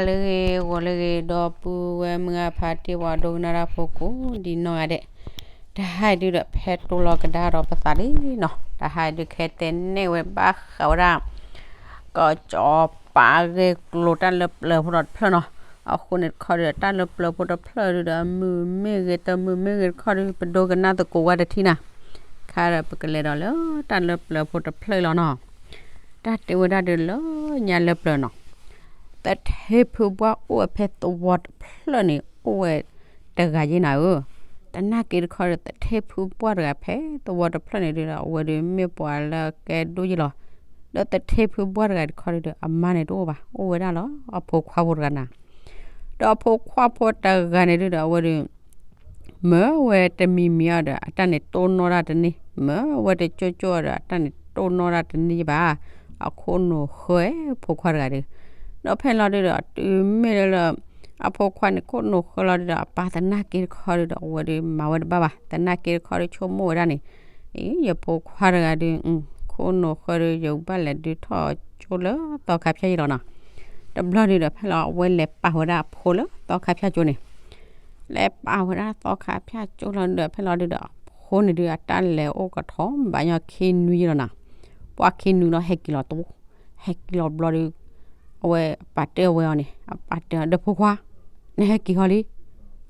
လၢဂ့ၤ ဂီၤလၢဂ့ၤ ဒီပုၢ်ဝဲၢ်မုၢ်ဂၢ်ဖးတံၢ် ပှၤဒိကနၣ်တၢ်ဖိကိးဒ်နီၢ်ဂၤဒဲး, တဟါအံၤဒုဒီး ဖဲတိၢ်လီၤကဒါဒီးပသးလံနီၤ, တဟါအံၤဒုခဲတဲနဲၣ်ဝဲဘၣ်ဃးဝဲဒၣ် ကစီၤပၤဂဲၤကျိၤတၢ်လၢပျၢၤဖိဒီးတဖျၢၣ်နီၤ. အဃိန့ၣ်တခီဒီး တၢ်လၢပျၢၤဖိတဖျၢၣ်ဒုဒီး မုာ်မ့ၢ်ဂ့ၤ တမုာ်မ့ၢ်ဂ့ၤတခီဒီး ပဒိကနၣ်သကိးဝဲတထံၣ်နၤ, ခါဒီးပကလဲၤဒီးလၢတၢ်လၢပျၢၤဖိတဖျၢၣ်လီၤနီၤ. တၢ်တဲဝဲဒၣ်ဒုလၢညါလၢပျၢၤနီၤ, သထ့ဖုဘှၢ်အိၣ်ဝဲဖဲသဝီတဖျၢၣ်န့ၣ် အိၣ်ဝဲတဂၤယဲနၤဧၢ, သနာ်က့တခီဒီး သထ့ဖုဘှၢ်တဂၤဖဲသဝီတဖျၢၣ်န့ၣ်ဒုဒီး အဝဲဒုမ့ၢ်ပှၤလၢကဲဒိၣ်ယဲလီၤ. ဒီးသထ့ဖုဘှၢ်တဂၤတခီဒုဒီး အမါန့ၣ်တအိၣ်ဘၣ်, အိၣ်ဝဲဒၣ်လီၤအဖိခွါဖိတဂၤနၤ. ဒီးအဖိခွါဖိတဂၤန့ၣ်ဒုဒီး အဝဲဒု မၢဝဲတမံၤမံၤအီၤဒီး အတၢ်န့ၣ်တိၢ်နီၣ်တၢ်တန့ၢ်, မၢဝဲတကၠိၣ်ကၠိၣ်အီၤဒီး အတၢ်န့ၣ်တိၢ်နီၣ်တၢ်တန့ၢ်ဘၣ်, အခိၣ်နူာ်ဃၢဖိခွါတဂၤဒု. ဒီးဖဲလီၤဒုဒီး တုၤမ့ၢ်လၢ အဖိခွါန့ၣ် ခိၣ်နူာ်ဃၢလီၤဒုဒီး အပၢ်သနာ်က့တခီဒုဒီး အဝဲဒုမၤဝဲတဘၣ်ဘၣ်, သနာ်က့တခီဒု ဆိကမိၣ်ဝဲဒၣ်န့ၣ်, အ့ ယဖိခွါတဂၤဒု ခိၣ်နူာ်ဃၢဒု ယဘၣ်လဲၤဒုးထီၣ်ကၠိလၢသီခါဖၠၣ်ယဲလီၤနီၤ. တဘျီဒုဒီး ဖဲလီၤအဝဲလဲၤပာ်ဝဲဒၣ်အဖိလၢသီခါဖၠၣ်ကၠိန့ၣ် လဲၤပာ်ဝဲဒၣ်သီခါဖၠၣ်ကၠိလီၤဒုဒီး ဖဲလီၤဒုဒီး အဖိန့ၣ်ဒု အတၢ်လဲၤအိၣ်ကထီၣ်ဘၣ်ညီခံနွံယဲလီၤနီၤ. ပှၤခံနွံလီၤ ဟဲက့ၤလီၤတဘိ, ဟဲက့ၤလီၤတဘျီဒု အဝဲအပၢ်တဲအဝဲအီၤန့ၣ်, အပၢ်တဲအီၤ ဒီးဖိခွါ, နဟဲက့ၤဟီလံ.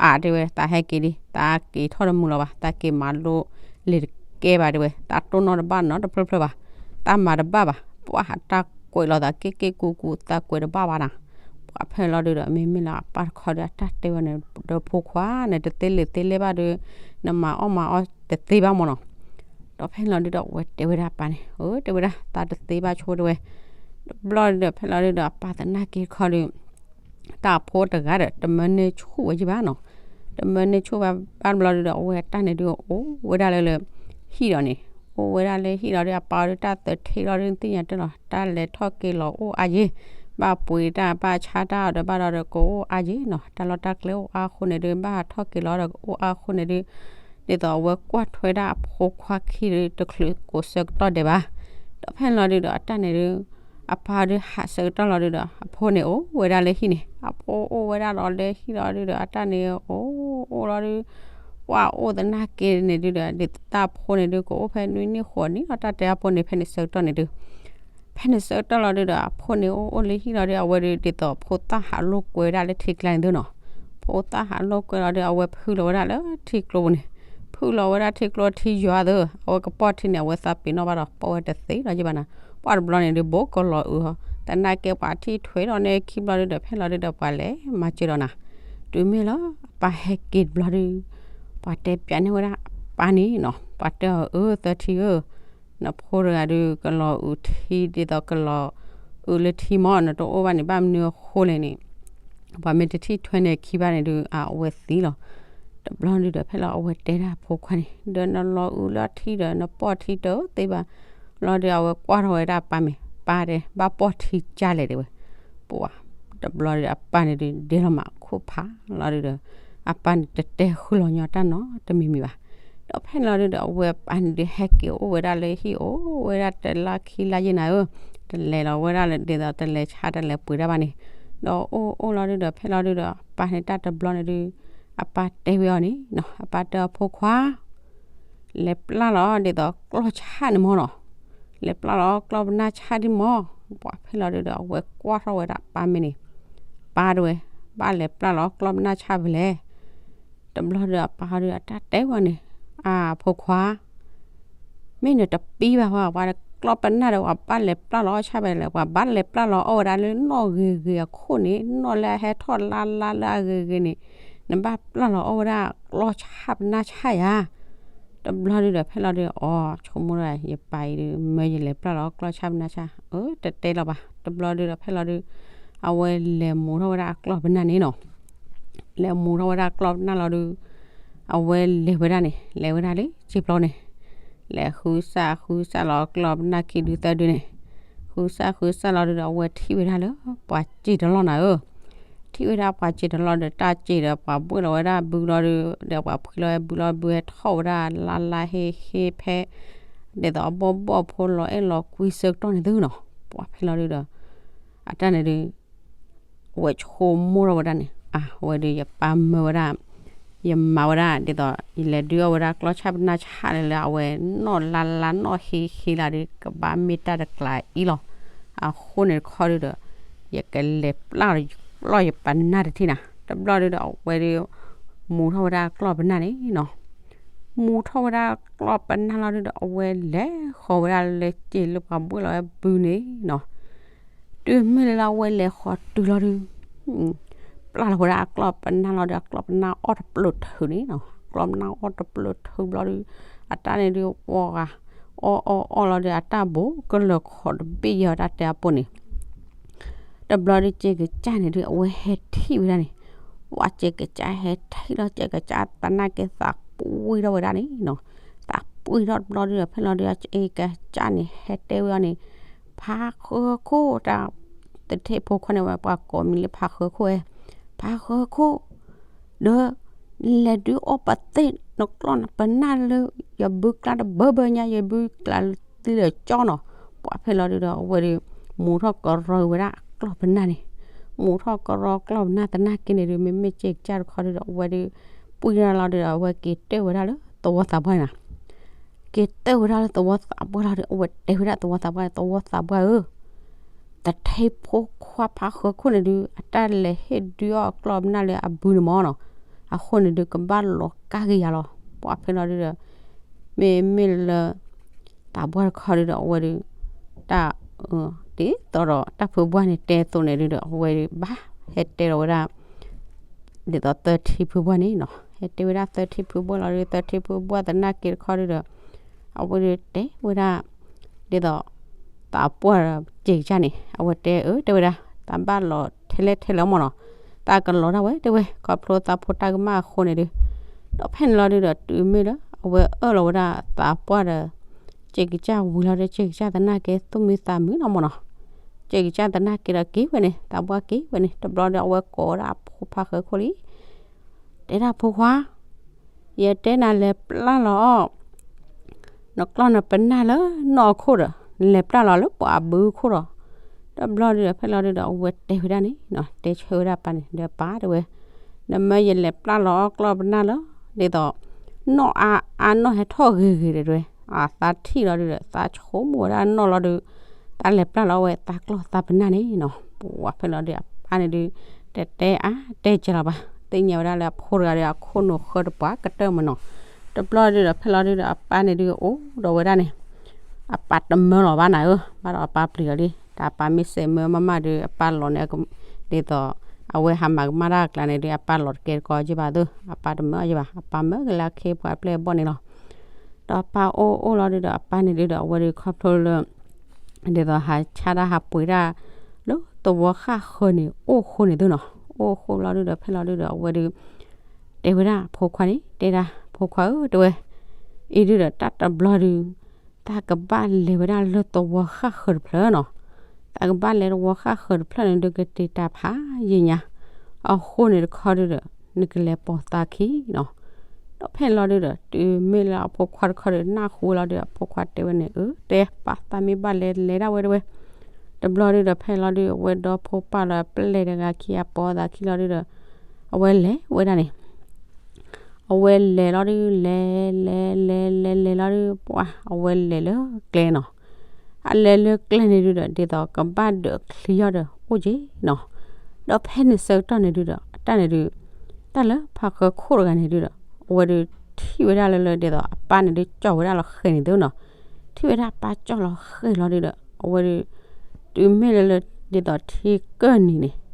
အါ တဲဝဲ သးဟဲက့ၤလံ, သးက့ၤထီၣ်တမုာ်လီၤဘၣ်, သးက့ၤမၤလိလံာ်တကဲဘၣ် တဲဝဲ, သးတိၢ်နီၣ်တဘၣ်နီတဖျၢၣ်ဖျၢၣ်ဘၣ်, သးမၤတဘၣ်ဘၣ်, ပှၤတၢ်ကွဲးလီၤသးက့ၣ်က့ၣ်ကူကူ သးကွဲးတဘၣ်ဘၣ်နီၤ. ပှၤဖဲလီၤဒုဒီး မ့မ့ၢ်လၢအပၢ်တခီဒီး အတၢ်တဲဝဲန့ၣ်, ဒီးဖိခွါန့ၣ် တသ့လံာ်သ့လဲၢ်ဘၣ်ဒီး နမၤအီၣ်မၤအီတသ့ဘၣ်မၢ်နီၤ. ဒီးဖဲလီၤဒုဒီး အဝဲတဲဝဲဒၣ်အပၢ်န့ၣ်, အၢ တဲဝဲဒၣ် သးတသ့ဘၣ်ဆိ တဲဝဲ. တဘျီဒုဒီး ဖဲလီၤဒုဒီး အပၢ်သနာ်က့တခီဒု တၢ်အဖိတဂၤဒီး တမၢန့ၢ်ဆူၣ်ဝဲယံၤဘၣ်နီၤ. တမၢန့ၢ်ဆူၣ်ဘၣ်ဘၣ်တဘျီဒုဒီး အဝဲတၢ်န့ၣ်ဒု အိၣ်ဝဲဒၣ်လၢလၢ ဟံၣ်ဒီးန့ၣ်, အိၣ်ဝဲဒၣ်လၢဟံၣ်ဒီးဒု အပၢ်အီၤဒု တၢ်သထ့လီၤဒု သ့ၣ်ညါတၢ်လီၤ, တၢ်လဲၤထီၣ်က့ၤလီၤအိၣ်အါယံၤ, ဘၣ်ပှ့ၤတၢ်ဘၣ်ဆါတၢ်အီၤဒီးဘၣ်ဒီးကအိၣ်အါယံၤနီၤ. တၢ်လီၢ်တၢ်ကျဲအိၣ်အါဃိန့ၣ်ဒု ဘၣ်ထီၣ်က့ၤလီၤဒီးကအိၣ်အါဃိန့ၣ်ဒု ဒ်သိးအဝဲကွၢ်ထွဲဒၣ်အဖိခွါခံဒု တချုးကိးဆၢကတီၢ်ဒဲးဘၣ်. ဒီးဖဲလီၤဒုဒီး အတၢ်န့ၣ်ဒု အပၢ်ဒုဟးဆၢကတီၢ်လီၤဒုဒီး အဖိန့ၣ်အိၣ်ဝဲဒၣ်လၢဟံၣ်န့ၣ်, အဖိအိၣ်ဝဲဒၣ်လီၤလၢဟံၣ်လီၤဒုဒီး အတၢ်န့ၣ်အိၣ်အိၣ်လီၤဒု ပှၤအိၣ်သနာ်က့န့ၣ်ဒုဒီး ဒ်တၢ်ဖိန့ၣ်ဒု ကအိၣ်ဖဲနွံနံၣ်ဃိးနံၣ်လီၤ. တၢ်တဲအဖိန့ၣ် ဖဲန့ၣ်ဆၢကတီၢ်န့ၣ်ဒု ဖဲန့ၣ်ဆၢကတီၢ်လီၤဒုဒီး အဖိန့ၣ်အိၣ်အိၣ်လၢဟံၣ်လီၤဒု အဝဲဒု ဒ်သိးဖိသၣ်ဟးလိာ်ကွဲဝဲဒၣ်လၢထံကျါန့ၣ်သုနီၤ. ဖိသၣ်ဟးလိာ်ကွဲလီၤဒု အဝဲဖုလီၤဝဲဒၣ်လၢထံကျိပူၤန့ၣ်, ဖုလီၤဝဲဒၣ်ထံကျိထံယွၤသု, အဝဲကပီၢ်ထံန့ၣ် အဝဲသးပ့ၤနီၣ်ဘၣ်ဒီး ပီၢ်ဝဲတသ့လီၤယံၤဘၣ်နၤ. ပှၤတဘျီန့ၣ်ဒု ဘိးကလီၤအုးဟီ, သနာ်က့ပှၤထံၣ်ထွဲဒီးန့ၣ်ခံဘျီဒုဒီး ဖဲလီၤဒုဒီး ပှၤလဲၤမၤစၢၤဒီးနၤ. တုၤမ့ၢ်လၢ အပၢ်ဟဲက့ၤတဘျီဒု ပှၤတဲပျးန့ၢ်ဝဲဒၣ်အပၢ်န့ၣ်နီၤ, ပှၤတဲအီၤ အၢ သထံဧၢ နဖိတဂၤဒု ကလီၤအုးထံဒ်သိးကလီၤအုးလၢထံမၢ်, နတအိၣ်ဘၣ်န့ၣ် ဘၣ်မနုၤအဃိလဲၣ်န့ၣ်, ပှၤမ့ၢ်တထံၣ်ထွဲန့ၣ်ခံဘၣ်န့ၣ်ဒု အဝဲသံလီၤ. တဘျီဒုဒီး ဖဲလီၤအဝဲတဲဒၣ်အဖိခွါန့ၣ် ဒီးနလီၤအုးလၢထံဒီး နပီၢ်ထံတသ့ဘၣ်. လီၤဒု အဝဲကွၢ်ထီၣ်ဝဲဒၣ်အပၢ်မ့ၢ် ပၢ်တဲ ဘၣ်ပီၢ်ထံကၢ်လဲၣ်တဲဝဲ. ပှၤ တဘျီဒု အပၢ်န့ၣ်ဒု ဒဲလီၤမးခိၣ်ဖးလီၤဒုဒီး အပၢ်န့ၣ်တတဲဃုာ်လီၤညီတၢ်နီတမံၤမံၤဘၣ်. ဒီးဖဲလီၤဒုဒီး အဝဲပၢ်န့ၣ်ဒု ဟဲက့ၤအိၣ်ဝဲဒၣ်လၢဟံၣ် အိၣ်ဝဲဒၣ်တလါခံလါယဲနၤဧၢ, တလဲၤလီၤဝဲဒၣ်လၢဒ်သိးတလဲၤဆါတလဲၤပှ့ၤတၢ်ဘၣ်န့ၣ်. ဒီးအိၣ်အိၣ်လီၤဒုဒီး ဖဲလီၤဒုဒီး အပၢ်န့ၣ်တၢ်တဘျီန့ၣ်ဒု အပၢ်တဲဝဲအီၤန့ၣ်နီၤ, အပၢ်တဲအီၤ ဖိခွါ လဲၤပျၢ်လီၤဒ်သိးကျီၢ်ဆၣ်န့ၣ်မၢ်နီၤ, လဲၤပျၢ်လီၤကျီၢ်ပနၢ်ဆၣ်ဒံးမၢ်. ပှၤဖဲလီၤဒုဒီး အဝဲကွၢ်ထီၣ်ဝဲဒၣ်အပၢ်မ့ၢ်န့ၣ်, ပၢ်တဲဝဲ ဘၣ်လဲၤပျၢ်လီၤကျီၢ်ပနၢ်ဆၣ်ဖဲလဲၣ်. တဘျီဒီးအပၢ်ဒု အတၢ်တဲဝဲန့ၣ်, အဖိခွါ မ့ၢ်နတပံဘၣ်ဝဲ ပှၤကျီၢ်ပနၢ်ဒီး ပှၤဘၣ်လဲၤပျၢ်လီၤအီၣ်ဆၣ်ဖဲလဲၣ်, ပှၤဘၣ်လဲၤပျၢ်လီၤအီၣ်ဝဲဒၣ်လၢနီၣ်ဂ့ၤဂ့ၤအခိၣ်န့ၣ်, နီၣ်လၢအဟဲထီၣ်လါလါလၢအဂ့ၤဂ့ၤန့ၣ်, နဘၣ်ပျၢ်လီၤအီၣ်ဝဲဒၣ်ကျီၢ်ဆၣ်ပနၢ်ဆၣ်ယၤ. တဘျီဒုဒီး ဖဲလီၤဒု အီ ဆိကမိၣ်ဒၣ် ယပၢ်အံၤဒု မၢယလဲၤပျၢ်လီၤကျီၢ်ဆၣ်ပနၢ်ဆၣ်, အၢ တတဲလီၤဘၣ်. တဘျီဒုဒီး ဖဲလီၤဒု အဝဲလဲၤမူထီၣ်ဝဲဒၣ်အကျီၢ်ပနၢ်န့ၣ်နီၤ. လဲၤမူထီၣ်ဝဲဒၣ်ကျီၢ်ပနၢ်လီၤဒု အဝဲလဲၤဝဲဒၣ်န့ၣ် လဲၤဝဲဒၣ်လၢစံာ်ပျီန့ၣ်, လဲၤဃုစၢ်ဃုစၢ်လီၤကျီၢ်ပနၢ်ခံဒုသၢဒုန့ၣ်, ဃုစၢ်ဃုစၢ်လီၤဒုဒီး အဝဲထံၣ်ဝဲဒၣ်လၢပှၤစံာ်တလီၢ်နၤဧၢ. ထံၣ်ဝဲဒၣ်ပှၤစံာ်တလီၢ်ဒီး တၢ်စံာ်ဒီးပှၤဘှ့ၣ်လီၤဝဲဒၣ်ဘုလီၤဒု ဒီးပှၤဖှံလီၤဝဲဘုလီၤဘုဟဲထီၣ်ဝဲဒၣ်လါလါဟ့ဟ့ဖဲ ဒ်သိးအဘီၣ်ဘီၣ်ဖိလီၤအဲၣ်လီၤကွံဆၢကတီၢ်န့ၣ်သုနီၤ. ပှၤဖဲလီၤဒုဒီး အတၢ်န့ၣ်ဒု အဝဲဆိကမိၣ်ထီၣ်ဝဲဒၣ်န့ၣ် အဝဲဒီးယပၢ်မၢဝဲဒၣ် ယမၤဝဲဒၣ်ဒ်သိး ယလဲၤဒုးအီၣ်ဝဲဒၣ်ကျီၢ်ဆၣ်ပနၢ်ဆၣ်လၢအဝဲ နီၢ်လါလါနီၢ်ဟ့ဟ့လၢဒုး ကဘၣ်မ့ၢ်တၢ်တကျါအံၤလီၤ. အဃိန့ၣ်တခီဒုဒီး ယကလဲၤပျၢ်လီၤကျီၢ်ယပနၢ်တထံၣ်နၤ. တဘျီဒုဒီး အဝဲဒုး မူထီၣ်ဝဲဒၣ်ကျီၢ်ပနၢ်န့ၣ်နီၤ. မူထီၣ်ဝဲဒၣ်ကျီၢ်ပနၢ်လီၤဒုဒီး အဝဲလဲၤဃီၤဝဲဒၣ်လၢစ့လၢပှၤဘှ့ၣ်လီၤဝဲဘုန့ၣ်နီၤ. တုၤမ့ၢ်လၢအဝဲလဲၤဃီၤတုၤလီၤဒုး ပျၢ်လီၤဝဲဒၣ်အကျီၢ်ပနၢ်လီၤဒီး အကျီၢ်ပနၢ်အီၣ်တပျိးထုးန့ၣ်နီၤ. အကျီၢ်ပနၢ်အီၣ်တပျိးထုးဘျီဒုး အတၢ်န့ၣ်ဒုး ဝီဂၤ အီၣ်အီၣ်အီၣ်လီၤဒုး အတၢ်ဘိးကလၢၤခီးတဘ့ၣ်ယဲၤတၢ်တဲအပူၤန့ၣ် တဘျီဒုး စဲးကစၢ်န့ၣ်ဒုး အဝဲဟဲထံၣ်ဝဲဒၣ်န့ၣ်, ဝဲစဲးကစၢ်ဟဲထံၣ်လီၤ စဲးကစၢ်သနာ်က့သးပှံၢ်ထီၣ်ဝဲဒၣ်န့ၣ်နီၤ. သးပှံၢ်ထီၣ်တဘျီဒုးဒီး ဖဲလီၤဒုး စဲးကစၢ်န့ၣ် ဟဲတဲဝဲအီၤန့ၣ်, ဖးဃၢခိၣ် တၢ် သထ့ၣ်ဖိခွါန့ၣ်ဝဲ ပှၤကိးမံၤလၢဖးဃၢခိၣ်ဝဲ, ဖးဃၢခိၣ် ဒီး နလဲၤဒုးအီၣ်ပသ့ၣ် နကျီၢ်နပနၢ်လၢ ယဘုကျါတဘၢဘၢညါ ယဘုကျါသံလၢကၠီနီၤ. ပှၤဖဲလီၤဒုးဒီး အဝဲဒုး မူထီၣ်ကရီဝဲဒၣ်ကျီၢ်ပနၢ်န့ၣ်, မူထီၣ်ကရီကျီၢ်ပနၢ်သနာ်က့န့ၣ်ဒုး မ့မ့ၢ်စဲးကစၢ်တခီဒုးဒီး အဝဲဒုး ပှံၢ်လီၤဒုးဒီး အဝဲက့ၤတဲဝဲဒၣ်လၢသဝီသးပှၢ်န့ၣ်နီၤ. က့ၤတဲဝဲဒၣ်လၢသဝီသးပှၢ်လီၤဒီး အဝဲတဲဝဲဒၣ်သဝီသးပှၢ်, သဝီသးပှၢ်ဧၢ, သထ့ၣ်ဖိခွါဖးဃၢခိၣ်န့ၣ်ဒုး အတၢ်လဲၤဟ့ၣ်ဒုးအီၣ်ကျီၢ်ပနၢ်လၢအဘုန့ၣ်မၢ်နီၤ. အဃိန့ၣ်ဒုး ကဘၣ်လီၤကါက့ၤယၤလီၤ. ပှၤဖဲလီၤဒုးဒီး မ့မ့ၢ်လၢ သးပှၢ်တခီဒုးဒီး အဝဲဒုး တၢ် ဒ်သိးဒီးတၢ်ဖုပှၢ်န့ၣ်တဲအသိးန့ၣ်ဒုးဒီး အဝဲဒုးဘၣ်ဟဲတဲလီၤဝဲဒၣ် ဒ်သိးသထ့ၣ်ဖုပှၢ်န့ၣ်နီၤ. ဟဲတဲဝဲဒၣ်သထ့ၣ်ဖုပှၢ်လီၤဒုး သထ့ၣ်ဖုပှၢ်သနာ်က့တခီဒုးဒီး အဝဲဒုးတဲဝဲဒၣ် ဒ်သိး သးပှၢ်ဒီးစဲးကစၢ်န့ၣ် အဝဲတဲအၢ တဲဝဲဒၣ် တၢ်ဘၣ်လီၤထဲလဲၣ်ထဲလဲၣ်မၢ်နီၤ. တၢ်ကလီၤဒၣ်ဝဲတဲဝဲ ခီဖျိသးဖိတၢ်ကမၣ်အဃိန့ၣ်ဒုး ဒီးဖဲန့ၣ်လီၤဒုးဒီး တုၤမ့ၢ်လၢ အဝဲအၢၣ်လီၤဝဲဒၣ်သးပှၢ်ဒီး စဲးကစၢ်ဝံၤလီၤဒီး စဲးကစၢ်သနာ်က့သူၣ်မံသးမုာ်နီၤမၢ်နီၤ. စဲးကစၢ်သနာ်က့ဒီးက့ၤဝဲန့ၣ် သးပှၢ်က့ၤဝဲန့ၣ် တဘျီဒီး အဝဲကိးဝဲဒၣ်အဖိဖးဃၢခိၣ်လံ တဲဒၣ်ဖိခွါ ယတဲနၤလဲၤပျၢ်လီၤအီၣ် နကျီၢ်နပနၢ်လၢနီၢ်ခိၣ်ဒီး နလဲၤပျၢ်လီၤလၢပှၤအဘုခိၣ်ဒီး တဘျီဒုးဒီး ဖဲလီၤဒုးဒီး အဝဲတဲဝဲဒၣ်န့ၣ်နီၤ တဲဆၢဝဲဒၣ်ပၢ်န့ၣ် ဒီးပၢ်တဲဝဲ နမၢယလဲၤပျၢ်လီၤအီၣ်ကျီၢ်ပနၢ်လၢ ဒ်သိး နီၢ်အါအါနီၢ်ဟဲထီၣ်ဂ့ၤဂ့ၤဒီးတဲဝဲ အသးထံၣ်လီၤဒုးဒီး သးဆိကမိၣ်ဝဲဒၣ်နီၢ်လီၤဒုး တၢ်လဲၤပျၢ်လီၤဝဲသးကျီၢ်သးပနၢ်န့ၣ်နီၤ. ပှၤဖဲလီၤဒုးအပၢ်န့ၣ်ဒုး တတဲအါတဲစှၤလီၤဘၣ် သ့ၣ်ညါဝဲဒၣ်လၢအဖိတဂၤဒီး အခိၣ်နူာ်ဃၢတပှၤကတၢၢ်မၢ်နီၤ. တဘျီဒုးဒီး ဖဲလီၤဒုးဒီး အပၢ်န့ၣ်ဒုးအိၣ်ဒီးဝဲဒၣ်န့ၣ် အပၢ်တမၢလီၤဘၣ်နၤဧၢ ဘၣ်ဒီးအပၢ်ပျံၤလီၤလံ တၢ်အပၢ်မ့ၢ်စဲးမၢမးမးဒုး အပၢ်လီၤန့ၣ် ဒ်သိး အဝဲဟးမၤကမၣ်တၢ်အကျါန့ၣ်ဒုး အပၢ်လီၤတကဲတကီယ့ၢ်ဘၣ်သ့ၣ် အပၢ်တမၢယ့ၢ်ဘၣ် အပၢ်မၢက့ၤလၢအခ့အပှၤအပျဲၢ်အဘီၣ်န့ၣ်လီၤ. ဒီးအပၢ်အိၣ်အိၣ်လီၤဒုးဒီး အပၢ်န့ၣ်ဒုးဒီး အဝဲဒုးခီဖျိလၢ ဒ်သိးဟးဆါတၢ်ဟးပှ့ၤတၢ် လၢသဝီဃၣ်ဃၢၤန့ၣ် အိၣ်ဃိန့ၣ်သ့ၣ်နီၤ အိၣ်ဃိလီၤဒုးဒီး ဖဲလီၤဒုးဒီး အဝဲဒုး တဲဝဲဒၣ်အဖိခွါန့ၣ် တဲဒၣ်ဖိခွါဧၢ တဲဝဲ အံၤဒုးဒီး တၢ်တဘျီဒုး တၢ်ကဘၣ်လဲၤဝဲဒၣ်လၢသဝီဃၣ်ဃၢၤတဖျၢၣ်နီၤ. တၢ်ကဘၣ်လဲၤသဝီဃၣ်ဃၢၤတဖျၢၣ်န့ၣ်ဒုး ကတ့ၤတၢ်ဖးယံာ်ညါ အဃိန့ၣ်တခီဒုးဒီး နကလဲၤပိာ်သးခံနီၤ. ဒီးဖဲလီၤဒုးဒီး တုၤမ့ၢ်လၢအဖိခွါတခီဒီး နၢ်ဟူလီၤဒုး အဖိခွါတဲဝဲန့ၣ် အၢ တဲ ပၢ်သးမ့ၢ်ဘၣ်လဲၤလဲၤဒၣ်ဝဲတဲဝဲ တဘျီဒုးဒီး ဖဲလီၤဒုး အဝဲဒီဖိပၢ်လီၤ အပျဲၢ်တဂၤခံ အပိာ်သးခံလီၤဒုးဒီး အဝဲလဲၤဝဲဒၣ်န့ၣ် အဝဲလဲၤလီၤဒုး လဲၤ လဲၤ လဲၤ လဲၤ လဲၤလီၤဒုး ပှၤ အဝဲလဲၤလၢကျဲနီၤ. အလဲၤလၢကျဲန့ၣ်ဒုးဒီး ဒ်သိးကဘၣ်ဒၢးချံအီၤဒီး အိၣ်က့ၤနီၤ. ဒီးဖဲန့ၣ်ဆၢကတီၢ်န့ၣ်ဒုးဒီး အတၢ်န့ၣ်ဒုး တၢ်လၢဖးဃၢခိၣ်တဂၤန့ၣ်ဒုးဒီး အဝဲဒုးထံၣ်ဝဲဒၣ်လၢလၢ ဒ်သိးအပၢ်န့ၣ်ဒုး ကၠီၣ်ဝဲဒၣ်လီၤဃဲၤန့ၣ်သ့ၣ်နီၤ. ထံၣ်ဝဲဒၣ်ပၢ်ကၠီၣ်လီၤဃဲၤလီၤဒုးဒီး အဝဲဒုး တုၤမ့ၢ်လၢလၢ ဒ်သိးထံကၢၢ်နံၤန့ၣ် တုၤလၢ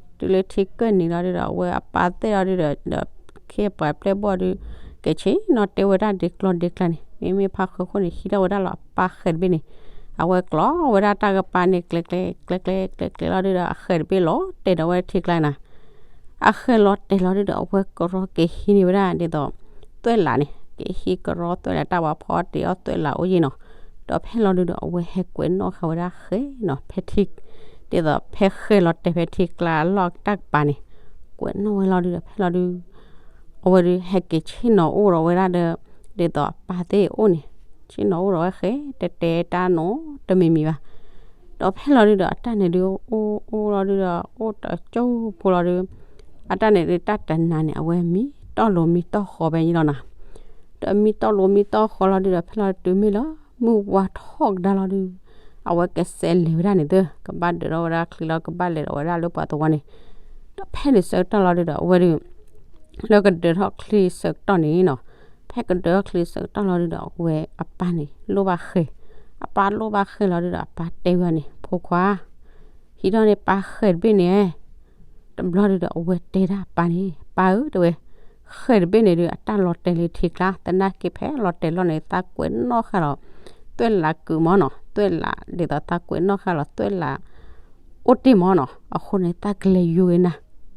ထံကၢၢ်နံၤလီၤဒုးဒီး အဝဲအပၢ်သ့ၣ်လီၤဒုးဒီး ဒီးခ့ပှၤပျဲၢ်ဘီၣ်ဒုး ကဆ့ၣ်နီၤတဲဝဲဒၣ်ဒ်ကျီၢ်ဒ်ကျါန့ၣ် မ့မ့ၢ်ဖးဃၢခိၣ်န့ၣ် ဟံးထီၣ်ဝဲဒၣ်လီၤအပၢ်ဃဲၤတဘ့ၣ်န့ၣ် အဝဲကျီဝဲဒၣ်တၢ်ကပၤန့ၣ် ကျဲကျဲ ကျဲကျဲ ကျဲကျဲလီၤဒုးဒီး အဃဲၤတဘ့ၣ်လီၤတဲာ်ဒီးဝဲထံကျါနၤ အဃဲၤလီၤတဲာ်လီၤဒုးဒီး အဝဲကရီက့ၤဟံးန့ၢ်ဝဲဒၣ်ဒ်သိး သွဲၣ်လးန့ၣ် က့ၤဟံးကရီသွဲၣ်လး တၢ်ဝဲဖီအီၣ်တ့ၢ်အီၣ်သွဲၣ်လးအိၣ်ယံၤနီၤ. ဒီးဖဲလီၤဒုးဒီး အဝဲဟဲကွဲးနီၣ်ဃာ်ဝဲဒၣ်ဃဲၤနီၤ ဖဲထံ ဒ်သိးဖဲဃဲၤလီၤတဲာ်ဖဲထံကျါအလီၢ်တၢ်ကပၤန့ၣ် ကွဲးနီၣ်ဝဲလီၤဒုးဒီး ဖဲလီၤဒုး အဝဲဒုးဟဲက့ၤဆ့ၣ်နီၤအိၣ်ဒီးဝဲဒၣ်ဒီး ဒ်သိးအပၢ်သ့ၣ်အိၣ်န့ၣ် ဆ့ၣ်နီၤအိၣ်ဒီးဝဲဃဲၤ တဲတဲတၢ်နီတမံၤမံၤဘၣ်. ဒီးဖဲလီၤဒုဒီးအတၢ်န့ၣ်ဒုး အိၣ်အိၣ်လီၤဒုဒီး အိၣ်တကၠိဖိလီၤဒုး အတၢ်န့ၣ်ဒုး တၢ်တနၤန့ၣ် အဝဲမံတီၢ်လိၤမံတီၢ်ဃီၤဖဲန့ၣ်လီၤနီၤ. ဒီးမံတီၢ်လိၤမံတီၢ်ဃီၤလီၤဒုဒီး ဖဲလီၤတုၤမ့ၢ်လၢ မုၢ်ဝါထီၣ်ကဒါလီၤဒုး အဝဲကဆဲးလဲၤဝဲဒၣ်န့ၣ်သၢ ကဘၣ်ဒုးထီၣ်ဝဲဒၣ်ချံလီၤ ကဘၣ်လဲၤဒီးဝဲဒၣ်လၢပှၤသဝီန့ၣ်. ဒီးဖဲန့ၣ်ဆၢကတီၢ်လီၤဒုဒီး အဝဲဒုး လၢကဒုးထီၣ်ချံဆၢကတီၢ်န့ၣ်နီၤ, ဖဲကဒုးထီၣ်ချံဆၢကတီၢ်လီၤဒုဒီး အဝဲအပၢ်န့ၣ် လိၣ်ဘၣ်ဃဲၤ, အပၢ်လိၣ်ဘၣ်ဃဲၤလီၤဒုဒီး အပၢ်တဲဝဲန့ၣ် ဖိခွါ ဟံးထီၣ်န့ၢ်ပၢ်ဃဲၤတဘ့ၣ်န့ၣ်. တဘျီဒုဒီး အဝဲတဲဒၣ်အပၢ်န့ၣ် ပၢ်ဧၢ တဲဝဲ, ဃဲၤတဘ့ၣ်န့ၣ်ဒုး အတၢ်လီၤတဲာ်လၢထံကျါ သနာ်က့ဖဲလီၤတဲာ်လီၤန့ၣ် သးကွဲးနီၣ်ဃာ်လီၤ သွဲၣ်လးကုာ်မၢ်နီၤ, သွဲၣ်လး ဒ်သိးသးကွဲးနီၣ်ဃာ်လီၤ သွဲၣ်လး အိၣ်တ့ၢ်မၢ်နီၤ, အဃိန့ၣ် သးကလဲၤယူၤဂ့ၤနၤ,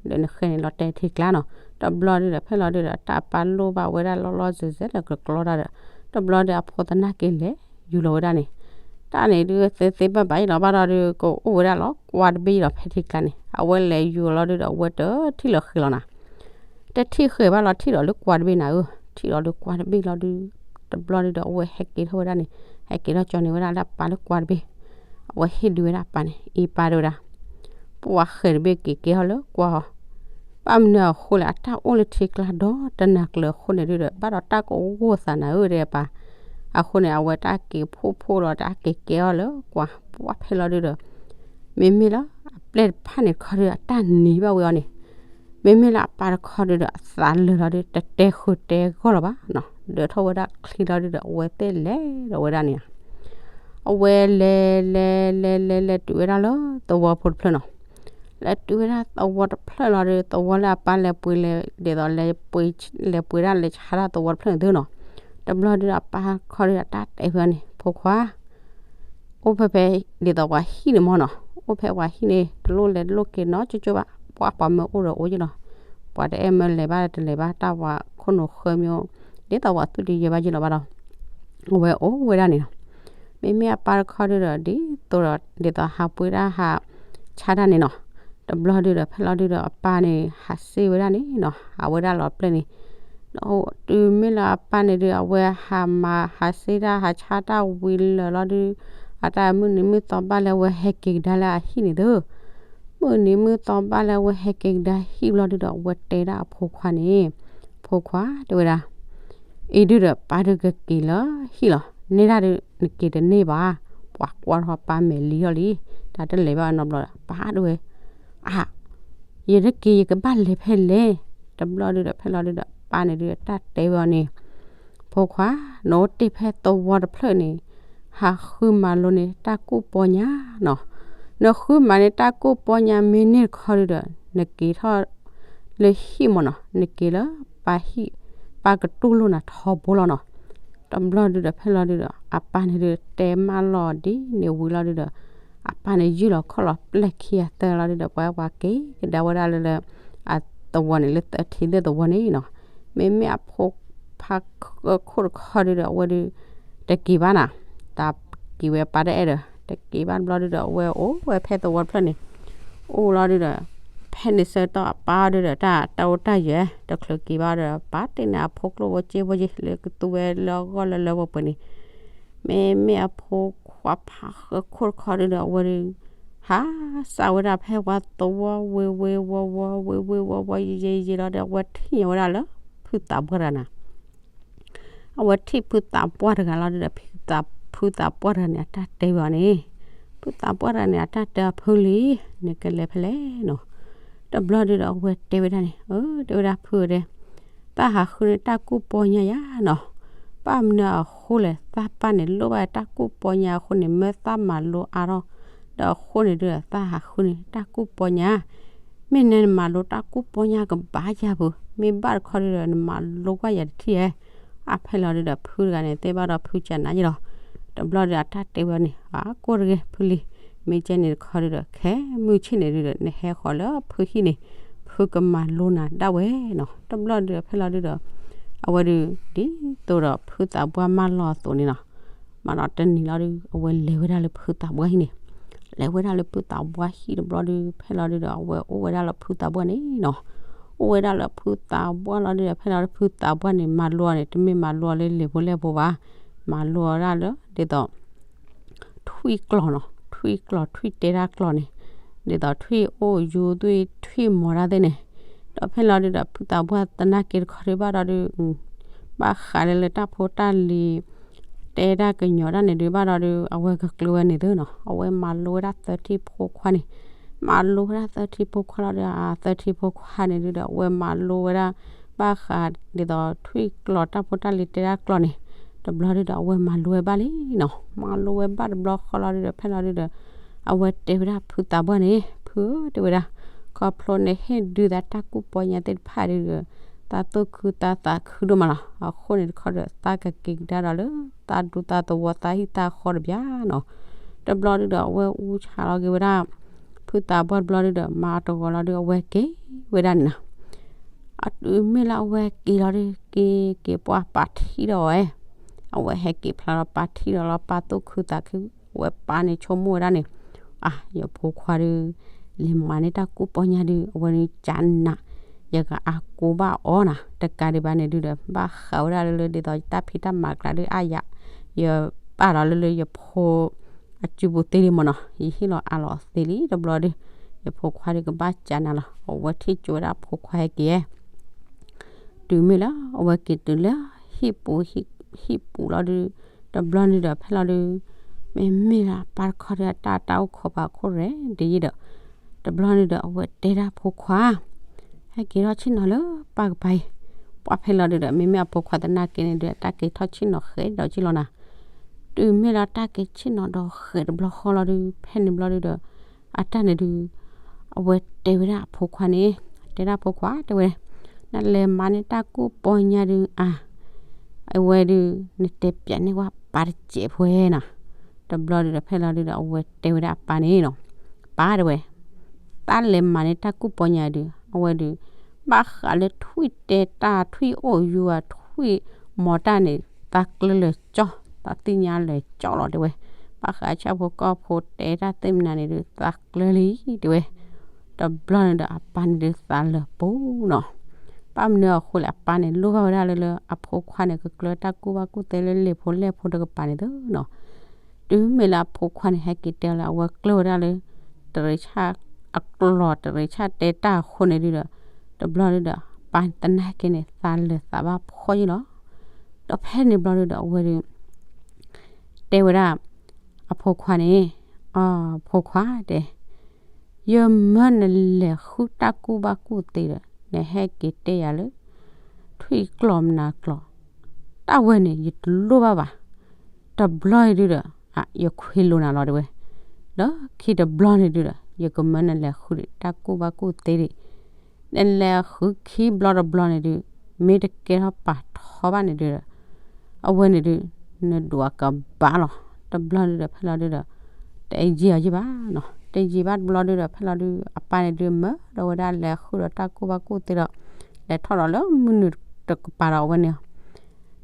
ဒီးနဃဲၤန့ၣ်လီၤတဲာ်ထံကျါနီၤ. တဘျီဒုဒီး ဖဲလီၤဒုဒီး တၢ်အပၢ်လိၣ်ဘၣ်ဝဲဒၣ်လီၤလီၤစဲၤစဲၤလၢကကျီတၢ်ဒီး တဘျီဒုးအဖိသနာ်က့လဲၤယူၤလီၤဝဲဒၣ်န့ၣ်, တၢ်န့ၣ်ဒုး သ့သ့ဘၣ်ဘၣ်အံၤလီၤဘၣ်ဒီးဒုး ကအိၣ်ဝဲဒၣ်လီၤကွၢ်တဘ့ၣ်လီၤ ဖဲထံကျါန့ၣ် အဝဲလဲၤယူၤလီၤဒုဒီး အဝဲတထံၣ်လီၤဃဲၤလီၤနၤ တထံၣ်ဃဲၤဘၣ်လီၤ ထံၣ်ဒီးလၢကွၢ်တဘ့ၣ်နၤဧၢ, ထံၣ်ဒီးလၢကွၢ်တဘ့ၣ်လီၤဒုး, တဘျီဒုဒီး အဝဲဟဲက့ၤထီၣ်ဝဲဒၣ်န့ၣ်, ဟဲက့ၤထီၣ်ကၠီန့ၢ်ဝဲဒၣ်လၢအပၢ်လၢကွၢ်တဘ့ၣ်, အဝဲဟ့ၣ်ဒုးဝဲဒၣ်အပၢ်န့ၣ် အံၤပၢ်တဲဝဲဒၣ်, ပှၤဃဲၤတဘ့ၣ်က့ၤကဲထီၣ်လၢကွၢ်အီၤ, ဘၣ်မနုၤအဃိလဲၣ် အတၢ်အိၣ်လၢထံကျါဒီးတနၤကျၢၤအဃိန့ၣ်ဒုဒီး ဘၣ်ဒီးတၢ်ကအိၣ်သးနၤဧၢ တဲအပၢ်, အဃိန့ၣ် အဝဲတၢ်က့ၤဖှိၣ်ဖှိၣ်လီၤ တၢ်က့ၤကဲထီၣ်လၢကွၢ် ပှၢ်ဖဲလီၤဒုဒီး မ့မ့ၢ်လၢအပျဲၢ်တဖၣ်န့ၣ်တခီဒုဒီး အတၢ်နံၤဘၣ်ဝဲအီၤန့ၣ်, မ့မ့ၢ်လၢအပၢ်တခီဒုဒီး အသးလၢာ်လီၤဒု တတဲဃုာ်တဲဂီၢ်လီၤဘၣ်နီၤ, ဒၢးထီၣ်ဝဲဒၣ်ချံလီၤဒုဒီး အဝဲသ့ၣ်လဲၤဒီးဝဲဒၣ်န့ၣ်ဧါ, အဝဲလဲၤလဲၤလဲၤလဲၤလဲၤတုၤဝဲဒၣ်လၢသဝီဖိတဖျၢၣ်နီၤ, လဲၤတုၤဝဲဒၣ်သဝီတဖျၢၣ်လီၤဒု သဝီလၢအပၢ်လဲၤပှ့ၤလဲၤ ဒ်သိးလဲၤပှ့ၤ လဲၤပှ့ၤဒၣ်လဲၤဆါတၢ်သဝီတဖျၢၣ်န့ၣ်သုနီၤ, တဘျီဒုဒီးအပၢ်တခီဒုဒီး တၢ်တဲဖဲန့ၣ် ဖိခွါ အိၣ်ဖဲဖဲ ဒ်သိးပှၤဟံၣ်န့ၣ်မၢ်နီၤ, အိၣ်ဖဲပှၤဟံၣ်န့ၣ် တလိၣ်လဲၤတလိၣ်က့ၤနီတကၠိဘၣ်, ပှၤပှၤမၢအိၣ်ဒီးအိၣ်ယ့ၣ်လီၤ, ပှၤတအဲၣ်မၢလဲၤဘၣ်တလဲၤဘၣ် တၢ်ပှၤခိၣ်နူာ်ဃၢမၠိ ဒ်သိးပှၤသူၣ်တယၢၤဘၣ်ယ့ၣ်လီၤဘၣ်ဒီး အဝဲအိၣ်ဝဲဒၣ်န့ၣ်နီၤ, မ့မ့ၢ်အပၢ်တခီဒုဒီး ဒ်သိးဒီး ဒ်သိးဟးပှ့ၤတၢ်ဟးဆါတၢ်န့ၣ်နီၤ, တဘျီဒုဒီး ဖဲလီၤဒုဒီး အပၢ်န့ၣ် ဟးစ့ဝဲဒၣ်န့ၣ်နီၤ, ဟးဝဲဒၣ်လီၤပျဲၢ်န့ၣ် ဒီးတုၤမ့ၢ်လၢအပၢ်န့ၣ်ဒုး အဝဲဟးမၤဟးစ့တၢ်ဟးဆါတၢ်ဝံၤလၢာ်လီၤဒုး, အတၢ်မုၢ်နံၤမုၢ်သီဘၣ်လၢအဝဲဟဲက့ၤကဒါလၢအဟံၣ်န့ၣ်သု, မုၢ်နံၤမုၢ်သီဘၣ်လၢအဝဲဟဲက့ၤကဒါဟံၣ်ဘျီဒုဒီး အဝဲတဲဒၣ်အဖိခွါန့ၣ်, ဖိခွါ တဲဝဲဒၣ် အံၤဒုဒီး ပၢ်ဒုးကက့ၤလၢဟံၣ်လီၤ, နဲဒၣ်ဒုး နက့ၤတန့ၢ်ဘၣ်, ပှၤကွၢ်ထီၣ်ပၢ်မဲာ်လံထီၣ်လံ, တၢ်တလဲၤဘၣ်နီတဘျီဒီး ပၢ်တဲဝဲ အါ ယတက့ၤယကဘၣ်လဲၤဖဲလဲၣ်, တဘျီဒုဒီး ဖဲလီၤဒုဒီး ပၢ်န့ၣ်ဒုး တၢ်တဲဝဲအီၤန့ၣ်, ဖိခွါ နအိၣ်တ့ၢ်ဖဲသဝီတဖျၢၣ်န့ၣ် ဟးဃုမၤလိန့ၢ် တၢ်ကူၣ်ပီညါနီၤ, နဃုမၤန့ၢ်တၢ်ကူၣ်ပီညါမ့ၢ်န့ၢ်တခီဒုဒီး နက့ၤထီၣ်လၢဟံၣ်မၢ်နီၤ, နက့ၤလၢပၢ်ဟံၣ် ပၢ်ကတူၢ်လိာ်နၤထီဘိလီၤနီၤ, တဘျီဒုဒီး ဖဲလီၤဒုဒီး အပၢ်န့ၣ်ဒုး တဲမၢလီၤဒ်န့ၣ်ဝံၤလီၤဒုဒီး အပၢ်န့ၣ်ယုၢ်လီၤခီၣ်လီၤပျဲၢ်ခံဂၤသၢဂၤလီၤဒုဒီး ပှၤပှၤက့ၤကဒါဝဲဒၣ်လၢလၢ အသဝီန့ၣ် လၢသထံသဝီန့ၣ်နီၤ, မ့မ့ၢ်အဖိဖါခိၣ်တခီဒုဒီး အဝဲဒုး တက့ၤဘၣ်နၤ, တၢ်က့ၤဝဲပၢ်တအဲၣ်ဒီး တက့ၤဘၣ်တဘျီဒုဒီး အဝဲအိၣ်ဝဲဖဲသဝီတဖျၢၣ်န့ၣ် အိၣ်လီၤဒုဒီး ဖဲန့ၣ်ဆၢကတီၢ်အပၢ်ဒုဒီး တၢ်တၢ်အိၣ်တၢ်ယၢၤ တချုးက့ၤဘၣ်ဒီး ပၢ်တ့ၢ်န့ၣ်အဖိကျိၣ်ဖိစ့ဖိယ့ၤ လၢကသူဝဲလၢအဂီၢ်လၢလၢပှဲၤပှဲၤန့ၣ်, မ့မ့ၢ်အဖိခွါဖါဃၢခိၣ်တခီဒုဒီး အဝဲဒုး ဟးစးဝဲဒၣ်ဖဲပှၤသဝီဝ့ၤဝ့ၤဝီၤဝီၤ ဝ့ၤဝ့ၤဝီၤဝီၤ ယံာ်ယံာ်ယံာ်လီၤဒီး အဝဲထံၣ်ဝဲဒၣ်လၢ ဖုသးပှၢ်တဂၤနၤ အဝဲထံၣ်ဖုသးပှၢ်တဂၤလီၤဒုဒီး ဖုသးပှၢ်တဂၤန့ၣ် အတၢ်တဲဝဲအီၤန့ၣ်, ဖုသးပှၢ်တဂၤန့ၣ် အတၢ်တဲအီၤ ဖုလံၤ နကလဲၤဖဲလဲၣ်နီၤ, တဘျီဒုဒီး အဝဲတဲဝဲဒၣ်န့ၣ် အၢ တဲဝဲဒၣ်ဖုဧၢတဲ တၢ်ဟးဃုန့ၢ်တၢ်ကူၣ်ပီညါယၤနီၤ, ဘၣ်မနုၤအဃိလဲၣ် သးပၢ်န့ၣ်လိၣ်ဘၣ်တၢ်ကူၣ်ပီညါအဃိန့ၣ် မၢသးမၤလိအါထီၣ်, ဒီးအဃိန့ၣ်ဒုဒီး သးဟးဃုန့ၢ်တၢ်ကူၣ်ပီညါ, မ့ၢ်နဲနမၤလိတၢ်ကူၣ်ပီညါကဘၣ်ယၤပူၤ, မ့ၢ်ဘၣ်တခီဒုဒီး နမၤလိကွၢ်ယၤတထံၣ်ဧါ, အဖဲလီၤဒုဒီး ဖုတဂၤန့ၣ် သ့ၣ်ဘၣ်ဒီးဖုကနၤယ့ၣ်လီၤ, တဘျီဒီး အတၢ်တဲဝဲန့ၣ် အကိၢ်တဂ့ၤ ဖုလံၤ မ့ၢ်ကဲန့ၣ်တခီဒုဒီး ခဲမုၢ်ဆ့ၣ်န့ၣ်ဒုဒီး နဟဲဃီၤလၢဖုဟံၣ်န့ၣ် ဖုကမၤလိနၤဒၣ်ဝဲနီၤ, တဘျီဒုဒီး ဖဲလီၤဒုဒီး အဝဲဒုး ဒ်သိးဒီးဖုသးပှၢ်မၢလီၤအသိးန့ၣ်နီၤ, မၤဒီးတနံၤလီၤဒု အဝဲလဲၤဝဲဒၣ်လၢဖုသးပှၢ်ဟံၣ်န့ၣ်, လဲၤဝဲဒၣ်လၢဖုသးပှၢ်ဟံၣ်တဘျီဒု ဖဲလီၤဒုဒီး အဝဲအိၣ်ဝဲဒၣ်လၢဖုသးပှၢ်န့ၣ်နီၤ, အိၣ်ဝဲဒၣ်လၢဖုသးပှၢ်လီၤဒုဒီး ဖဲလီၤဒု ဖုသးပှၢ်န့ၣ် မၤလိအီၤန့ၣ် တမ့ၢ်မၤလိအီၤလၢလံာ်ဖိလဲၢ်ဖိဘၣ်, မၤလိအီၤဒၣ်လၢ ဒ်သိး ထွံၣ်ကျီၢ်နီၤ, ထွံၣ်ကျီၢ်ထွံၣ်တဲတၢ်ကျီၢ်န့ၣ်, ဒ်သိးထွံၣ်အိၣ်ယူၤသွံၣ်ထွံၣ်မီၤတၢ်သ့ၣ်န့ၣ်, ဒီးဖဲလီၤဒုဒီး ဖုသးပှၢ်သနာ်က့တခီဒုဘၣ်ဒီးဒုး ဘၣ်ဃးလၢလၢတၢ်ဖိတၢ်လံၤ တဲတၢ်ကညီၤတၢ်န့ၣ်ဒုးဘၣ်ဒီးဒုး အဝဲကကျၢၤဝဲန့ၣ်သုနီၤ, အဝဲမၤလိဝဲဒၣ်သၢထံၣ်ဖိခွါန့ၣ်, မၤလိဝဲဒၣ်သၢထံၣ်ဖိခွါလီၤဒုး အသၢထံၣ်ဖိခွါန့ၣ်ဒုဒီး အဝဲမၤလိဝဲဒၣ် ဘၣ်ဃးဒ်သိးထွံၣ်ကျီၢ်တၢ်ဖိတၢ်လံၤတဲတၢ်ကျီၢ်န့ၣ်, တဘျီဒုဒီး အဝဲမၤလိဝဲဘၣ်လံနီၤ, မၤလိဝဲဘၣ်တဘျီဃီလီၤဒုဒီး ဖဲလီၤဒုဒီး အဝဲတဲဝဲဒၣ်ဖုသးပှၢ်န့ၣ်, ဖုဧၢ တဲဝဲဒၣ်, ခီဖျိနဟ့ၣ်ဒုးသးတၢ်ကူၣ်ပီညါသ့ၣ်တဖၣ်ဒုဒီး သးသူၣ်ခုသးသးခုဒိၣ်မးလီၤ, အဃိန့ၣ်တခီဒီး သးကက့ၤကဒါဒီးလၢ သးဒူသးသဝီသးဟံၣ်သးဃီတဘျီနီၤ, တဘျီဒုဒီး အဝဲအူဆးလီၤက့ၤဝဲဒၣ် ဖုသးပှၢ်တဘျီဒုဒီး မၤတဂီၤလီၤဒုး အဝဲက့ၤဝဲဒၣ်န့ၣ်နီၤ, အတုၤမ့ၢ်လၢအဝဲက့ၤလီၤဒုး က့ၤက့ၤပှၤပာ်ထံဒီးဝဲ, အဝဲဟဲက့ၤဖျါလီၤပာ်ထံဒီးလီၤ ပာ်သူၣ်ခုသးခု, အဝဲပာ်န့ၣ်ဆိကမိၣ်ဝဲဒၣ်န့ၣ်, အါ ယဖိခွါဒုး လဲၤမၤန့ၢ်တၢ်ကူၣ်ပီညါဒုး အဝဲန့ၣ်ကနး ယကအါကိဘၣ်အီၤနၤ, တကးဒံးဘၣ်န့ၣ်ဒုဒီး ဘၣ်ဃးဝဲဒၣ်လၢလၢဒ်သိးယတၢ်ဖံးတၢ်မၤကျါဒုး အါယၤ ယပာ်လီၤလၢလၢယဖိ အစုပူၤသ့လံမ့ၢ်နီၤ, ယဟ့ၣ်လီၤအါလီၤသ့လံ, တဘျီဒုး ယဖိခွါဒုးကဘၣ်ကနးလီၤ, အဝဲထံၣ်ကၠိဝဲဒၣ်အဖိခွါဟဲက့ၤ တုၤမ့ၢ်လၢအဝဲက့ၤတုၤလၢ ဟံၣ်ပူၤ ဟံၣ်ပူၤလီၤဒုး, တဘျီန့ၣ်ဒီးဖဲလီၤဒုး, မ့မ့ၢ်လၢအပၢ်တခီဒီး တၢ်တၢ်အိၣ်ခိးပာ်ခိၣ်ရဲၣ်ဒ်ယံၤဒီး, တဘျီန့ၣ်ဒီး အဝဲတဲဒၣ်ဖိခွါ ဟဲက့ၤထီၣ်ဆ့ၣ်နီၤလၢပၢ်ကပၤအံၤ, ပှၢ်ဖဲလီၤဒုးဒီးမ့မ့ၢ်အဖိခွါသနာ်က့န့ၣ်ဒုး အတၢ်က့ၤထီၣ်ဆ့ၣ်နီၤဃဲးဒီးက့ၤလီၤနၤ, တုၤမ့ၢ်လၢတၢ်က့ၤဆ့ၣ်နီၤဒီးဃဲးတဘျီဃီလီၤဒုး ဖဲန့ၣ်ဘျီဒုးဒီး အတၢ်န့ၣ်ဒုး အဝဲတဲဝဲဒၣ်အဖိခွါန့ၣ်, တဲဒၣ်ဖိခွါတဲဝဲ, နလဲၤမၤန့ၢ်တၢ်ကူၣ်ပီညါဒုးအါ, အဝဲဒုး နတဲပျးန့ၢ်ဝဲပၢ်တစဲးဖိနီၤ, တဘျီဒုးဒီးဖဲလီၤဒုးဒီး အဝဲတဲဝဲဒၣ်အပၢ်န့ၣ်နီၤ, ပၢ်တဲဝဲ, တၢ်လဲၤမၤန့ၢ်တၢ်ကူၣ်ပီညါဒုး အဝဲဒုး ဘၣ်ဃးလၢထွံၣ်တဲတၢ် ထွံၣ်အိၣ်ယူၤ ထွံၣ်မီၤတၢ်န့ၣ် သးကျၢၤလၢာ်ကၠီ, သးသ့ၣ်ညါလၢာ်ကၠီလီၤတဲဝဲ, ဘၣ်ဃးဆၣ်ဖိကီၢ်ဖိတဲတၢ်သ့ၣ်မနၤန့ၣ်ဒုး သးကျၢၤလံတဲဝဲ, တဘျီန့ၣ်ဒီး အပၢ်န့ၣ်ဒုးသးလၢာ်ပူၤနီၤ, ဘၣ်မနုၤအဃိလဲၣ် အပၢ်န့ၣ်လိၣ်ဘၣ်ဝဲဒၣ်လၢလၢ အဖိခွါန့ၣ် ကကျၢၤတၢ်ကူၣ်ဘၣ်ကူၣ်သ့လၢလံာ်ဖိလဲၢ်ဖိတကပၤန့ၣ်သုနီၤ, တုၤမ့ၢ်လၢအဖိခွါန့ၣ် ဟဲက့ၤတဲလၢအဝဲကျၢၤဝဲဒၣ်လၢ တရံးဆၣ်အကျီၢ် တရံးဆၣ်တဲတၢ်အဃိန့ၣ်ဒုးဒီး, တဘျီဒုးဒီး ပၢ်သနာ်က့န့ၣ် သးလၢာ်သးဘၣ်ဖှီၣ်ယံလီၤ, ဒီးဖဲန့ၣ်ဘျီဒုးဒီး အဝဲဒုး တဲဝဲဒၣ် အဖိခွါန့ၣ်, အဖိခွါတဲ, ယမၢနလဲၤဃုတၢ်ကူၣ်ဘၣ်ကူၣ်သ့ဒီး နဟဲက့ၤတဲယၤလၢ ထွံၣ်ကျီၢ်မနၤကျီၢ်, တၢ်ဝဲန့ၣ် ယတလိၣ်ဘၣ်ဘၣ်, တဘျီအံၤဒုးဒီး ယခွ့လိာ်နၤလီၤတဲဝဲ, လၢခံတဘျီန့ၣ်ဒုးဒီး ယကမၢနလဲၤဃုတၢ်ကူၣ်ဘၣ်ကူၣ်သ့ဒံး, နလဲၤဃုခံဘျီတဘျီန့ၣ်ဒုး မ့ၢ်တကဲထီၣ်ပာ်ထီဘၣ်န့ၣ်ဒုးဒီး အဝဲန့ၣ်ဒုး နဒွးကဘၣ်လီၤ, တဘျီဒုးဒီးဖဲလီၤဒုးဒီး တယံာ်အီၤယံာ်ဘၣ်နီၤ, တယံာ်ဘၣ်တဘျီဒုးဒီး ဖဲလီၤဒုး အပၢ်န့ၣ်ဒုးမၢဒီးဝဲဒၣ်လဲၤဃုဒီးတၢ်ကူၣ်ဘၣ်ကူၣ်သ့ဒီး လဲၤထီၣ်ဒီးလၢမုၢ်နုာ်တကပၤဒီးအဝဲန့ၣ်,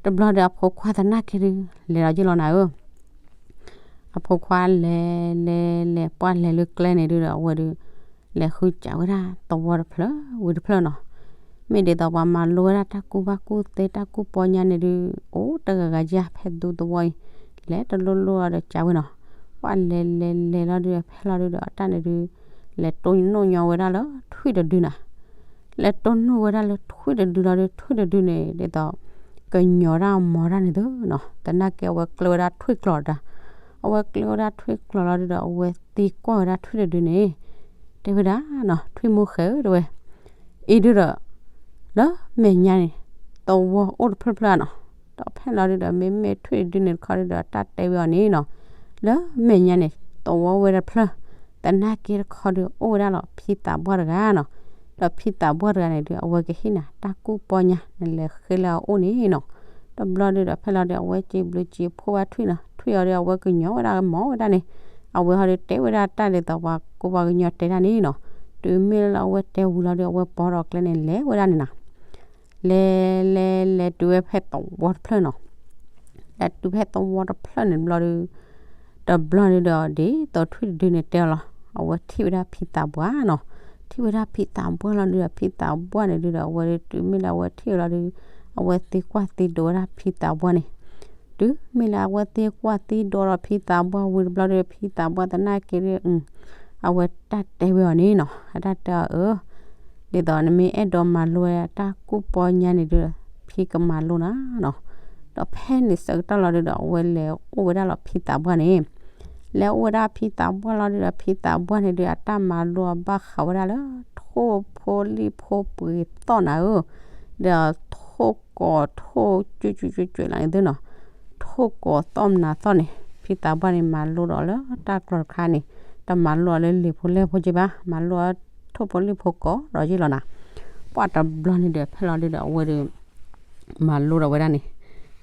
တဘျီဒီးအဖိခွါသနာ်က့ဒုး လဲၤလီၤယံာ်လီၤနၤဧၢ အဖိခွါလဲၤလဲၤလဲၤ ပှၢ်လဲၤလၢကျဲန့ၣ်ဒုးဒီး အဝဲဒုး လဲၤဃုစးဝဲဒၣ်သဝီတဖျၢၣ်ဝံၤတဖျၢၣ်နီၤ, မ့ၢ်ဒ်သိးပှၤမၤလိဝဲဒၣ်တၢ်ကူၣ်ဘၣ်ကူၣ်သ့တၢ်ကူၣ်ပီညါန့ၣ်ဒုး အိၣ်တဂၤဂၤယါဖဲဒူသဝီအံၤ, လဲၤတလိၣ်လိၣ်ဒီးစးဝဲနီၤ, ပှၢ်လဲၤလဲၤလဲၤလီၤဒုး ဖဲလီၤဒုးဒီးအတၢ်န့ၣ်ဒုး လဲၤတိၢ်နီၣ်ညီဝဲဒၣ်လၢထွံၣ်တဒုနၤ လဲၤတိၢ်နီၣ်ဝဲဒၣ်လၢထွံၣ်တဒုလီၤဒီး ထွံၣ်တဒုန့ၣ် ဒ်သိး ကညီၤတၢ်မီၤတၢ်န့ၣ်သုနီၤ, သနာ်က့အဝဲကျၢၤဝဲဒၣ်ထွံၣ်ကျီၢ်တၢ်, အဝဲကျၢၤဝဲဒၣ်ထွံၣ်ကျီၢ်လီၤဒုးဒီး အဝဲသံကွၢ်ဝဲဒၣ်ထွံၣ်တဒုန့ၣ်, တဲဝဲဒၣ်နီၤ ထွံၣ်မိၢ်ဃဲဧၢ တဲဝဲ, အံၤဒုးဒီး လၢမဲာ်ညါန့ၣ် သဝီအိၣ်တဖျၢၣ်ဖျၢၣ်ဧါနီၤ, ဒီးဖဲလီၤဒုးဒီး မ့မ့ၢ်ထွံၣ်တဒုန့ၣ်တခီဒုးဒီး တၢ်တဲဝဲအီၤန့ၣ်နီၤ, လၢမဲာ်ညါန့ၣ် သဝီဝဲတဖျၢၣ်, သနာ်က့တခီဒုး အိၣ်ဝဲဒၣ်လီၤ ဖံသးပှၢ်တဂၤနီၤ, ဒီးဖံသးပှၢ်တဂၤန့ၣ်ဒုး အဝဲကဟ့ၣ်နၤ တၢ်ကူၣ်ပီညါ နလဲၤဃ့လၢအအိၣ်န့ၣ်နီၤ, တဘျီဒုးဒီး ဖဲလီၤဒုး အဝဲစံးဘျုးစံးဖှိၣ်ဘၣ်ထွံၣ်နီၤ, ထွံၣ်အီၤဒုး အဝဲကညီၤဝဲဒၣ်မီၤဝဲဒၣ်န့ၣ်, အဝဲဟီဒုးတဲဝဲဒၣ်တၢ်ဒ်သိးပှၤကူပှၤကညီတဲတၢ်န့ၣ်နီၤ, တုၤမ့ၢ်လၢအဝဲတဲဝံၤလီၤဒုး အဝဲပိာ်ထီၣ်ကျဲန့ၣ် လဲၤဝဲဒၣ်န့ၣ်နီၤ လဲၤလဲၤလဲၤတုၤဝဲဖဲသဝီတဖျၢၣ်နီၤ, လဲၤတုၤဖဲသဝီတဖျၢၣ်န့ၣ်တဘျီဒုး, တဘျီဒုးဒီး ဒ်သိးထွံၣ်တဒုန့ၣ်တဲအီၤလီၤ, အဝဲထံၣ်ဝဲဒၣ်ဖံသးပှၢ်နီၤ, ထံၣ်ဝဲဒၣ်ဖံသးပှၢ်လီၤဒုးဒီး ဖံသးပှၢ်န့ၣ်ဒုးဒီး အဝဲဒုးတုၤမ့ၢ်လၢအဝဲထံၣ်အီၤလီၤဒုး, အဝဲသံကွၢ်သံဒိးဝဲဒၣ်ဖံသးပှၢ်န့ၣ်, တုၤမ့ၢ်လၢအဝဲသ့ၣ်ကွၢ်သံဒိးဒီးဖံသးပှၢ်ဝံၤတဘျီဒီး ဖံသးပှၢ်သနာ်က့ဒီး အဝဲတၢ်တဲဝဲအီၤန့ၣ်နီၤ, အတၢ်တဲအီၤအၢ ဒ်သိးနမ့ၢ်အဲၣ်ဒိးမၤလိဝဲတၢ်ကူၣ်ပီညါန့ၣ်ဒီး ဖံကမၤလိနၤနီၤ. ဒီးဖဲန့ၣ်ဆၢကတီၢ်လီၤဒုဒီး အဝဲလဲၤအိၣ်ဝဲဒၣ်လီၤဖံသးပှၢ်န့ၣ်, လဲၤအိၣ်ဝဲဒၣ်ဖံသးပှၢ်လီၤဒုဒီး ဖံသးပှၢ်န့ၣ်ဒီး အတၢ်မၤလိအဘၣ်ဃးဝဲဒၣ်လၢ ထိၣ်ဖိလံၣ်ဖိပှ့ၤသီၣ်နၤဧၢ, ဒီးထိၣ်ကိးထိၣ်ကၠူၣ်ကၠူၣ်ကၠူၣ်ကၠူၣ်လၢန့ၣ်သုနီၤ, ထိၣ်ကိးသီၣ်မနၤသီၣ်န့ၣ် ဖံသးပှၢ်န့ၣ် မၤလိဒီးလၢတၢ်ကျိၤတခါန့ၣ်, တမၤလိအီၤလၢလံာ်ဖိလဲၢ်ဖိက့ဘၣ်, မၤလိအီၤထိၣ်ဖိလံၣ်ဖိကိးဒီးက့လီၤနၤ. ပှၢ်တဘျီန့ၣ်ဒီး ဖဲလီၤဒုဒီး အဝဲဒီး မၤလိဒီးဝဲဒၣ်န့ၣ်,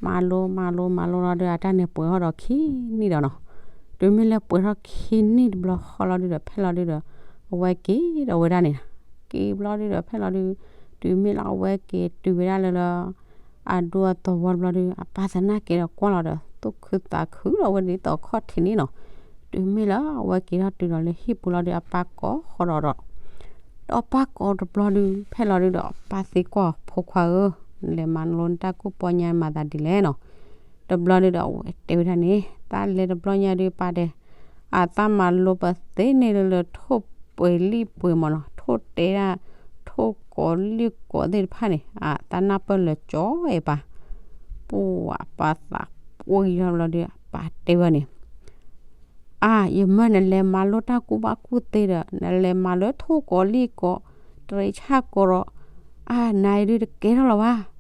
မၤလိမၤလိမၤလိလီၤဒု အတၢ်န့ၣ်ပှဲၤထီၣ်ဒီးခံနံၣ်ဒီးနီၤ, တုၤမ့ၢ်လၢပှဲၤထီၣ်ခံနံၣ်တဘျီဃီလီၤဒုဒီး ဖဲလီၤဒုဒီး အဝဲက့ၤဒီးဝဲဒၣ်န့ၣ်, က့ၤဘျီဒုဒီး ဖဲလီၤဒု တုၤမ့ၢ်လၢအဝဲက့ၤတုၤဝဲဒၣ်လၢလၢ အဒူအသဝီတဘျီဒု အပၢ်သနာ်က့ဒီးကွၢ်လီၤဒီး သူၣ်ခုသးခုဒီးဝဲဒ်သိးခီၣ်ထံးန့ၣ်နီၤ, တုၤမ့ၢ်လၢအဝဲက့ၤထီၣ်တုၤဒီးလၢဟံၣ်ပူၤလီၤဒု အပၢ်ကိးဃီဒီးဒီး ဒီးပၢ်ကိးတဘျီဒု ဖဲလီၤဒုဒီး ပၢ်သံကွၢ် ဖိခွါဧၢ, နလဲၤမၤလိနတၢ်ကူၣ်ပီညါမၤသးဒ်လဲၣ်နီၤ. တဘျီဒုဒီး အဝဲတဲဝဲဒၣ်န့ၣ် တၢ်လဲၤတဘျီညါဒု ပၢ်တဲ, အသးမၤလိပသ့န့ၣ်လၢလၢထိၣ်ပှ့ၤလံၣ်ပှ့ၤမ့ၢ်နီၤ, ထိၣ်တဲဒၣ် ထိၣ်ကိးလံၣ်ကိးသ့ၣ်တဖၣ်န့ၣ် အသးနၢ်ပၢၢ်လၢကၠီအဲၣ်ပၢ်, ပှၢ်ပၢ်သးပှံၤထီၣ်တဘျီဒု အပၢ်တဲဝဲန့ၣ် အါ ယမၢနလဲၤမၤလိတၢ်ကူၣ်ဘၣ်ကူၣ်သ့ဒီး နလဲၤမၤလိထိၣ်ကိးလံၣ်ကိး တရံးဆၣ်ကိးဒီး အါ နၤအံၤဒုတကဲထီၣ်လီၤဘၣ်.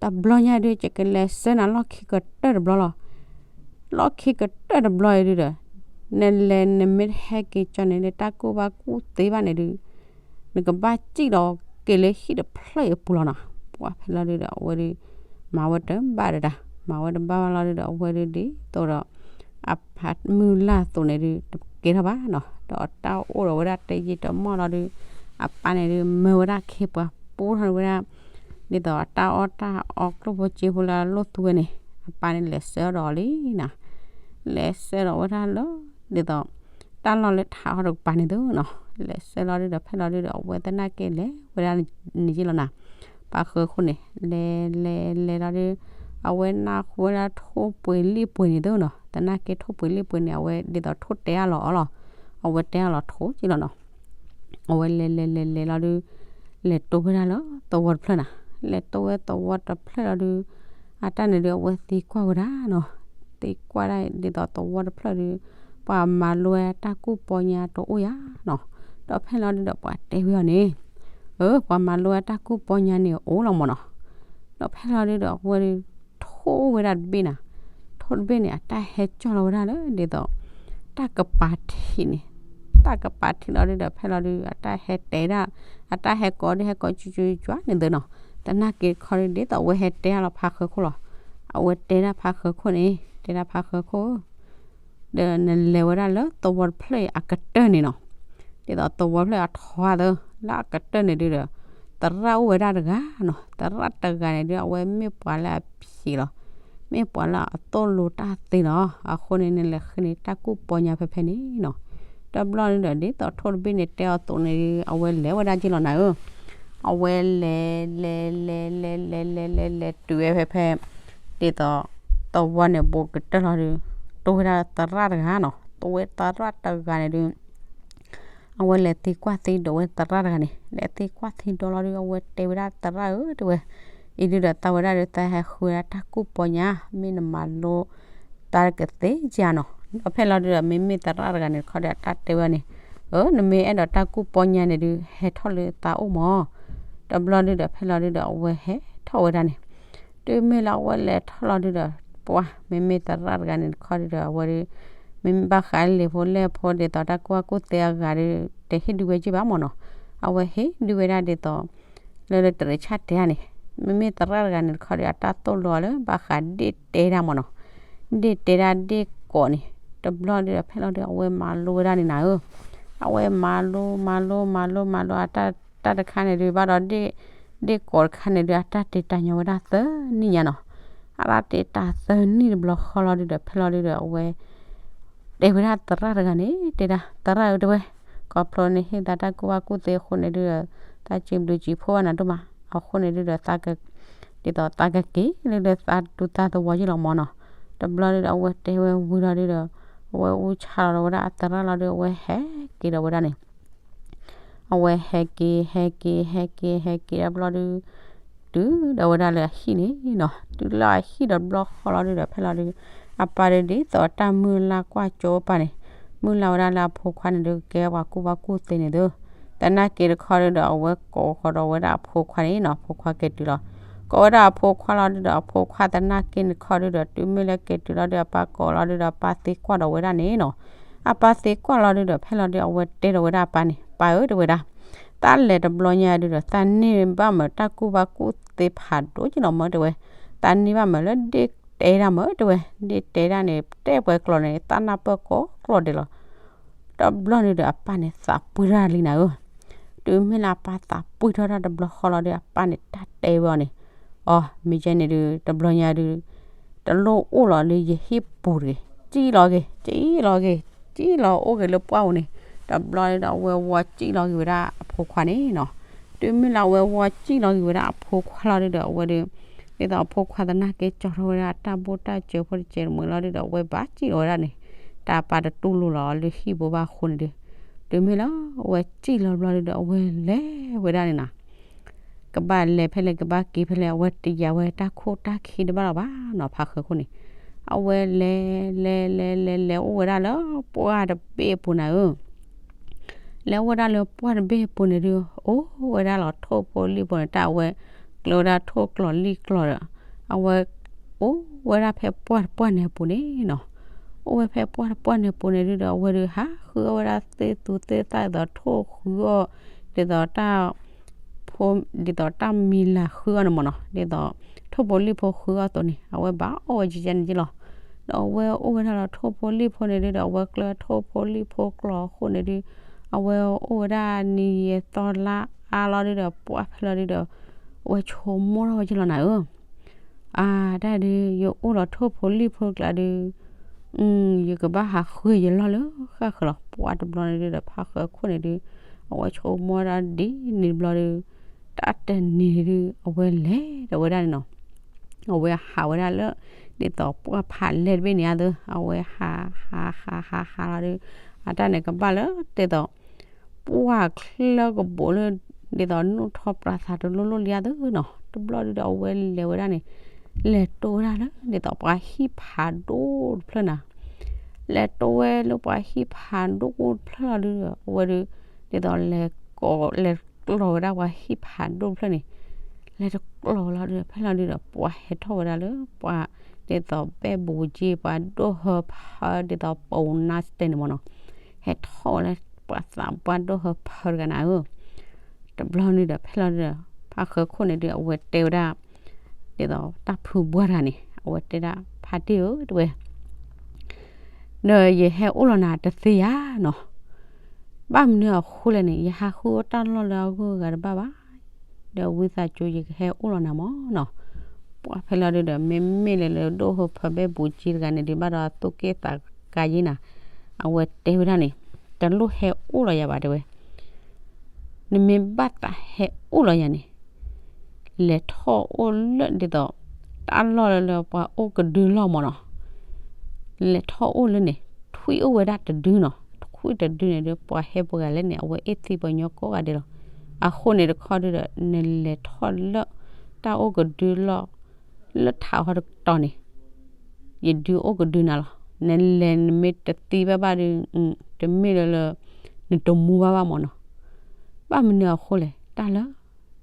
တဘျီညါဒု ယကလဲၤဆှၢနၤလီၢ်ခံကတၢၢ်တဘျီလီၤ. လီၢ်ခံကတၢၢ်တဘျီအံၤဒုဒီး နလဲၤနမ့ၢ်တဟဲက့ၤကၠီန့ၣ် နတၢ်ကူၣ်ဘၣ်ကူၣ်သ့ဘၣ်န့ၣ်ဒု နကဘၣ်စံၣ်ဒီးက့ၤလၢဟံၣ်တဖျၢၣ်အံၤအပူၤလီၤနီၤ. ပှၢ်ဖဲလီၤဒုဒီး အဝဲဒု မၤဝဲတဘၣ်ဒီးတၢ်, မၤဝဲတဘၣ်ဘၣ်လီၤဒုဒီး အဝဲဒုဒ်သိးဒီး အဖးမုၢ်လၢ်အသိးန့ၣ်ဒု တကဲထီၣ်ဘၣ်နီၤ. ဒီးတၢ်အိၣ်ဒီးဝဲဒၣ်တယံာ်တမီၢ်လီၤဒု အပၢ်န့ၣ်ဒု မၢဝဲဒၣ်ခ့ပှၤပူထီၣ်ဝဲဒၣ် ဒ်သိးအတၢ်အီၣ်တၢ်အီကျိၣ်ဖိစ့ဖိလၢအလိၣ်သူဝဲန့ၣ် အပၢ်န့ၣ်လဲၤဆှၢဒီးလံနီၤ. လဲၤဆှၢဒီးဝဲဒၣ်လၢ ဒ်သိး တၢ်လီၢ်လၢထးအီၣ်တကပၤန့ၣ်သုနီၤ. လဲၤဆှၢလီၤဒုဒီး ဖဲလီၤဒုဒီး အဝဲသနာ်က့လဲၤဝဲဒၣ်န့ၣ်က့လီၤနီၤ. ပာ်ဃၢၤခိၣ်န့ၣ် လဲၤလဲၤလဲၤလီၤဒု အဝဲနၢ်ဟူဝဲဒၣ်ထိၣ်ပှ့ၤလံၣ်ပှ့ၤန့ၣ်သုနီၤ. သနာ်က့ထိၣ်ပှ့ၤလံၣ်ပှ့ၤန့ၣ် အဝဲဒ်သိးထိၣ်တဲအါလီၤအီၤလီၤ. အဝဲတဲအါလီၤထိၣ်က့လီၤနီၤ. အဝဲလဲၤလဲၤလဲၤလဲၤလီၤဒု လဲၤတိဝဲဒၣ်လၢသဝီတဖျၢၣ်နီၤ. လဲၤတိဝဲသဝီတဖျၢၣ်လီၤဒု အတၢ်န့ၣ်ဒု အဝဲသံကွၢ်ဝဲဒၣ်နီၤ. သံကွၢ်ဒၣ်ဒ်သိးသဝီတဖျၢၣ်ဒု ပှၤမၤလိဝဲတၢ်ကူၣ်ပီညါတအိၣ်ဧါနီၤ. ဒီးဖဲလီၤဒုဒီးပှၤတဲဝဲအီၤန့ၣ် အၢ ပှၤမၤလိဝဲတၢ်ကူၣ်ပီညါန့ၣ်အိၣ်လီၤမ့ၢ်နီၤ. ဒီးဖဲလီၤဒုဒီးအဝဲဒု ထိၣ်ဝဲဒၣ်တဘ့ၣ်နီၤ. ထိၣ်တဘ့ၣ်န့ၣ် အတၢ်ဟဲကၠီၣ်လီၤဝဲဒၣ်လၢဒ်သိး တၢ်ကပၤထံးန့ၣ် တၢ်ကပၤထံးလီၤဒုဒီး ဖဲလီၤဒု အတၢ်ဟဲတဲဒၣ် အတၢ်ဟဲကိးဒုဟဲကိးကၠူကၠူကၠူန့ၣ်သုနီၤ. သနာ်က့တခီဒု ဒ်သိးအဝဲဟဲတဲဒၣ်လီၤဖးဃၢၤခိၣ်လီၤ. အဝဲတဲဒၣ်ဖးဃၢၤခိၣ်န့ၣ် တဲဒၣ်ဖးဃၢၤခိၣ်ဧၢ ဒီးနလဲၤဝဲဒၣ်လၢသဝီတဖျၢၣ်အံၤအကတၢၢ်န့ၣ်နီၤ. ဒ်သိးသဝီတဖျၢၣ်အထီအသၢ လၢအကတၢၢ်န့ၣ်ဒုဒီး သရၣ်အိၣ်ဝဲဒၣ်တဂၤနီၤ. သရၣ်တဂၤန့ၣ်ဒု အဝဲမ့ၢ်ပှၤလၢအဖံးလီၤ. မ့ၢ်ပှၤလၢအသိၣ်လိတၢ်သ့လီၤ. အဃိန့ၣ် နလဲၤဃုန့ၢ်တၢ်ကူၣ်ပီညါဖဲဖဲန့ၣ်နီၤ. တဘျီန့ၣ်ဒီး ဒ်သိးထိၣ်တဘ့ၣ်န့ၣ်တဲအီၤအသိးန့ၣ်ဒု အဝဲလဲၤဝဲဒၣ်က့လီၤနၤဧၢ အဝဲလဲၤလဲၤလဲၤလဲၤလဲၤလဲၤလဲၤလဲၤတုၤဝဲဖဲဖဲ ဒ်သိး သဝီန့ၣ်ဘူးကတၢၢ်လီၤဒု တိဝဲဒၣ်သရၣ်တဂၤနီၤ. တိဝဲသရၣ်တဂၤန့ၣ်ဒု အဝဲလဲၤသံကွၢ်သံဒိးဝဲသရၣ်တဂၤန့ၣ် လဲၤသံကွၢ်သံဒိးလီၤဒု အဝဲတဲဝဲဒၣ်သရၣ်ဧၢ တဲဝဲ အံၤဒုဒီးသးဝဲဒၣ်ဒု သးဟဲဃုဝဲဒၣ်တၢ်ကူၣ်ပီညါ မ့ၢ်နမၤလိ သးကသ့ဧါနီၤ. ဒီးဖဲလီၤဒုဒီး မ့မ့ၢ်သရၣ်တဂၤန့ၣ်တခီဒီး အတၢ်တဲဝဲန့ၣ် အၢ နမ့ၢ်အဲၣ်ဒိးတၢ်ကူၣ်ပီညါန့ၣ်ဒု ဟဲထီၣ်လၢသးအိၣ်မး. တဘျီဒုဒီး ဖဲလီၤဒုဒီး အဝဲဟဲထီၣ်ဝဲဒၣ်န့ၣ် တုၤမ့ၢ်လၢအဝဲလဲၤထီၣ်လီၤဒုဒီး ပှၤ မ့မ့ၢ်သရၣ်တဂၤန့ၣ်တခီဒုဒီး အဝဲဒု မ့မ့ၢ်ဘၣ်ဃးလံာ်ဖိလဲၢ်ဖိ ဒ်သိးတၢ်ကူၣ်ဘၣ်ကူၣ်သ့အဂၤဒု တဟ့ၣ်ဒုဝဲက့ဘၣ်မးနီၤ. အဝဲဟ့ၣ်ဒုဝဲဒၣ်ဒ်သိး လၢလၢတရံးဆၣ်တဲန့ၣ် မ့မ့ၢ်သရၣ်တဂၤန့ၣ်တခီဒီး အတၢ်သိၣ်လိအီၤလၢ ဘၣ်ဃးဒ့ၣ်တဲဒၣ်မးနီၤ. ဒ့ၣ်တဲဒၣ်ဒ့ၣ်ကိးန့ၣ် တဘျီဒုဒီး ဖဲလီၤဒု အဝဲမၤလိဝဲဒၣ်န့ၣ်နၤဧၢ. အဝဲမၤလိ မၤလိ မၤလိ မၤလိ အတၢ် တၢ်တခါန့ၣ်ဒု ဘၣ်ဒီး ဒ့ၣ်ကိးတခါန့ၣ်ဒု အတၢ်တ့တၢ်ညီဝဲဒၣ်သၢနံၣ်ညါနီၤ. အတၢ်တ့တၢ်သၢနံၣ်တဘျီဃီလီၤဒုဒီး ဖဲလီၤဒုဒီး အဝဲ တဲဝဲဒၣ်သရၣ်တဂၤန့ၣ် တဲဒၣ် သရၣ်ဧၢ တဲဝဲ ခီဖျိနဟ့ၣ်သးတၢ်ကူၣ်ဘၣ်ကူၣ်သ့အဃိန့ၣ်ဒုဒီး သးစံးဘျုးစံးဖှိၣ်ဘၣ်နၤဒိၣ်မး. အဃိန့ၣ်ဒုဒီး သးက ဒ်သိးသးကက့ၤလၢလၢသးဒူသးသဝီယ့ၢ်လီၤမးနီၤ. တဘျီဒုဒီး အဝဲတဲဝဲဝံၤလီၤဒုဒီး အဝဲအူဆါလီၤဒီးဝဲဒၣ်အသရၣ်လီၤဒု အဝဲဟဲက့ၤဒီးဝဲဒၣ်န့ၣ် အဝဲဟဲက့ၤ ဟဲက့ၤ ဟဲက့ၤ ဟဲက့ၤတဘျီဒု တုၤဒီးဝဲဒၣ်လၢအဟံၣ်န့ၣ်နီၤ, တုၤလၢအဟံၣ်ဒီးတဘျီဃီလီၤဒုဒီး ဖဲလီၤဒု အပၢ်ဒုဒ်သိးတၢ်မုၢ်လၢ်ကွၢ်ကၠိအပၢ်န့ၣ် မုၢ်လၢ်ဝဲဒၣ်လၢအဖိခွါန့ၣ်ဒု ကဲပှၤကူၣ်ဘၣ်ကူၣ်သ့န့ၣ်သု, သနာ်က့တခီဒုဒီး အဝဲကိးဃီဒီးဝဲဒၣ်အဖိခွါန့ၣ်နီၤ, အဖိခွါက့ၤတုၤလီၤ. ကိးဝဲဒၣ်အဖိခွါလီၤဒုဒီး အဖိခွါသနာ်က့န့ၣ်တခီဒုဒီး တုၤမ့ၢ်လၢက့ၤတုၤလီၤဒု အပၢ်ကိးလီၤဒုဒီး အပၢ်သံကွၢ်ဒီးဝဲဒၣ်န့ၣ်နီၤ, အပၢ်သံကွၢ်လီၤဒုဒီး ဖဲလီၤဒု အဝဲတဲဒီးဝဲဒၣ်အပၢ်န့ၣ် ပၢ်ဧၢ တဲဝဲဒၣ် တၢ်လဲၤတဘျီညါဒုဒီး သးန့ၢ်ဘၣ်မၢတၢ်ကူၣ်ဘၣ်ကူၣ်သ့ဖးဒိၣ်က့လီၤမၢ တဲဝဲ, သးန့ၢ်ဘၣ်မၢလၢဒ့တဲဒၣ်မၢ တဲဝဲ, ဒ့တဲဒၣ်န့ၣ် တဲပှဲၤကျိာ်န့ၣ် သးနၢ်ပၢၢ်ကိးကျိာ်ဒဲးလီၤ. တဘျီန့ၣ်ဒီး အပၢ်န့ၣ်သးပှံၢ်ထီၣ်လံနၤဧၢ, တုၤမ့ၢ်လၢအပၢ်သးပှံၢ်ထီၣ်တၢ်တဘျီဃီလီၤဒီး အပၢ်န့ၣ်တၢ်တဲဝဲအီၤန့ၣ်, အိ မ့ၢ်ကဲန့ၣ်ဒု တဘျီညါဒု တလိၣ်အိၣ်လီၤလၢယဟံၣ်ပူၤတဂ့ၤ, စံၣ်လီၤက့ၤ စံၣ်လီၤက့ၤ စံၣ်လီၤအိၣ်က့ၤလၢပှၢ်ပူၤန့ၣ်, တဘျီန့ၣ်ဒီး အဝဲဝီစံၣ်လီၤက့ၤဝဲဒၣ်အဖိခွါန့ၣ်နီၤ, တုၤမ့ၢ်လၢအဝဲဝီစံၣ်လီၤက့ၤဝဲဒၣ်အဖိခွါလီၤဒုဒီး အဝဲဒု ဒ်သိးအဖိခွါသနာ်က့ကၠီထီၣ်ဝဲဒၣ်တၢ်ဘိၣ်တၢ်စၢၤဖိတစဲးတမှဲၤလီၤဒုဒီး အဝဲဘၣ်စံၣ်လီၤဝဲဒၣ်န့ၣ်, တၢ်ပၢ်တတူၢ်လိာ်လီၤလၢဟံၣ်ဘိဘၣ်အဃိန့ၣ်ဒု, တုၤမ့ၢ်လၢအဝဲစံၣ်လီၤဘျီဒုဒီး အဝဲလဲၤဝဲဒၣ်န့ၣ်နီၤ ကဘၣ်လဲၤဖဲလဲၣ် ကဘၣ်က့ၤဖဲလဲၣ် အဝဲတယာ်ဝဲတၢ်ခိၣ်တၢ်ခံတဘၣ်လီၤဘၣ်နီၤ ဖးဃၢၤခိၣ်န့ၣ်, အဝဲလဲၤ လဲၤ လဲၤ လဲၤ လဲၤအိၣ်ဝဲဒၣ်လၢပှၢ်တဘ့ၣ်အပူၤနၤဧၢ, လဲၤအိၣ်ဝဲဒၣ်လၢပှၢ်တဘ့ၣ်အပူၤန့ၣ်ဒု အိၣ်ဝဲဒၣ်လီၤထိၣ်ဖိလံၣ်ဖိန့ၣ် တၢ်အဝဲ ကျၢၤဝဲဒၣ်ထိၣ်ကျီၤလံၣ်ကျီၤဒီး အဝဲ အိၣ်ဝဲဒၣ်ဖဲပှၢ်တပှၢ်န့ၣ်အပူၤန့ၣ်နီၤ, အိၣ်ဝဲဖဲပှၢ်တပှၢ်န့ၣ်အပူၤန့ၣ်ဒုဒီး အဝဲဒုးဟးဃုအီၣ်ဝဲဒၣ်သ့ၣ်သူသ့ၣ်သၣ်ဒ်သိးထိၣ်ဃုအီၣ်, ဒ်သိးတၢ် ဖိ ဒ်သိးတၢ်မံၤလၤဃုအီၣ်န့ၣ်မ့ၢ်နီၤ, ဒ်သိး ထိၣ်ဖိလံၣ်ဖိဃုအီၣ်အသိးန့ၣ် အဝဲဘၣ်အီၣ်ဝဲကကဲန့ၣ်က့လီၤ. ဒီးအဝဲအိၣ်ဝဲဒၣ်လီၤထိၣ်ဖိလံၣ်ဖိန့ၣ်ဒုဒီး အဝဲကျၢၤထိၣ်ဖိလံၣ်ဖိကျီၤအဃိန့ၣ်ဒု, အဝဲအိၣ်ဝဲဒၣ်နံၤယဲၢ်သီလါအါလီၤဒုဒီး ပှၢ်ဖဲလီၤဒုဒီး အဝဲဆိကမိၣ်ထီၣ်ဝဲက့လီၤနၤဧၢ အါ တၢ်ဒုး ယအိၣ်လီၤထိၣ်ဖိလံၣ်ဖိကျါဒုး ယကဘၣ်ဟးဃုယလီၢ်လၢဃၣ်ဃၢၤလီၤ. ပှၢ်တဘျီန့ၣ်ဒုဒီး ဖးဃၢၤခိၣ်န့ၣ်ဒု အဝဲဆိကမိၣ်ဒၣ်ဒ်န့ၣ်တဘျီဒု တၢ်တနံၤဒု အဝဲလဲၤဒီးဝဲဒၣ်န့ၣ်နီၤ, အဝဲဟးဝဲဒၣ်လၢ ဒ်သိးပှၢ်ဖးလဲၢ်တဘ့ၣ်န့ၣ်အသိး အဝဲဟး ဟး ဟး ဟး ဟးလီၤဒု အတၢ်န့ၣ်ကဘၣ်လၢ ဒ်သိး ပှၢ်ချၢကဘိးလၢ ဒ်သိးနူၢ်ထီၣ်ပြးသးတလိၣ်လိၣ်လံအသိးနီၤ, တဘျီဒုဒီးအဝဲလဲၤဝဲဒၣ်န့ၣ် လဲၤတိဝဲဒၣ်လၢ ဒ်သိးပှၤဟံၣ်ဖးဒိၣ်တဖျၢၣ်နၤ လဲၤတိဝဲလၢပှၤဟံၣ်ဖးဒိၣ်တဖျၢၣ်လီၤဒုဒီး အဝဲဒု ဒ်သိးလဲၤကိး လဲၤကျီၤဝဲဒၣ်ပှၤဟံၣ်ဖးဒိၣ်တဖျၢၣ်န့ၣ် လဲၤတကျီၤဝဲလီၤဒုဒီး ဖဲလီၤဒုဒီး ပှၤဟဲထီၣ်ဝဲဒၣ်လၢပှၤ ဒ်သိးဘဲဘူးက့ ပှၤဒိၣ်ဟၢဖၢ ဒ်သိးပူၤနါစတဲန့ၣ်မ့ၢ်နီၤ, ဟဲထီၣ်ဝဲလၢပှၤသးပှၢ်ဒိၣ်ဟၢဖၢတဂၤနၤဧၢ တဘျီဒုဒီး ဖဲလီၤဒုဒီး ဖးဃၢၤခိၣ်န့ၣ်ဒု အဝဲတဲဝဲဒၣ် ဒ်သိးတၢ်ဖုဘှၢ်တဂၤန့ၣ် အဝဲတဲဒၣ် ဖးတ့ၢ်ဧၢ တဲဝဲ ဒီးယဟဲအိၣ်လီၤနၤတသ့ဧါနီၤ, ဘၣ်မနုၤအဃိလဲၣ်န့ၣ် ယဟးဃုအီၣ်တၢ်လီၢ်လၢအဂုၤအဂၤတဘၣ်ဘၣ်, ဒီးဝံသးစူၤယကဟဲအိၣ်လီၤနၤမ့ၢ်နီၤ, ပှၢ်ဖဲလီၤဒုဒီး မ့မ့ၢ်လၢလၢဒိၣ်ဟၢဖၢဘဲဘူးက့တဂၤန့ၣ်ဒု ဘၣ်ဒီးသူၣ်က့ၣ်သးကါယ့နၤ, အဝဲတဲဝဲဒၣ်န့ၣ် တလိၣ်ဟဲအိၣ်လီၤယၤဘၣ်တဲဝဲ နမ့ၢ်ဘၣ်သးဟဲအိၣ်လီၤယၤန့ၣ် လဲၤထီၣ်အိၣ်လၢဒ်သိး တၢ်လီၢ်လၢလၢပှၤအိၣ်ကဒုလီၢ်မ့ၢ်နီၤ, လဲၤထီၣ်အိၣ်လၢန့ၣ် ထွံၣ်အိၣ်ဝဲဒၣ်တဒုနီၤ, ထွံၣ်တဒုန့ၣ်ဒု ပှၤဟဲပှၤဂၤလဲၣ်န့ၣ် အဝဲအ့ၣ်သံပှၤညီကိးဂၤဒဲးလီၤ. အဃိန့ၣ်တခီဒုဒီး နလဲၤထီၣ်လၢ တၢ်အိၣ်ကဒုလီၢ် လၢထးဟီတကတီၢ်န့ၣ် ယဒုအိၣ်ကဒုနၤလီၤ. နလဲၤနမ့ၢ်တသံဘၣ်ဘၣ်ဒု တမ့ၢ်လၢလၢ နတမူဘၣ်ဘၣ်မ့ၢ်နီၤ. ဘၣ်မနုၤအဃိလဲၣ် တၢ်လၢ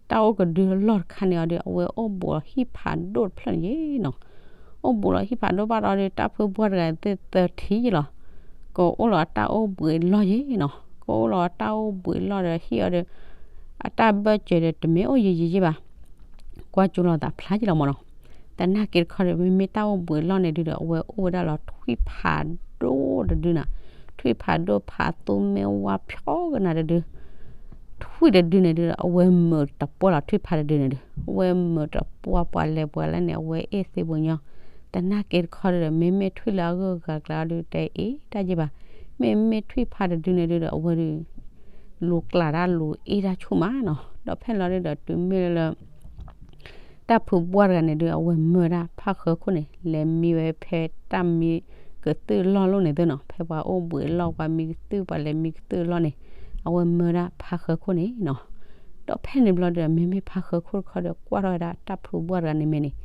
တၢ်အိၣ်ကဒုလီၢ်တခါန့ၣ်အီၤဒု အဝဲအိၣ်ဘူးလီၤဟံၣ်ဖးဒိၣ်တဖျၢၣ်န့ၣ်နီၤ. အိၣ်ဘူးလီၤဟံၣ်ဖးဒိၣ်ဘၣ်ဒီးဒု တၢ်ဖုပှၢ်တဂၤသ့ၣ်သၢထံၣ်လီၤ. ကအိၣ်လီၤတၢ်အိၣ်ဘှံးလီၢ်ယ့နီၤ. ကအိၣ်လီၤတၢ်အိၣ်ဘှံးလီၢ်ဒီးဟံၣ်အီၤဒီး အတၢ်ဘၢၣ်စၢၤဒီးတမ့ၢ်အိၣ်ယံာ်ယံာ်ယ့ဘၣ်. ကွၢ်ကၠိလီၤသးဖျါယ့လီၤမ့ၢ်နီၤ. သနာ်က့တခီဒီး မ့မ့ၢ်တၢ်အိၣ်ဘှံးလီၢ်န့ၣ်ဒုဒီး အဝဲအိၣ်ဝဲဒၣ်လီၤထွံၣ်ဖးဒိၣ်တဒုနၤ. ထွံၣ်ဖးဒိၣ်ဖးသူမ့ၢ်ဝါဖျီကနၤတဒု ထွံၣ်တဒုန့ၣ်ဒုဒီး အဝဲမုာ်တပှၢ်လီၤထွံၣ်ဖးတဒုန့ၣ်ဒု အဝဲမုာ်တပှၢ်ပှၤလဲၤပှၤလဲၣ်န့ၣ် အဝဲအ့ၣ်သ့ပှၤညီ. သနာ်က့တခီဒီး မ့မ့ၢ်ထွံၣ်လၢအဂုၤအဂၤကျါဒု တအဲၣ်တၢ်ယ့ဘၣ်. မ့မ့ၢ်ထွံၣ်ဖးတဒုန့ၣ်ဒုဒီး အဝဲဒု လူၤကျးတၢ်လူၤအ့ၣ်တၢ်ဆူၣ်မးနီၤ. ဒီးဖဲလီၤဒုဒီး တုၤမ့ၢ်လၢလၢ တၢ်ဖုပှၢ်တဂၤန့ၣ်ဒုး အဝဲမၢဝဲဒၣ်ဖါဃၢခိၣ်န့ၣ် လဲၤမံဝဲဖဲတၢ်မံကသုၣ်လီၢ်လိၣ်န့ၣ်သ့နီၤ, ဖဲပှၤအိၣ်ဘှံးလီၢ် ပှၤမံကသုၣ် ပှၤလဲၤမံကသုၣ်လီၢ်န့ၣ် အဝဲမၢဝဲဒၣ်ဖါဃၢခိၣ်န့ၣ်နီၤ. ဒီးဖဲန့ၣ်ဘျီဒီး မ့မ့ၢ်ဖါဃၢခိၣ်တခီဒီး ကွၢ်ထီၣ်ဝဲဒၣ်တၢ်ဖုပှၢ်တဂၤန့ၣ်မ့ၢ်န့ၣ်,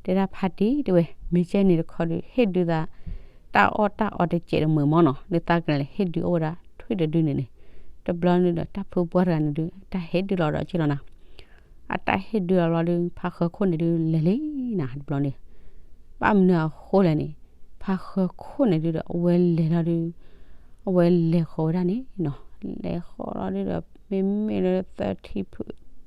တဲဒၣ်ဖါတံၢ်တဲဝဲ, မ့ၢ်ကဲန့ၣ်တခီဒီး ဟ့ၣ်ဒုးသး တၢ်အီၣ်တၢ်အီတစဲးတမုာ်မၢ်နီၤ, လၢသးကလဲၤဟ့ၣ်ဒုးအီၣ်ဝဲဒၣ်ထွံၣ်တဒုန့ၣ်န့ၣ်. တဘျီန့ၣ်ဒီး တၢ်ဖုပှၢ်တဂၤန့ၣ်ဒုး အတၢ်ဟ့ၣ်ဒုးလီၤဒီးက့လီၤနၤ အတၢ်ဟ့ၣ်ဒုးလီၤလီၤဒုး ဖါဃၢခိၣ်န့ၣ်ဒုး လဲၤလံနၤတဘျီန့ၣ်. ဘၣ်မနုၤအဃိလဲၣ်န့ၣ်, ဖါဃၢခိၣ်န့ၣ်ဒုးဒီး အဝဲလဲၤလီၤဒုး အဝဲလဲၤဃီၤဝဲဒၣ်န့ၣ်နီၤ, လဲၤဃီၤလီၤဒုးဒီး မ့မ့ၢ်လၢသၢထံၣ်ဖု,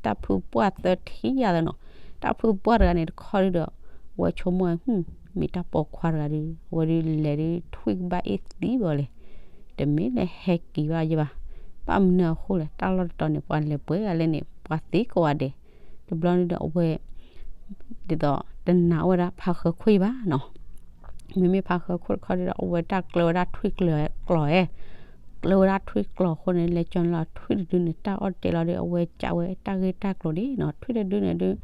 တၢ်ဖုပှၢ်သၢထံၣ်ယၤသနီၤ, တၢ်ဖုပှၢ်တဂၤန့ၣ်တခီဒုးဒီး အဝဲဆိကမိၣ်ဝဲ မ့ၢ်တၢ်ပိာ်ခွါတဂၤဒုး အဝဲဒုးလဲၤဒုးထွံၣ်ကဘၣ်အ့ၣ်သံဘၣ်လဲၣ်, တမ့ၢ်လၢဟဲက့ၤဘၣ်ယဲဘၣ်. ဘၣ်မနုၤအဃိလဲၣ်, တၢ်လီၢ်တတီၤန့ၣ် ပှၤလဲၤပှဲၤဂၤလဲၣ်န့ၣ် ပှၤသံကိးဂၤဒဲး. တဘျီဒုးဒီးအဝဲ ဒ်သိးတနာ်ဝဲဒၣ်ဖါဃၢခိၣ်ယဲဘၣ်နီၤ. မ့မ့ၢ်ဖါဃၢခိၣ်တခီဒုးဒီး အဝဲတၢ်ကျၢဝဲဒၣ်ထွံၣ်ကျၢၤကျီၤဧဲ, ကျၢဝဲဒၣ်ထွံၣ်ကျီၤအဃိန့ၣ် လဲၤကၠီၤလီၤထွံၣ်တဒုန့ၣ် တၢ်အီၣ်တဲာ်လီၤဒုး အဝဲကးဝဲတၢ်ဂ့ၢ်တၢ်ကျိၤန့ၣ်နီၤ, ထွံၣ်တဒုန့ၣ်ဒုး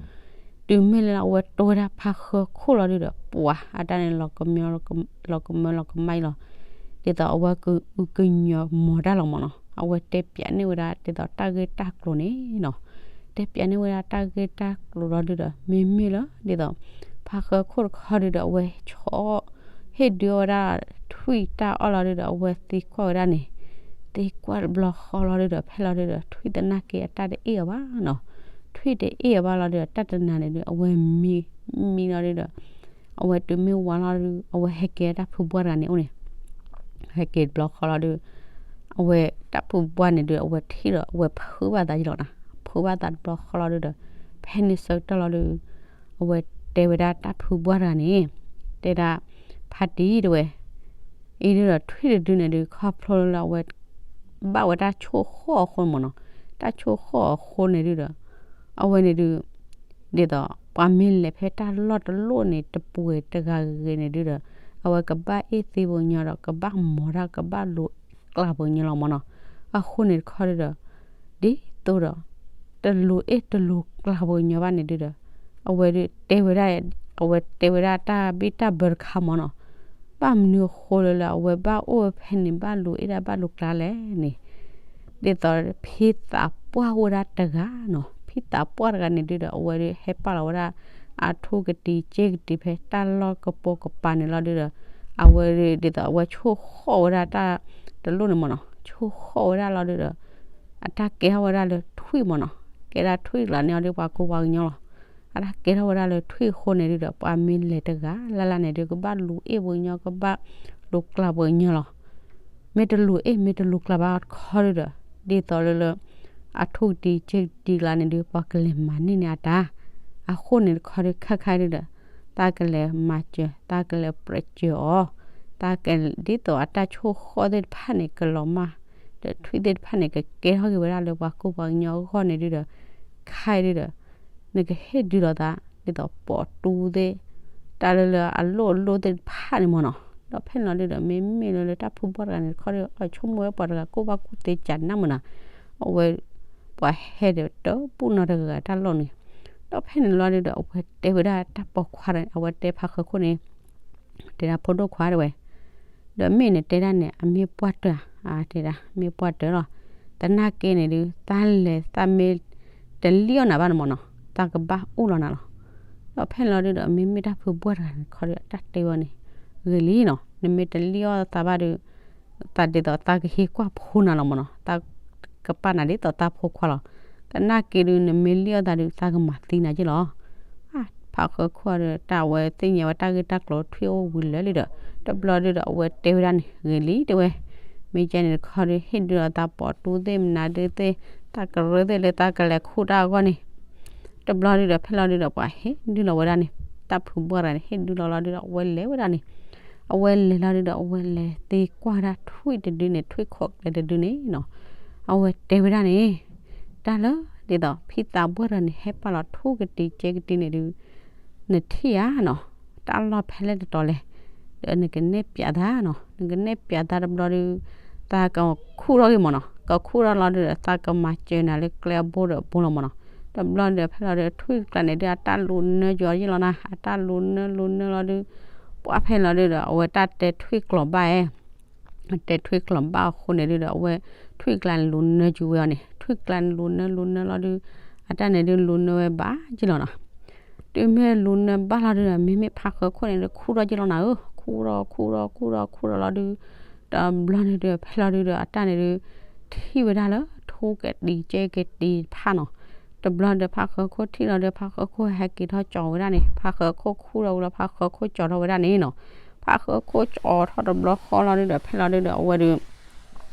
တုၤမ့ၢ်လၢအဝဲတိဝဲဒၣ်ဖါဃၢခိၣ်လီၤဒုးဒီး ပှၤအတၢ်န့ၣ် လီၤကမၢလီၤကမၢလီၤကမၢအံၤလီၤ. ဒ်သိးအဝဲကအုကညီၤမီၤတၢ်လီၤမၢ်နီၤ, အဝဲတဲပၠးန့ၢ်ဝဲဒၣ်ဒ်သိးတၢ်ဂ့ၢ်တၢ်ကျိၤန့ၣ်နီၤ. တဲပၠးန့ၢ်ဝဲဒၣ်တၢ်ဂ့ၢ်တၢ်ကျိၤလီၤဒုးဒီး မ့မ့ၢ်လၢ ဒ်သိး ဖါဃၢခိၣ်တခီဒုးဒီး အဝဲဆီ ဟ့ၣ်ဒုးအီၣ်ဝဲဒၣ်ထွံၣ်တၢ်အီၣ်လီၤဒုးဒီး အဝဲသံကွၢ်ဝဲဒၣ်န့ၣ်, သံကွၢ်တဘျီဃီလီၤဒုးဒီး ဖဲလီၤဒုးဒီး ထွံၣ်တနာ်က့ၤအတၢ်တအ့ၣ်အီၤဘၣ်နီၤ. ထွံၣ်တအ့ၣ်အီၤဘၣ်လီၤဒုးဒီး တၢ်တနၤန့ၣ်ဒုး အဝဲမံ မံလီၤဒုးဒီး အဝဲတုၤမ့ၢ်ဝါလီၤဒုး အဝဲဟဲက့ၤတၢ်ဖုပှၢ်တဂၤန့ၣ်အိၣ်န့ၣ် ဟဲက့ၤတဘျီဃီလီၤဒုး အဝဲတၢ်ဖုပှၢ်န့ၣ်ဒုး အဝဲထံၣ်ဒီး အဝဲဖုးဘၣ်သးယလီၤနၤ, ဖုးဘၣ်သးတဘျီဃီလီၤဒုးဒီး ဖဲန့ၣ်ဆၢကတီၢ်လီၤဒုး အဝဲတဲဝဲဒၣ်တၢ်ဖုပှၢ်တဂၤန့ၣ်, တဲဒၣ် ဖါတံၢ်တဲဝဲ, အံၤဒုးဒီးထွံၣ်တဒုန့ၣ်ဒုး ခီဖျိလၢအဝဲ ဘၣ်ဝဲတၢ်ဆိၣ်ဃီၣ်အဃိမၢ်နီၤ, တၢ်ဆိၣ်ဃီၣ်အဃိန့ၣ်ဒုးဒီး အဝဲန့ၣ်ဒုး ဒ်သိး ပှၤမ့ၢ်လဲၤဖဲတၢ်လီၢ်တလီၢ်န့ၣ် တပှဲၤတဂၤဂ့ၤဂ့ၤန့ၣ်ဒုးဒီး အဝဲကဘၣ်အ့ၣ်သ့ပှၤကညီဒီး ကဘၣ်မီၤတၢ် ကဘၣ်လူၤကျၢ်ပှၤကညီလီၤမၢ်နီၤ. အဃိန့ၣ်တခီဒုးဒီး ဒ်သိးဒီး တလူၤအ့ၣ်တလူၤကျၢ်ပှၤကညီဘၣ်န့ၣ်ဒုးဒီး အဝဲဒုးတဲဝဲဒၣ် အဝဲတဲဝဲဒၣ်တၢ်ဘံၣ်တၢ်ဘၢတခါမၢ်နီၤ. ဘၣ်မနုၤအဃိလၢလၢအဝဲဘၣ်အိၣ်ဝဲဖဲန့ၣ် ဘၣ်လူၤအ့ၣ်ဒၣ်ဘၣ်လူၤကျၢ်လဲၣ်န့ၣ် ဒ်သိးဖံသးပှၢ်အိၣ်ဝဲဒၣ်တဂၤနီၤ, ဖံသးပှၢ်တဂၤန့ၣ်ဒုးဒီး အဝဲဒုးဟဲပာ်လီၤဝဲဒၣ် အထိကတံၤက့ကတံၤဖဲတၢ်လီၢ်ကပိာ်ကပၤန့ၣ်လီၤဒုးဒီး အဝဲဒုးဒ်သိးအဝဲဆိၣ်ဃီၣ်ဝဲဒၣ်တၢ်တလိၣ်န့ၣ်မၢ်နီၤ, ဆိၣ်ဃီၣ်ဝဲဒၣ်လီၤဒုးဒီး အတၢ်ကဲထီၣ်ဝဲဒၣ်လၢထွံၣ်မၢ်နီၤ, ကဲဒၣ်ထွံၣ်ကျါန့ၣ်အီၤဒုးပှၤကူပှၤကညီလီၤ. အတၢ်ကဲထီၣ်ဝဲဒၣ်လၢထွံၣ်အဃိန့ၣ်ဒုးဒီး ပှၤမ့ၢ်လဲၤတဂၤလၢ်လၢ်န့ၣ်ဒုး ကဘၣ်လူၤအ့ၣ်ပှၤကညီ ကဘၣ်လူၤကျၢ်ပှၤကညီလီၤ. မ့ၢ်တလူၤအ့ၣ် မ့ၢ်တလူၤကျၢ်ဘၣ်တခီဒုးဒီး ဒ်သိးလၢလၢ အထိကတံၤက့ကတံၤကျါန့ၣ်ဒုး ပှၤကလဲၤမၤန့ၢ်န့ၢ်အတၢ်, အဃိန့ၣ်တခီဒုး ခဲခါဒုးဒီး သးကလဲၤမၤစၢၤ သးကလဲၤပြဲးစၢၤအီၤ, သးက ဒ်သိးအတၢ်ဆိၣ်ဃီၣ်သ့ၣ်တဖၣ်န့ၣ် ကလီၤမၢ် ဒီးထွံၣ်သ့ၣ်တဖၣ်န့ၣ် ကကဲထီၣ်က့ၤဝဲဒၣ်လၢပှၤကူပှၤကညီအဂီၢ်န့ၣ်ဒုးဒီး ခဲအံၤဒုးဒီး နကဟ့ၣ်ဒုးလိာ်သး ဒ်သိးပိာ်တူသ့ၣ် တၢ်လၢလၢအလိၣ်အလိၣ်သ့ၣ်တဖၣ်န့ၣ်မၢ်နီၤ. ဒီးဖဲန့ၣ်လီၤဒုးဒီး မ့မ့ၢ်လၢလၢတၢ်ဖုပှၢ်တဂၤန့ၣ်တခီဒီး အဆိကမိၣ်ဝဲပှၤတဂၤကူၣ်ဘၣ်ကူၣ်သ့ကးနးမၢ်နီၤ, အဝဲ ပှၤဟဲဒီးတဘူၣ်နီတဂၤတၢ်လီၢ်န့ၣ်. ဒီးဖဲန့ၣ်လီၤဒုးဒီး အဝဲတဲဝဲဒၣ်တၢ်ပိာ်ခွါ အဝဲတဲဖါဃၢခိၣ်န့ၣ် တဲဒၣ်ဖိဒိၣ်ခွါတဲဝဲ, ဒီးမ့ၢ်နတဲဒၣ်န့ၣ် အမ့ၢ်ပှၢ်တၢၢ်ဧါ, တဲဒၣ် မ့ၢ်ပှၢ်တၢၢ်လီၤ. သနာ်က့န့ၣ်ဒုး သးလဲၤသးမ့ၢ်တလံၣ်အီၣ်နၤဘၣ်န့ၣ်မၢ်နီၤ သးကဘၣ်အိၣ်လီၤနၤလီၤ. ဒီးဖဲန့ၣ်လီၤဒုးဒီး မ့မ့ၢ်တၢ်ဖုပှၢ်တဂၤန့ၣ်တခီဒီး အတၢ်တဲဝဲန့ၣ် ဂ့ၤလံနီၤ, နမ့ၢ်တလံၣ်အီၣ်သးဘၣ်ဒီး သးဒ်သိးသးကဟ့ၣ်ကွၢ်ဖိနၤလီၤမၢ်နီၤ, သးကပာ်နၤဒ်သိးသးဖိခွါလီၤ. သနာ်က့ဒုး နမ့ၢ်လံၣ်အီၣ်သးဒုး သးကမၤသံနၤက့လီၤ. ဖါဃၢခိၣ်ဒီး တၢ်ဝဲသ့ၣ်ညါဝဲတၢ်ဂ့ၢ်တၢ်ကျိၤထွံၣ်အိၣ်ဝံၤလၢာ်လံဒီး တဘျီဒုးဒီး အဝဲတဲဝဲဒၣ်န့ၣ် ဂ့ၤလံတဲဝဲ, မ့ၢ်ကဲန့ၣ်တခီဒုး ဟ့ၣ်ဒုးလိာ်သးပိာ်တူသ့ၣ်မနုၤဒုးသ့ၣ် တၢ်ကရၢသ့ၣ်လၢသးကလဲၤခူၣ်တၢ်အဂီၢ်န့ၣ် တဘျီဒုးဒီး ဖဲလီၤဒုးဒီး ပှၤဟ့ၣ်ဒုးလီၤဝဲဒၣ်န့ၣ် တၢ်ဖုဘှီတဂၤန့ၣ် ဟ့ၣ်ဒုးလီၤလီၤဒုးဒီး အဝဲလဲၤဝဲဒၣ်န့ၣ်, အဝဲလဲၤလီၤဒုးဒီး အဝဲလဲၤသံကွၢ်ဒၣ်ထွံၣ်တဒုန့ၣ် ထွံၣ်ခိးကျဲတဒုန့ၣ်နီၤ, အဝဲတဲဝဲဒၣ်န့ၣ်, တၢ်လၢ ဒ်သိး ဖံသးဘှီတဂၤန့ၣ် ဟဲပာ်လီၤထူကတံၤကဲကတံၤန့ၣ်ဒုး နထံၣ်ဧါနီၤ, တၢ်လီၢ်ဖဲလဲၣ်တတီၤလဲၣ်, ဒီးနကနဲၣ်ပၠးသးနီၤ, နကနဲၣ်ပၠးသးတဘျီဒုး သးကခူၣ်ထီၣ်က့ၤမၢ်နီၤ, ကခူၣ်ထီၣ်လီၤဒုးဒီး သးကမၤစၢၤနၤလၢကျဲအဘိဒီးအဘိလီၤမၢ်နီၤ, တဘျီဒီးဖဲလီၤဒီးထွံၣ်တကျါန့ၣ်ဒုး အတၢ်လူၤနၢယိၤအီၤယ့ၣ်လီၤနၤ, အတၢ်လူၤနၢလူၤနၢလီၤဒုး, ပှၢ်ဖဲလီၤဒုးဒီး အဝဲတၢ်တဲထွံၣ်ကျိၤဘၣ်အဲ တဲထွံၣ်ကျိၤဘၣ်အဃိန့ၣ်ဒုးဒီး အဝဲထွံၣ်ကျါန့ၣ်လူၤနၢယိၤဝဲအီၤန့ၣ်, ထွံၣ်ကျါန့ၣ်လူၤနၢလူၤနၢလီၤဒုး, အတၢ်န့ၣ်ဒုးလူၤနၢဝဲဘၣ်ယ့ၣ်လီၤနီၤ. တုၤမ့ၢ်လူၤနၢဘၣ်လီၤဒုးဒီး မ့မ့ၢ်ဖါဃၢခိၣ်န့ၣ်ဒုး ခူၣ်ထီၣ်ယ့ၣ်လီၤနၤဧၢ, ခူၣ်ထီၣ်ခူၣ်ထီၣ်ခူၣ်ထီၣ်ခူၣ်ထီၣ်လီၤဒုး, တဘျီန့ၣ်ဒုး ဖဲလီၤဒုးဒီး အတၢ်န့ၣ်ဒုး ထံၣ်ဝဲဒၣ်လၢ ထူကတံၤကဲကတံၤတဖၣ်နီၤ. တဘျီဒီးဖါဃၢခိၣ်ထံၣ်လီၤဒီး ဖါဃၢခိၣ်ဟဲက့ၤထီၣ်ကၠီၤဝဲဒၣ်န့ၣ်, ဖါဃၢခိၣ်ခူၣ်ထီၣ်ဝံၤလီၤ ဖါဃၢခိၣ်ကၠီၤထီၣ်ဝဲဒၣ်န့ၣ်နီၤ. ဖါဃၢခိၣ်ကၠီၤထီၣ်တဘျီဃီလီၤဒုးဒီး ဖဲလီၤဒုးဒီး အဝဲဒုး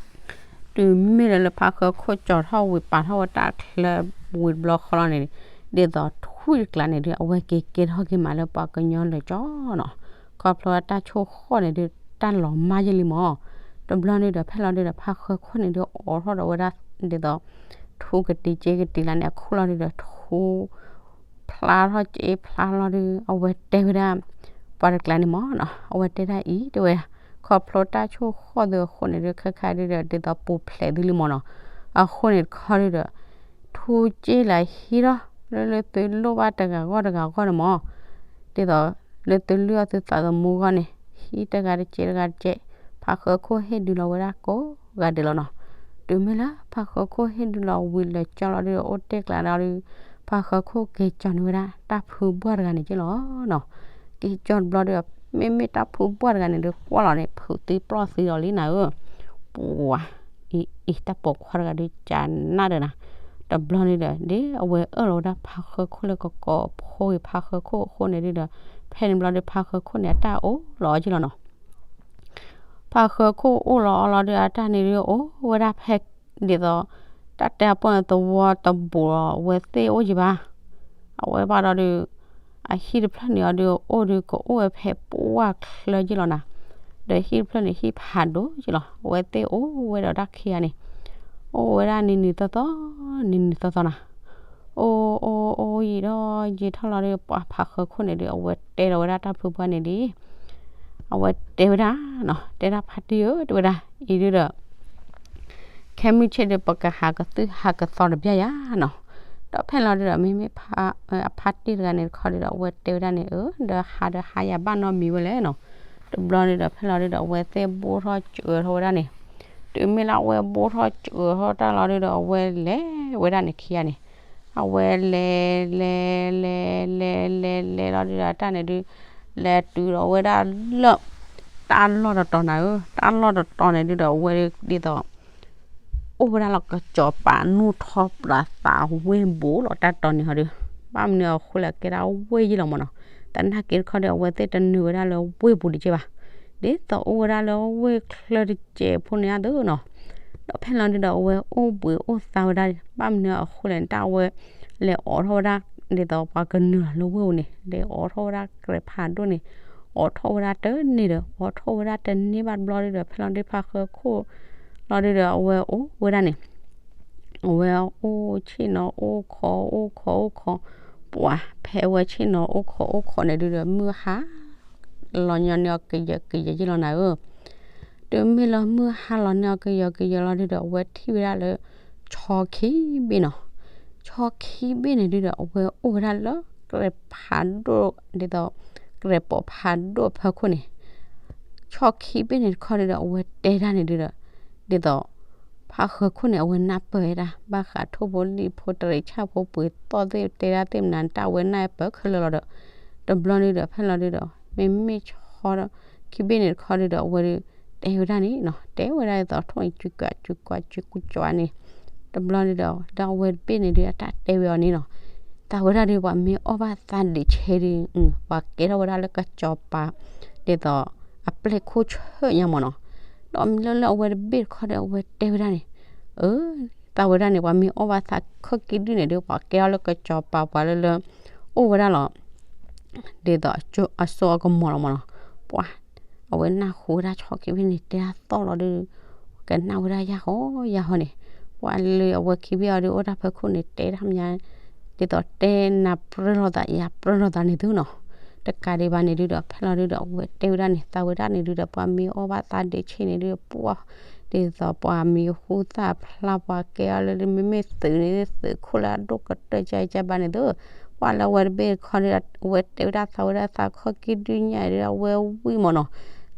တုၤမ့ၢ်လၢလၢဖါဃၢခိၣ်ကၠီၤထီၣ်ဝံၤ ပာ်ထီၣ်ဝဲတၢ်ချၢဝံၤတဘျီဃီလီၤန့ၣ်, ဒ်သိးထွံၣ်တကျါန့ၣ်ဒုး အဝဲက့ၤကဲထီၣ်က့ၤမးလၢပှၤကညီလၢာ်ကၠီနီၤ. ခီဖျိတၢ်ဆိၣ်ဃီၣ်န့ၣ်ဒုး တၢ်လီၤမၢ်ယ့ၣ်လံမး. တဘျီန့ၣ်ဒီး ဖဲလီၤဒုးဒီး ဖါဃၢခိၣ်န့ၣ်ဒုး အိးထီၣ်ဒီးဝဲဒၣ် ဒ်သိး ထူကတံၤကဲကတံၤလၢန့ၣ် အခူၣ်လီၤဒုးဒီး ထူ ဖျါထီၣ်က့ဖျါလီၤဒုး အဝဲတဲဝဲဒၣ် ပှၤတကျါန့ၣ်မးနီၤ, အဝဲတဲဒၣ်အံၤ တဲဝဲဒၣ် ခီဖျိတၢ်ဆိၣ်ဃီၣ်သုအဃိန့ၣ်ဒုး ခဲခါဒုးဒီး ဒ်သိးပူၤဖျဲးသုလံမးနီၤ. အဃိန့ၣ်တခီဒုးဒီး ထူက့လၢဟံးထီၣ် လၢလၢသုလိၣ်ဘၣ်တဂၤဂီၢ်တဂၤဂီၢ်န့ၣ်မး, ဒ်သိး လၢသုလုၢ်အီၣ်သုသးသမူအဂီၢ်န့ၣ် ဟံးတဂၤတကဲးတဂၤတကဲး, ဖါဃၢခိၣ်ဟ့ၣ်ဒုးလီၤဝဲဒၣ်ကိးဂၤဒဲးလီၤနီၤ. တုၤမ့ၢ်လၢဖါဃၢခိၣ်ဟ့ၣ်ဒုးလီၤဝံၤလၢာ်ကၠီလီၤဒုးဒီး အိၣ်တ့ၢ်ကျါဒီးဒုး ဖါဃၢခိၣ်က့ၤကၠီၤန့ၢ်ဝဲဒၣ် တၢ်ဖုဘှၢ်တဂၤန့ၣ်က့လီၤနီၤ. က့ၤကၠီၤတဘျီဒီး မ့မ့ၢ်တၢ်ဖုဘှၢ်တဂၤန့ၣ်ဒုး ကွၢ်လီၤန့ၣ် ဖုးသံပျီၢ်သံလီၤလံနၤဧၢ, ပှၤ အံၤ အံၤ တၢ်ပိာ်ခွါတဂၤဒုး ကနၣ်ဒီးနၤ. တဘျီန့ၣ်ဒီး ဒ်အဝဲအၢၣ်လီၤဝဲဒၣ်ဖါဃၢခိၣ်လၢကကိးဖိဂ့ၤ ဖါဃၢခိၣ်အဃိန့ၣ်ဒုးဒီး ဖဲန့ၣ်ဘျီဒုး ဖါဃၢခိၣ်န့ၣ် အတၢ်အိၣ်လီၤအီၤက့လီၤနီၤ. ဖါဃၢခိၣ်အိၣ်လီၤအီၤလီၤဒုး အတၢ်န့ၣ်ဒုး အိၣ်ဝဲဒၣ်ဖဲ ဒ်သိး တၢ်တဲအပီၢ်န့ၣ် သဝီတဘူးလီၤ အဝဲသ့ၣ်အိၣ်ယံၤဘၣ်. အဝဲဘၣ်ဒီးဒုး အဟံၣ်တဖျၢၣ်န့ၣ်အီၤဒုး အိၣ်ဒုး ကအိၣ်ဝဲဖဲပှၢ်ချၢယ့ၣ်လီၤနၤ. ဒီးဟံၣ်တဖျၢၣ်န့ၣ် ဟံၣ်ဖးဒိၣ်ယ့ၣ်လီၤ. အဝဲသ့ၣ်အိၣ်ဝဲဒီးတၢ်ခံဂၤန့ၣ် အိၣ်ဝဲဒၣ်နံၤနံၤသီသီ နံၤနံၤသီသီနၤ. အိၣ်အိၣ်အိၣ်ယံာ်ဒီးယံာ်ထီၣ်လီၤဒီး ပှၤဖါဃၢခိၣ်န့ၣ်ဒုး အဝဲတဲလီၤဝဲဒၣ်တၢ်ဖုဘှၢ်န့ၣ်ဒ် အဝဲတဲဝဲဒၣ်နီၤ, တဲဒၣ်ဖါတံၢ်ဧၢ တဲဝဲဒၣ် အံၤဒုးဒီး ခဲမုၢ်ဆ့ၣ်ဒီး ပကဟးကသုၣ်ဟးကသီတဘျီယၤနီၤ. ဒီးဖဲလီၤဒုးဒီး မ့မ့ၢ်ဖါ အဖါတံၢ်တဂၤန့ၣ်တခီဒုးဒီး အဝဲတဲဝဲဒၣ်န့ၣ် အၢ ဒီးဟးဒီးဟးယၤဘၣ်နီတမံၤဝဲလဲၣ်နီၤ. တဘျီန့ၣ်ဒီး ဖဲလီၤဒုးဒီး အဝဲသ့ၣ်ဘိၣ်ထီၣ်စၢၤထီၣ်ဝဲဒၣ်န့ၣ်, တုၤမ့ၢ်လၢအဝဲဘိၣ်ထီၣ်စၢၤထီၣ်တၢ်လီၤဒုးဒီး အဝဲလဲၤဝဲဒၣ်န့ၣ်ခံဂၤန့ၣ်, အဝဲလဲၤလဲၤလဲၤလဲၤလဲၤလီၤဒုးဒီး တၢ်န့ၣ်ဒုး လဲၤတုၤဒီးဝဲဒၣ်လၢ တၢ်လီၢ်တတီၤနၤဧၢ, တၢ်လီၢ်တတီၤန့ၣ်ဒုးဒီး အဝဲဒ်သိး အိၣ်ဝဲဒၣ်လီၤကစီၤပၤနူၢ်ထီၣ်ပျၢၤသးဝ့ၢ်ဘူးလီၤ တၢ်တီၤန့ၣ်ဟီဒုး, ဘၣ်မနုၤအဃိလဲၣ် ကဲဒၣ်ဝ့ၢ်ယ့ၣ်လီၤမးနီၤ. သနာ်က့တခီဒီး အဝဲသ့ၣ်တနုာ်ဝဲဒၣ်လၢဝ့ၢ်ပူၤဒံးက့ဘၣ်, ဒ်သိးအိၣ်ဝဲဒၣ်လၢဝ့ၢ်ချၢတစဲးဖိန့ၣ်အသိးနီၤ. ဒီးဖဲလီၤဒုးဒီး အဝဲအိၣ်ဘှံးအိၣ်သါဝဲဒၣ်, ဘၣ်မနုၤအဃိလဲၣ် တၢ်အဝဲလဲၤအိးထီၣ်ဝဲဒၣ် ဒ်သိးပှၤကနုာ်လီၤလၢဝ့ၢ်ပူၤန့ၣ် လဲၤအိးထီၣ်ဝဲဒၣ်ကြဲးဖးဒိၣ်န့ၣ်, အိးထီၣ်ဝဲဒၣ်တန့ၢ်ဒီး အိးထီၣ်ဝဲဒၣ်တန့ၢ်ဘၣ်တဘျီဒုးဒီး ဖဲလီၤဒုးဖါဃၢခိၣ်လီၤဒုးဒီး အဝဲအိၣ်ဝဲဒၣ်န့ၣ် အဝဲအိၣ်ဆ့ၣ်နီၤအိၣ်ခိးအိၣ်ခိးအိၣ်ခိးအိၣ်ခိး, ပှၤဖဲအဝဲဆ့ၣ်နီၤအိၣ်ခိးအိၣ်ခိးန့ၣ်ဒုးဒီး မုၢ်ဟါလီၤညီနုၢ်အီၤကယၢၤကယၢၤယ့ၣ်လီၤနၤဧၢ. တုၤမ့ၢ်လၢမုၢ်ဟါလီၤညီနုၢ်အီၤကယၢၤကယၢၤလီၤဒုးဒီး အဝဲထံၣ်ဝဲဒၣ်လၢ ဆီခံဘ့ၣ်နီၤ. ဆီခံဘ့ၣ်န့ၣ်ဒုးဒီး အဝဲအိၣ်ဝဲဒၣ်လၢကြဲးဖးဒိၣ် ဒ်သိး ကြဲးပိာ်ဖးဒိၣ်အဖီခိၣ်န့ၣ် ဆီခံဘ့ၣ်န့ၣ်တခီဒုးဒီး အဝဲတဲဒၣ်န့ၣ်ဒုးဒီး ဒ်သိး ဖါဃၢခိၣ်န့ၣ် အဝဲနၢ်ပၢၢ်ဝဲဒၣ် ဘၣ်ဃးထိၣ်ဖိလံၣ်ဖိတရံးဆၣ်ဖိ ပှ့ၤသီၣ်သ့ၣ်တဲဒၣ်သ့ၣ်မနုၤ တၢ်အဝဲနၢ်ပၢၢ်ခဲလၢာ်လီၤဒီး တဘျီဒုးဒီး ဖဲလီၤဒုးဒီး မ့မ့ၢ်ဆီခံဘ့ၣ်န့ၣ်တခီဒုးဒီး အဝဲဒုး တဲဝဲဒၣ်န့ၣ်နီၤ တဲဝဲဒၣ်ဒ်သိးထိၣ်အံၤ စုကွးစုကွးစုကွးန့ၣ် တဘျီဒုးဒီး ဒီးအဝဲတဘ့ၣ်န့ၣ်ဒုး အတၢ်တဲဝဲအီၤန့ၣ်နီၤ သးဝဲဒၣ်ဒုး ပှၤမ့ၢ်အီၣ်ဘၣ်သးဒံးဆဲးဒုး ပှၤကဲထီၣ်ဝဲဒၣ်လၢကစီၤပၤ ဒ်သိး အပျဲၢ်ခိၣ်ဆၢၣ်ညါမးနီၤ. ဒီးမ့ၢ်လၢလၢအဝဲတဘ့ၣ်တခီဒီး အဝဲတဲဝဲဒၣ်န့ၣ် အၢ သးဝဲဒၣ်န့ၣ် ပှၤမ့ၢ်အီၣ်ဘၣ်သးခီၣ်ကံၢ်ဒုၣ်န့ၣ်ဒုး ပှၤကဲထီၣ်လၢကစီၤပၤပှၤလၢလၢ အိၣ်ဝဲဒၣ်လီၤ ဒ်သိးအစိအကမီၤလီၤမးနီၤ. ပှၤ အဝဲနၢ်ဟူဝဲဒၣ်ဆီခံဘ့ၣ်န့ၣ် တဲဒၣ်သီၣ်လီၤဒုး ကနၣ်ဝဲဒၣ်ယၢ်ဟီယၢ်ဟီန့ၣ် ပှၤလၢအဝဲခံဘ့ၣ်အီၤဒုး အိၣ်တၢ်ဖီခိၣ်န့ၣ် တဲတၢ်မညါ ဒ်သိးတဲနၤပြၢလိာ်သး ယၤပြၢလိာ်သးန့ၣ်သုနီၤ. တကးဒံးဘၣ်န့ၣ်ဒုးဒီး ဖဲလီၤဒုးဒီး အဝဲတဲဝဲဒၣ်န့ၣ် သးဝဲဒၣ်န့ၣ်ဒုးဒီး ပှၤမ့ၢ်အီၣ်ဘၣ်သးဒံးဆဲးန့ၣ်ဒုး ပှၤ ဒ်သိးပှၤမံၤဟူသၣ်ဖျါ ပှၤကဲအီၤလၢ မ့မ့ၢ်သုးန့ၣ် သုးခိၣ်လၢအဒိၣ်ကတၢၢ် ကကဘၣ်န့ၣ်သု, ပှၤလၢအဝဲတဘ့ၣ်တခီဒီး အဝဲတဲဝဲဒၣ်သးဝဲဒၣ်သးခီၣ်က့ဒုၣ်ညါဒီး အဝဲဝံၣ်မးနီၤ,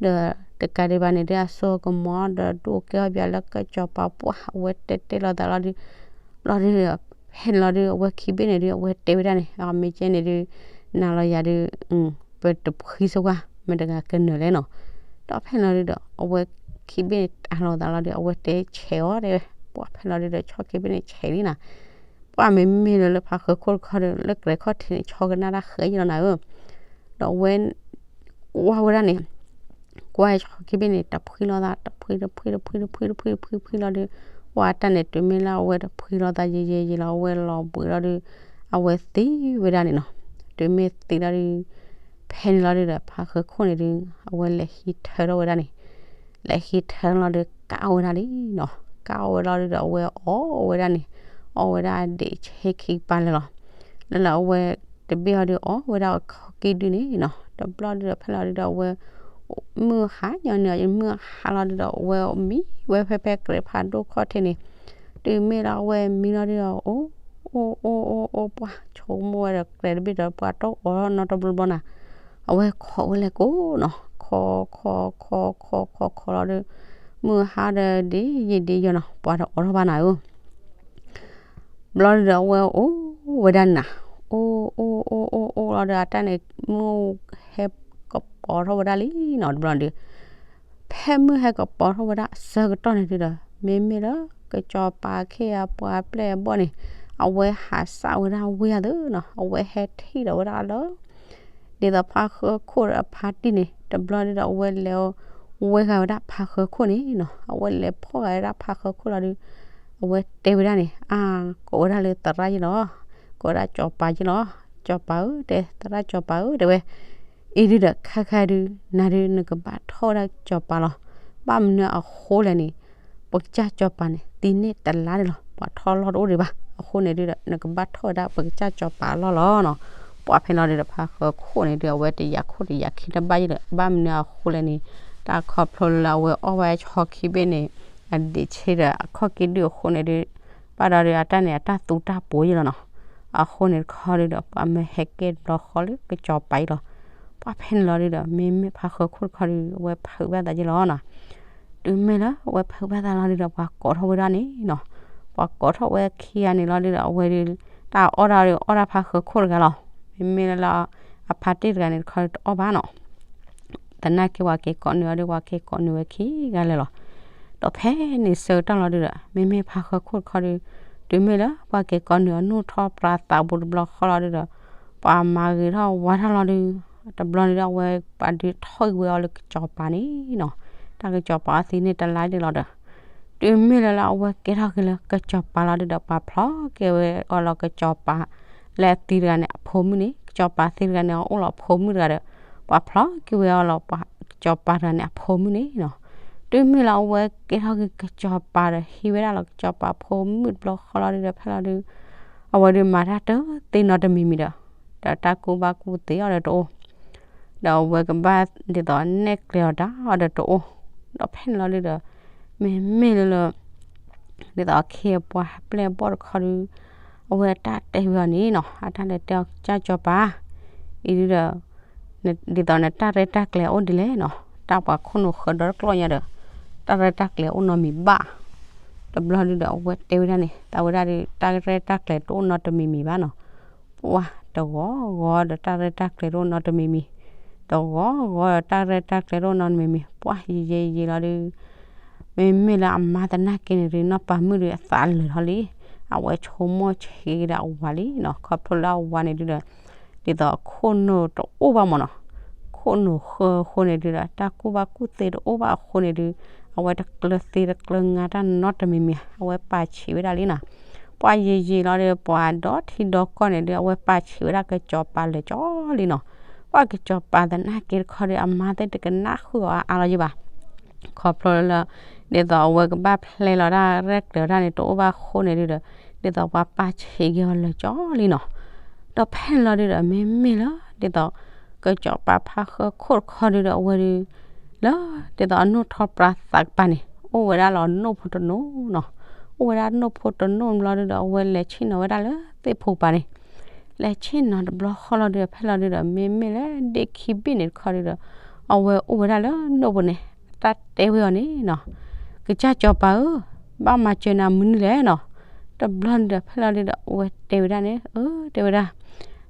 ဒီးတကးဒံးဘၣ်န့ၣ်ဒီး အစိကမီၤဒီးဒိၣ်ကဲအီၤဘၣ်လၢကစီၤပၤပှၢ် အဝဲတဲတဲလိာ်သးလီၤဒီး ဘျီဒီး ဖဲန့ၣ်လီၤဒီး အဝဲခံဘ့ၣ်န့ၣ်ဒီး အဝဲတဲဝဲဒၣ်န့ၣ် အမ့ၢ်ကဲန့ၣ်ဒီး နၤလီၤယၤဒီး ပတဖှံဆိကွၢ် မတၤတဂၤကနၢၤလဲၣ်နီၤ, ဒီးဖဲန့ၣ်လီၤဒီး အဝဲခံဘ့ၣ်န့ၣ် တၢ်လိာ်သးလီၤဒီး အဝဲတဲဆဲးအီၤတဲဝဲ, ပှၤဖဲန့ၣ်လီၤဒီး ဆီခံဘ့ၣ်န့ၣ်ဆဲးလံနၤ, ပှၤမ့မ့ၢ်လၢလၢဖါဃၢၤခိၣ်တခီဒီး လၢကြဲၤခီၣ်ထံးန့ၣ် ဆီကနၣ်တၢ်ဃဲယလီၤနၤဧၢ, ဒီးအဝဲ ကွၢ်ဝဲဒၣ်န့ၣ် ကွၢ်ဆီခံဘ့ၣ်န့ၣ် တဖှံလိာ်သး တဖှံ တဖှံ တဖှံ တဖှံ တဖှံ တဖှံ တဖှံ တဖှံလီၤဒီး ပှၤတၢ်န့ၣ် တုၤမ့ၢ်လၢအဝဲတဖှံလိာ်သးယံာ်ယံာ်ယံာ်လီၤ အဝဲလီၤဘှံးလီၤဒီး အဝဲသံဝဲဒၣ်န့ၣ်နီၤ, တုၤမ့ၢ်သံလီၤဒီး ဖဲန့ၣ်လီၤဒီး ဖါဃၢၤခိၣ်န့ၣ်ဒီး အဝဲလဲၤဟံးထၢထီၣ်ဝဲဒၣ်န့ၣ်, လဲၤဟံးထၢလီၤဒီး ကၣ်အီၣ်ဝဲဒၣ်လံနီၤ, ကၣ်အီၣ်ဝဲလီၤဒီး အဝဲအီၣ်ဝဲဒၣ်န့ၣ်, အီၣ်ဝဲဒၣ်ဒံးဆ့ခံပၤလၢာ်လီၤ, လၢလၢအဝဲတဘ့ၣ်အီၤဒီး အီၣ်ဝဲဒၣ်အခီၣ်က့ဒုၣ်န့ၣ်နီၤ, တဘျီဒီး ဖဲလီၤဒီး အဝဲ မုၢ်ဟါညီနုၢ် မုၢ်ဟါလီၤဒီး အဝဲမံဝဲဖဲဖဲကြဲၤဖးဒိၣ်ခီၣ်ထံးန့ၣ်, တုၤမ့ၢ်လၢအဝဲမံလီၤဒီး အိၣ် အိၣ် အိၣ် အိၣ် အိၣ် ပှၤဆိကမိၣ်ဝဲဒီး ကြဲၤတဘ့ၣ်ဒီး ပှၤတအိၣ်နီတဘျီဘျီနၤ, အဝဲခိးဝဲလဲၣ်ကိးနီၤ, ခိး ခိး ခိး ခိး ခိး ခိး ခိးလီၤဒီး မုၢ်ဟါဒီးဒ်ယံာ်ဒ်ယီၤနီၤ ပှၤတအိၣ်ထီၣ်ဘၣ်နၤဧၢ ဘျီဒီးအဝဲအိၣ်ဝဲဒၣ်နၤ, အိၣ် အိၣ် အိၣ် အိၣ် အိၣ်လီၤဒီး အတၢ်န့ၣ် မုၢ်ဟဲကပီၤထီၣ်ဝဲဒၣ်လံနီၤ တဘျီဒီး ဖဲမုၢ်ဟဲကပီၤထီၣ်ဝဲဒၣ်အဆၢကတီၢ်န့ၣ်ဒီး မ့မ့ၢ်လၢကစီၤပၤခ့အပှၤပျဲၢ်အဘီၣ်န့ၣ် အဝဲဟးစၢ်ဝဲဒၣ်ဝံၢ်အသးနီၤ, အဝဲဟဲထံၣ်ဒီးဝဲဒၣ်လၢ ဒ်သိးဖါဃၢၤခိၣ်ဒီးအဖါတံၢ်န့ၣ် တဘျီဒီး အဝဲလဲၤဝဲဂၤဝဲဒၣ်ဖါဃၢၤခိၣ်န့ၣ်နီၤ, အဝဲလဲၤဖီၣ်ဂၤဝဲဒၣ်ဖါဃၢၤခိၣ်လီၤဒီး အဝဲတဲဝဲဒၣ်န့ၣ် အါ ကိးဝဲဒၣ်လၢသရၣ်ယ့လီၤ, ကိးဝဲဒၣ်စီၤပၤယ့လီၤ, စီၤပၤဧၢ တဲ သရၣ်စီၤပၤဧၢ တဲဝဲ, အံၤဒုဒီး ခဲခါဒု နၤဒု နကဘၣ်ထီၣ်ဝဲဒၣ်စီၤပၤလီၤ, ဘၣ်မနုၤအဃိလဲၣ်န့ၣ် ပကစၢ်စီၤပၤန့ၣ် သံန့ၢ်တလါန့ၣ်လီၤ, ပှၤထီၣ်လီၢ်တအိၣ်ဒံးဘၣ်, အဃိန့ၣ်ဒုဒီး နကဘၣ်ထီၣ်ဝဲဒၣ်ပကစၢ်စီၤပၤအလီၢ်လီၤနီၤ, ပှၤဖဲလီၤဒုဒီး ဖါဃၢၤခိၣ်န့ၣ်ဒု အဝဲတယာ်ခိၣ်တယာ်ခံတဘၣ်ယ့ဒီး ဘၣ်မနုၤအဃိလဲၣ်န့ၣ် တၢ်ခီဖျိလၢအဝဲအီၣ်ဝဲဆီခံဘ့ၣ်န့ၣ် အဒံးဆ့ဒီးအခီၣ်က့ဒုၣ်အဃိန့ၣ်ဒု ဘၣ်ဒီးဒု အတၢ်န့ၣ် အတၢ်သူတၢ်ပှိၤယ့လီၤနီၤ, အဃိန့ၣ်တခီဒုဒီး ပှၤမၢဟဲကဲတဘျီဃီလၢကစီၤပၤအံၤလီၤ, ပှၤဖဲန့ၣ်လီၤဒုဒီး မ့မ့ၢ်ဖါဃၢၤခိၣ်တခီဒု အဝဲဖုးဘၣ်သးယ့လီၤနီၤ, တုၤမ့ၢ်လၢအဝဲဖုးဘၣ်သးလီၤဒုဒီး ပှၤကိးထီၣ်ဝဲဒၣ်န့ၣ်နီၤ, ပှၤကိးထီၣ်ဝဲခံဂၤန့ၣ်လီၤဒုဒီး အဝဲဒု တၢ်အီၣ်တၢ်ဒု အီၣ်တၢ်ဖါဃၢၤခိၣ်တဂၤလီၤ, မ့မ့ၢ်လၢ အဖါတံၢ်တဂၤန့ၣ်တခီဒုတအီၣ်ဘၣ်နီၤ သနာ်က့ပှၤက့ၤကိးနုာ်အီၤဒီး ပှၤက့ၤကိးနုာ်ဝဲခံဂၤလၢာ်လီၤ, ဒီးဖဲန့ၣ်ဆၢကတီၢ်လီၤဒုဒီး မ့မ့ၢ်ဖါဃၢၤခိၣ်တခီဒု တုၤမ့ၢ်လၢပှၤက့ၤကိးနုာ်အီၤ နူၢ်ထီၣ်ပြးသးဘူးတဘျီဃီလီၤဒုဒီး ပှၤမၤဂ့ၤထီၣ်ဝါထီၣ်လီၤဒု တဘျီဒုဒီး အဝဲပှၤဒုးထီၣ်ဂ့ၤဝဲအီၤလၢကစီၤပၤန့ၣ်နီၤ, တၢ်ကစီၤပၤအီၤသံန့ၢ်တလါဒုလီၤဒီး တုၤမ့ၢ်လၢလၢအဝဲကဲထီၣ်က့ၤလၢကစီၤပၤလီၤဒုဒီး ပှၤဖျီက့ၤဝဲအီၤလီၤကစီၤပၤ လၢအသံတဂၤန့ၣ်အဖိမုၣ်န့ၣ် ကစီၤပၤသံတဂၤန့ၣ် အအိၣ်လီၤအဖိမုၣ်တဂၤဒီး ပှၤဖျီက့ၤဝဲအီၤလီၤ ပှၤကစီၤပၤတဂၤန့ၣ်အဖိမုၣ်န့ၣ်နီၤ, တုၤမ့ၢ်လၢအဝဲကဲထီၣ်က့ၤကစီၤပၤဒီး ဟံးဝဲဒၣ်လီၤကစီၤပၤဖိမုၣ်တဘျီဃီလီၤဒုဒီး ဖဲလီၤဒု အဝဲဒုးမၤတၢ်တသ့နီတမံၤမံၤဒီး ဒီးတၢ်ကူၣ်ဘၣ်ကူၣ်သ့အီၤဒီးတအိၣ် ဒီးအဝဲကဘၣ်ဒ်သိးနဲၣ်ကျဲၤအီၤတၢ်အီၤဒီးတအိၣ်, ဒီးဖဲန့ၣ်လီၤဒုဒီး မ့မ့ၢ်လၢလၢ ဒ်သိးအခ့အပှၤပျဲၢ်အဘီၣ်တခီဒု အဝဲအတၢ်တဲဝဲအီၤန့ၣ်နီၤ အတၢ်လဲၤတဲအီၤ ကစၢ်စီၤပၤ အံၤဒုဒီး ဒ်သိးနတၢ်ရဲၣ်တၢ်ကျဲၤအိၣ်ဒ်လဲၣ်နီၤ တၢ်ပှၤခိၣ်နူာ်ဃၢဒီတကျီၢ်ညါဒီး တၢ်ရဲၣ်တၢ်ကျဲၤအိၣ်နီတမံၤဘၣ် တဘျီဒုဒီးအဝဲတဲဝဲဒၣ်န့ၣ် သးဝဲဒၣ်ဒု တၢ်ရဲၣ်တၢ်ကျဲၤတအိၣ်နီတမံၤမံၤဘၣ်နီၤ ပှၤတဂီၤဂီၤဒီးတၢ်ရဲၣ်တၢ်ကျဲၤတအိၣ်နီတမံၤမံၤ, တဂီၤဂီၤဒီးတၢ်ရဲၣ်တၢ်ကျဲၤတအိၣ်နီတမံၤမံၤ ပှၤယံာ်ယံာ်ယံာ်လီၤဒု မ့မ့ၢ်လၢအမါသနာ်က့န့ၣ်ဒု နီၢ်ပၤမုၣ်ဒု အသးလၢာ်ထီၣ်လံ, အဝဲဆိကမိၣ်ဆံးက့ၤဒီးအဝၤလံနီၤ ခီဖျိလၢအဝၤန့ၣ်ဒုဒီး ဒ်သိးအခိၣ်နူာ်တအိၣ်ဘၣ်မးနီၤ, ခိၣ်နူာ်ဃၢအဃိန့ၣ်ဒုဒီး တၢ်ကူၣ်ဘၣ်ကူၣ်သ့တအိၣ်ဘၣ်အဃိန့ၣ်ဒု အဝဲတကျၢၤသ့တကျၢၤငါတၢ်နီတမံၤမံၤ အဝဲပာ်ဆံးဝဲဒၣ်လံနီၤ, ပှၤယံာ်ယံာ်လီၤဒီး ပှၤဒီထံဒီကီၢ်န့ၣ်ဒု အဝဲပာ်ဆံးဝဲဒၣ်ကစီၤပၤလၢာ်ကၠီလံနီၤ, ပှၤကစီၤပၤသနာ်က့တခီဒီး အမါသ့ၣ်တကနၣ်ဃုာ်အီၤအါအါလီၤယံၤဘၣ် ခီဖျိလၢ ဒ်သိးအဝဲကဘၣ်ဖျဲလီၤတၢ်ရဲၣ်ကျဲၤတၢ်န့ၣ် တအိၣ်ဘၣ်အဃိန့ၣ်ဒုဒီး ဒ်သိးပှၤပာ်ဆံးက့ၤအီၤလၢာ်ကၠီလံနီၤ, ဒီးဖဲန့ၣ်လီၤဒုဒီး မ့မ့ၢ်လၢ ဒ်သိး ကစီၤပၤဖါဃၢခိၣ်တခီဒုဒီး အဝဲဒု လၢ ဒ်သိးအနူၢ်ထီၣ်ပြးသးကပၤန့ၣ် အိၣ်ဝဲဒၣ်လၢအနိၣ်ဖိတနိၣ်နီၤ. အိၣ်ဝဲဒၣ်နိၣ်ဖိတနိၣ်ဘျီဒုဒီး အဝဲလဲၤဆ့ၣ်နီၤဝဲဒၣ်လၢသ့ၣ်ဖိကပၤန့ၣ်, လဲၤဆ့ၣ်နီၤတဘျီဃီလီၤဒုဒီး ဖဲလီၤဒုဒီး မ့မ့ၢ်လၢဒ့ၣ်ခံဘ့ၣ်န့ၣ်တခီဒုဒီး အဝဲအိၣ်ဝဲဒၣ်လၢနိၣ်ပူၤန့ၣ် အတၢ်တဲဝဲအီၤန့ၣ်နီၤ, ကစၢ်စီၤပၤဧၢ, ဘၣ်မၤစၢၤနၤမနုၤလဲၣ်နီၤ. တဘျီဒုဒီး ဖဲလီၤဒုဒီး အဝဲတဲဝဲဒၣ်န့ၣ်, အၢ တဲဝဲဒၣ်,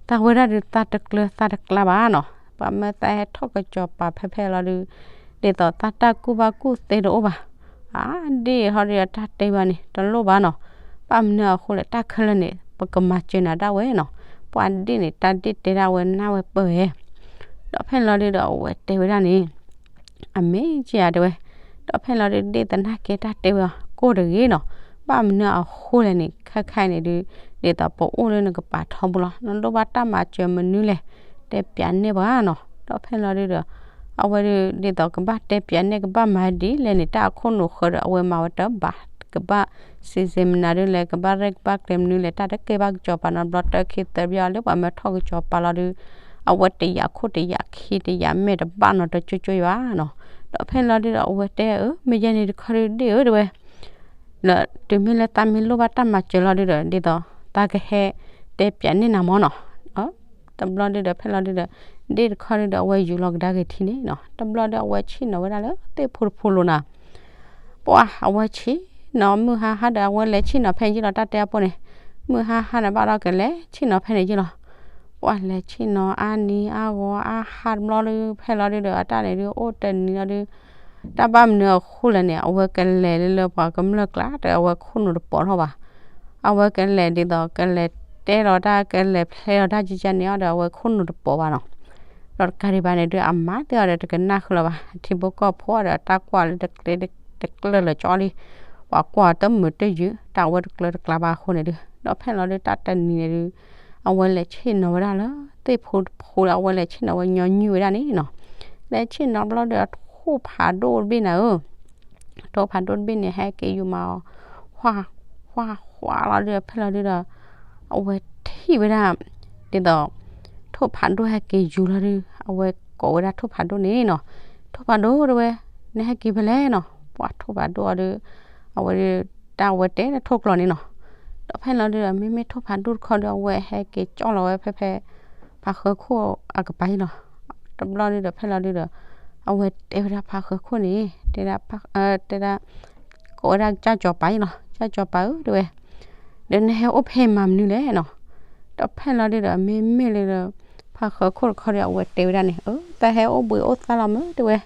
သးဝဲဒၣ်ဒုး သးတကျၢၤသးတကျါဘၣ်နီၤ. ပှၤမၢသးဟဲထီၣ်ကစီၤပၤဖဲဖဲလီၤဒု, ဒ်သိးသးတၢ်ကူၣ်ဘၣ်ကူၣ်သ့တအိၣ်ဘၣ်. အါ ဒ့ၣ်ဟီဒုဒီး တၢ်တဲဘၣ်န့ၣ် တလိၣ်ဘၣ်နီၤ. ဘၣ်မနုၤအဃိလဲၣ် တၢ်ခဲလၢာ်န့ၣ် ပကမၤစၢၤနၤဒၣ်ဝဲနီၤ. ပှၤဒ့ၣ်န့ၣ် တၢ်ဒ့ၣ်တဲဒၣ်ဝဲနၢ်ဝဲပၢၢ်ဝဲ ဒီးဖဲလီၤဒုဒီး အဝဲတဲဝဲဒၣ်န့ၣ် အမ့ၢ်ကယၤတဲဝဲ, ဒီးဖဲလီၤဒု ဒ့ၣ်သနာ်က့တၢ်တဲဝဲအီၤ ကိၢ်တဂ့ၤနီၤ. ဘၣ်မနုၤအဃိလဲၣ်န့ၣ် ခဲခါအံၤန့ၣ်ဒု ဒ်သိးပအိၣ်လၢနကပၤထီဘိလီၤ. နလိၣ်ဘၣ်တၢ်မၤစၢၤမနုၤလဲၣ် တဲပၠးန့ၢ်ပှၤနီၤ. ဒီးဖဲလီၤဒုဒီး အဝဲဒု ဒ်သိးကဘၣ်တဲပၠးန့ၢ် ကဘၣ်မၤဒ်လဲၣ်န့ၣ် တၢ်အခိၣ်နူာ်ဃၢၤဒီး အဝဲမၤဝဲတဘၣ်, ကဘၣ်စံးစ့မနၤဒ်လဲၣ် ကဘၣ်ရဲၣ်ကဘၣ်ကျဲၤမနုၤလဲၣ် တၢ်တကဲဘၣ်ကစီၤပၤနီတဘျီ တၢ်ခံသၢဘျီလၢပှၤမၢထီၣ်ကစီၤပၤလီၤဒု အဝဲတယာ်ခိၣ်တယာ်ခံတယာ်မဲာ်တဘၣ်နီတကၠိကၠိဘၣ်နီၤ. ဒီးဖဲလီၤဒုဒီး အဝဲတဲအၢ မ့ၢ်ယဲန့ၣ်တခီဒုဒ့ၣ်ဧၢ တဲဝဲ, လၢတုၤမ့ၢ်လၢသးမ့ၢ်လိၣ်ဘၣ်တၢ်မၤစၢၤလီၤဒုဒီး ဒ်သိးသးကဟဲတဲပၠးန့ၢ်နၤမၢ်နီၤ. တဘျီဒုဒီး ဖဲလီၤဒုဒီး ဒ့ၣ်တခီဒုဒီး အဝဲယူၤလီၤကဒါက့ၤထံန့ၣ်နီၤ. တဘျီဒု အဝဲဆ့ၣ်နီၤဝဲဒၣ်လၢသ့ၣ်ဖိတဖိလိၤနၤ ပှၤအဝဲဆ့ၣ်နီၤ မုၢ်ဟါဟါဒီး အဝဲလဲၤဆ့ၣ်နီၤဖဲန့ၣ်ယ့ၢ်လီၤ တၢ်တဲအပိၢ်န့ၣ်, မုၢ်ဟါဟါဒီး ဘၣ်ဒီးကလဲၤဆ့ၣ်နီၤဖဲန့ၣ်ယ့ၢ်လီၤ. ပှၤလဲၤဆ့ၣ်နီၤအါနံၤအါဂီၤအါဟါတဘျီဒု ဖဲလီၤဒုဒီး အတၢ်န့ၣ်ဒု အိၣ်တနံၤလီၤဒု တၢ်ဘၣ်မနုၤအဃိလဲၣ်န့ၣ် အဝဲကလဲၤလၢလၢပှၤကမျၢၢ်ကျါဒီး အဝဲခိၣ်နူာ်တပိာ်ထီၣ်ဘၣ်. အဝဲကလဲၤဒ်သိး ကလဲၤတဲလီၤတၢ် ကလဲၤဖျဲလီၤတၢ်ကကန့ၣ်အီၤဒီး အဝဲခိၣ်နူာ်တပိာ်ဘၣ်နီၤ. ဒီးတကးဒံးဘၣ်န့ၣ်ဒု အမါသ့ၣ်အီၤဒီး တကနၣ်ဃုာ်လၢၤဘၣ်. အထံဖိကီၢ်ဖိအီၤဒီး တၢ်ကွၢ်လၢတကျဲ တကျၢၢ်လၢာ်ကၠီလံ. ပှၤကွၢ်အီၤတမုာ်တယုာ် တၢ်ဝဲတကျၢၤတကျါဘၣ်အဃိန့ၣ်ဒု ဒီးဖဲလီၤဒု တၢ်တနံၤန့ၣ်ဒု အဝဲလဲၤဆ့ၣ်နီၤဝဲဒၣ်လၢ သ့ၣ်ဖိတဖိဒီး အဝဲလဲၤဆ့ၣ်နီၤဝဲညီနုၢ်ဝဲဒၣ်န့ၣ်နီၤ. လဲၤဆ့ၣ်နီၤဘျီဒု အထိၣ်ဖးဒိၣ်တဘ့ၣ်နၤဧၢ ထိၣ်ဖးဒိၣ်တဘ့ၣ်န့ၣ် ဟဲက့ၤယူၤမၤအီၤ ဃၣ်ဃၣ်ဃၣ်လီၤဒု ဖဲလီၤဒုဒီး အဝဲထံၣ်ဝဲဒၣ် ဒ်သိး ထိၣ်ဖးဒိၣ်ဟဲက့ၤယူၤလီၤဒု အဝဲကိးဝဲဒၣ်ထိၣ်ဖးဒိၣ်န့ၣ်နီၤ. ထိၣ်ဖးဒိၣ်တဲဝဲ နဟဲက့ၤဖဲလဲၣ်နီၤ. ပှၤထိၣ်ဖးဒိၣ်အီၤဒု အဝဲဒု တၢ်ဝဲတဲလၢထိၣ်ကျီၢ်န့ၣ်နီၤ. ဒီးဖဲလီၤဒုဒီး မ့မ့ၢ်ထိၣ်ဖးဒိၣ်တခီဒီး အဝဲဟဲက့ၤကၠီလီၤဝဲဖဲဖဲ ဖးဃၢခိၣ်အကပၤအံၤလီၤ. တဘျီဒုဒီး ဖဲလီၤဒုဒီး အဝဲတဲဝဲဒၣ်ဖးဃၢခိၣ်န့ၣ် တဲဒၣ် တဲဒၣ် ကိးဝဲဒၣ်ကစၢ်စီၤပၤအံၤလီၤ. ကစၢ်စီၤပၤဧၢ တဲဝဲ ဒီးနဟဲအိၣ်ဖဲမၤမနုၤလဲၣ်နီၤ. ဒီးဖဲလီၤဒုဒီး မ့မ့ၢ်လၢ ဖးဃၢခိၣ်တခီဒီး အဝဲတဲဝဲဒၣ်န့ၣ် အၢ တၢ်ဟဲအိၣ်ဘှံးအိၣ်သါလီၤမၢ် တဲဝဲ.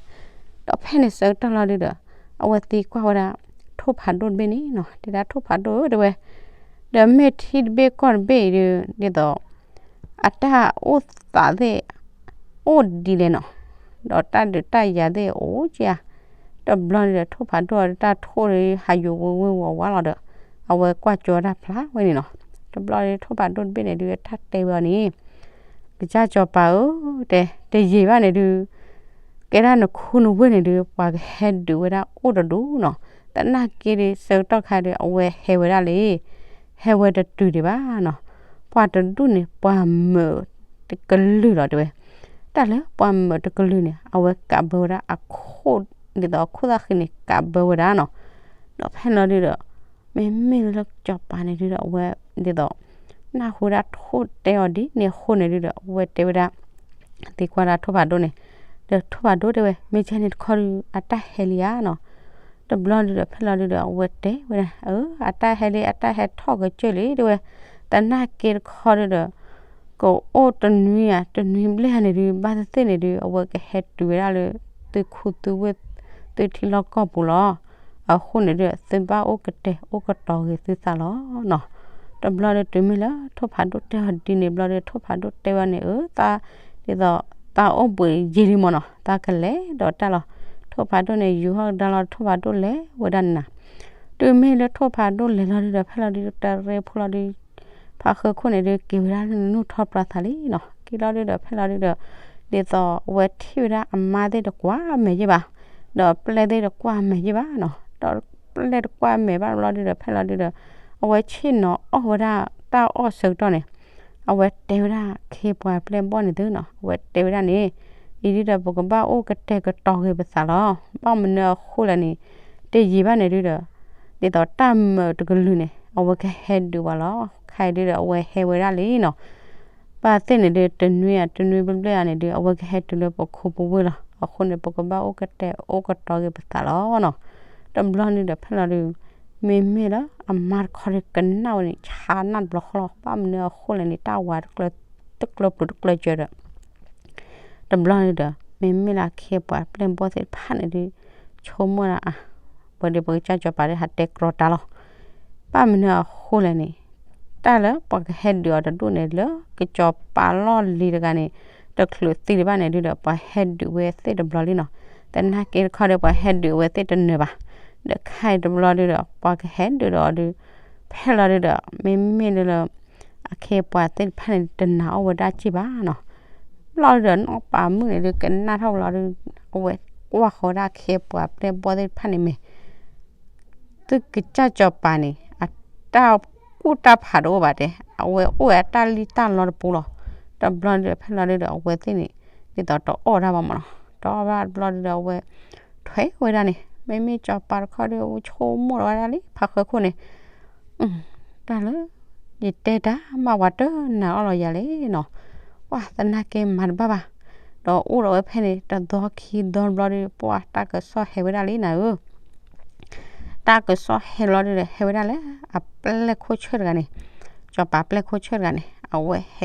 ဒီးဖဲန့ၣ်ဆၢကတီၢ်လီၤဒုဒီး အဝဲသံကွၢ်ဝဲဒၣ် ထိၣ်ဖးဒိၣ်တဘ့ၣ်န့ၣ်နီၤ တဲဒၣ်ထိၣ်ဖးဒိၣ်ဧၢ တဲဝဲ ဒီးမ့ၢ်ထံတဘ့ၣ်ကီၢ်တဘ့ၣ်အံၤဒု ဒ်သိး အတၢ်အိၣ်သးသ့ၣ် အိၣ်ဒ်လဲၣ်နီၤ, ဒီးတၢ်ဒုးတၢ်ယၤသ့ၣ်အိၣ်က့ၤဧါ. တဘျီန့ၣ်ဒီး ထိၣ်ဖးဒိၣ်အီၤဒီး တၢ်ထိၣ်ဒီးဟးယိာ်ဝ့ၤဝ့ၤဝီၤဝါလီၤဒီး အဝဲကွၢ်ကၠီတၢ်ဖျါဝဲန့ၣ်နီၤ. တဘျီဒီး ထိၣ်ဖးဒိၣ်တဘ့ၣ်န့ၣ်ဒု တၢ်တဲဝဲအီၤန့ၣ် ကစၢ်စီၤပၤဧၢ တဲ တယံာ်ဘၣ်န့ၣ်ဒု ကဲဒၣ်နခူနဝ့ၢ်န့ၣ်ဒု ပှၤကဟဲဒုးဝဲဒၣ်အိၣ်တဒူၣ်နီၤ. သနာ်က့ဒီး ဆၢကတီၢ်ခါဒီး အဝဲဟဲဝဲဒၣ်လံ ဟဲဝဲတတုၤဒံးဘၣ်နီၤ. ပှၤတဒူၣ်န့ၣ် ပှၤမုာ်တကလုာ်လီၤ တဲဝဲ. တၢ်လၢပှၤမုာ်တကလုာ်န့ၣ် အဝဲကးဘၢဝဲဒၣ်အခိၣ် ဒ်သိးအခိၣ်သၣ်ဃံန့ၣ် ကးဘၢဝဲဒၣ်နီၤ. ဒီးဖဲလီၤဒုဒီး မ့မ့ၢ်လၢစီၤပၤန့ၣ်ဒုဒီး အဝဲ ဒ်သိး နၢ်ဟူဝဲဒၣ်ထိၣ်တဲအီၤဒ်န့ၣ်အဃိန့ၣ်ဒုဒီး အဝဲတဲဝဲဒၣ် သံကွၢ်ဒၣ်ထိၣ်ဖးဒိၣ်န့ၣ်, ဒီးထိၣ်ဖးဒိၣ်တဲဝဲ မ့ၢ်ကဲန့ၣ်တခီဒီး အတၢ်ဟဲလံဧါနီၤ. တဘျီဒုဒီး ဖဲလီၤဒုဒီး အဝဲတဲဝဲဒၣ် အၢ အတၢ်ဟဲလံ အတၢ်ဟဲထီၣ်ကစၢၢ်လံ တဲဝဲ. သနာ်က့တခီဒုဒီး ကအိၣ်တနွံဧါ တနွံဘျဲၣ်ဧါန့ၣ်ဒု ဘၣ်သ့ၣ်သ့ၣ်န့ၣ်ဒု အဝဲကဟဲတုၤဝဲဒၣ်လၢ သုခူသုဝ့ၢ် သုထံလီၢ်ကီၢ်ပူၤလီၤ. အဃိန့ၣ်ဒု သုဘၣ်အိၣ်ကတဲာ်အိၣ်ကတီၤဂ့ၤသုသးလီၤနီၤ. တဘျီဒု တုၤမ့ၢ်လၢထိၣ်ဖးဒိၣ်တဲအီၤဒ်န့ၣ်ဘျီဒု ထိၣ်ဖးဒိၣ်တဲဝဲန့ၣ် အၢ သး ဒ်သိး သးအိၣ်ဘှံးယံာ်လံမၢ်နီၤ သးကလဲၤဒီးတၢ်လီၤ. ထိၣ်ဖးဒိၣ်န့ၣ် ယူၤဟီၣ်ကဒါလီၤ ထိၣ်ဖးဒိၣ်လဲၤဝဲဒၣ်န့ၣ်နီၤ. တုၤမ့ၢ်လၢထိၣ်ဖးဒိၣ်လဲၤလီၤဒုဒီး ဖဲလီၤဒု တရ့ဖိလီၤဒု ဖးဃၢခိၣ်န့ၣ်ဒု က့ၤဝဲဒၣ်လၢနူၢ်ထီၣ်ပြးသးလံနီၤ. က့ၤလီၤဒုဒီး ဖဲလီၤဒုဒီး ဒ်သိးအဝဲထံၣ်ဝဲဒၣ်အမါသ့ၣ်တကွၢ်မဲာ်ယ့ၢ်ဘၣ်, ဒီးပျဲၢ်သ့ၣ်တကွၢ်မဲာ်ယ့ၢ်ဘၣ်နီၤ. ဒီးပျဲၢ်တကွၢ်မဲာ်ဘၣ်ဘျီဒုဒီး ဖဲလီၤဒုဒီး အဝဲဆ့ၣ်နီၤအီၣ်ဝဲဒၣ်တၢ်အီၣ်ဆၢကတီၢ်န့ၣ် အဝဲတဲဝဲဒၣ်ခ့ပှၤပျဲၢ်ဘီၣ်န့ၣ်သုနီၤ. အဝဲတဲဝဲဒၣ်န့ၣ် အံၤဒုဒီး ပကဘၣ်အိၣ်ကတဲာ်ကတီၤဂ့ၤပသးလီၤ. ဘၣ်မနုၤအဃိလဲၣ်န့ၣ် တယံာ်ဘၣ်န့ၣ်ဒုဒီး ဒ်သိးတၢ်မၢတကလုာ်န့ၣ် အဝဲကဟဲဒုးဝဲလီၤ. ခဲအံၤဒုဒီး အဝဲဟဲဝဲဒၣ်လံနီၤ. ဘၣ်သ့ၣ်န့ၣ်ဒု တနွံဧါ တနွံဘျဲၣ်ဘျဲၣ်ဧါန့ၣ်ဒု အဝဲကဟဲတုၤလၢပခိၣ်ပဝ့ၢ်လီၤ. အဃိန့ၣ် ပကဘၣ်အိၣ်ကတဲာ်အိၣ်ကတီၤက့ၤပသးလီၤနီၤ. တဘျီန့ၣ်ဒီး ဖဲလီၤဒု မ့မ့ၢ်လၢအမါတခီဒုကနၣ်ဝဲန့ၣ် ဆါနၢ်တဘျီဃီလီၤ. ဘၣ်မနုၤအဃိလဲၣ်န့ၣ် တၢ်ဝၤတကျၢၤ တကျၢၤပျုၤတကျၢၤစၢၤဒီး တဘျီန့ၣ်ဒီး မ့မ့ၢ်လၢအခ့အပှၤပျဲၢ်ဘီၣ်သ့ၣ်တဖၣ်န့ၣ်ဒု ဆိကမိၣ်ဒၣ်အါ, ဝဲဒုပကစၢ်စီၤပၤဒုဟးတဲကြီတၢ်လီၤ. ဘၣ်မနုၤအဃိလဲၣ်န့ၣ် တၢ်လၢပှၤကဟဲဒုးအီၤတဒူၣ်န့ၣ် လၢကစီၤပၤလီၢ်လံၤတဂၤန့ၣ် တချုးသံတဘၣ်န့ၣ်ဒုဒီး ပှၤဟဲဒုးဝဲသ့ၣ်တဘျီလံနီၤ. သနာ်က့တခီဒီး ပှၤဟဲဒုးဝဲသ့ၣ်တနၢၤဘၣ်. ဒီးခဲအံၤတဘျီဒုဒီး ပှၤကဟဲဒုးဒီးအီၤဒု ဖဲလီၤဒုဒီး မ့မ့ၢ်ဒုလၢ အခ့အပှၤသ့ၣ်တဖၣ်န့ၣ် တနာ်အီၣ်ဝဲဒၣ်စ့ၢ်ဘၣ်နီၤ. ဘျီဒုဒီး နီၢ်ပၤမုၣ်န့ၣ်ဒု ကနၣ်ထီၣ်ဘျီဒု အဝဲကွၢ်ဃီဒၣ်အခ့အပှၤပျဲၢ်ဘီၣ်သ့ၣ်တဖၣ်န့ၣ်မ့ၢ် သုကစၢ်စီၤပၤန့ၣ် အတၢ်ကူၣ်တၢ်ဖးတအိၣ်ဘၣ်တဲ, အဝဲအိၣ်ဝဲအတၢ်လံၣ်တၢ်လီတပူၤလီၤ. တဘျီဒုဒီး ဖဲလီၤဒုဒီး အဝဲသ့ၣ်န့ၣ် ဒ်သိးတအီၣ်ဒၣ်ဘၣ်မးနီၤ. တအီၣ်ဘၣ်တဘျီဒုဒီး အဝဲထွဲဝဲဒၣ်န့ၣ် မ့မ့ၢ်စီၤပၤတခီဒု အဝဲဆိကမိၣ်လီၤဝဲဒၣ်လံ ဖါဃၢခိၣ်န့ၣ် တၢ်လၢ ယတဲတၢ်မး ပှၤတနာ်အီၣ်လီၤယၤလဲၣ်နီၤ. ပှၤသနာ်က့မၤတဘၣ်ဘၣ်. ဒီးအိၣ်ဒီးဝဲဖဲန့ၣ် တသီခံသီတဘျီဒု ပှၤတၢ်ကစီၣ်ဟဲဝဲဒၣ်လံနၤဧၢ. တၢ်ကစီၣ်ဟဲလီၤဒုဒီး ဟဲဝဲဒၣ်လၢအပျဲၢ်ခိၣ်ဆၢၣ်တဂၤန့ၣ်, စီၤပၤပျဲၢ်ခိၣ်ဆၢၣ်တဂၤန့ၣ် အဝဲဟ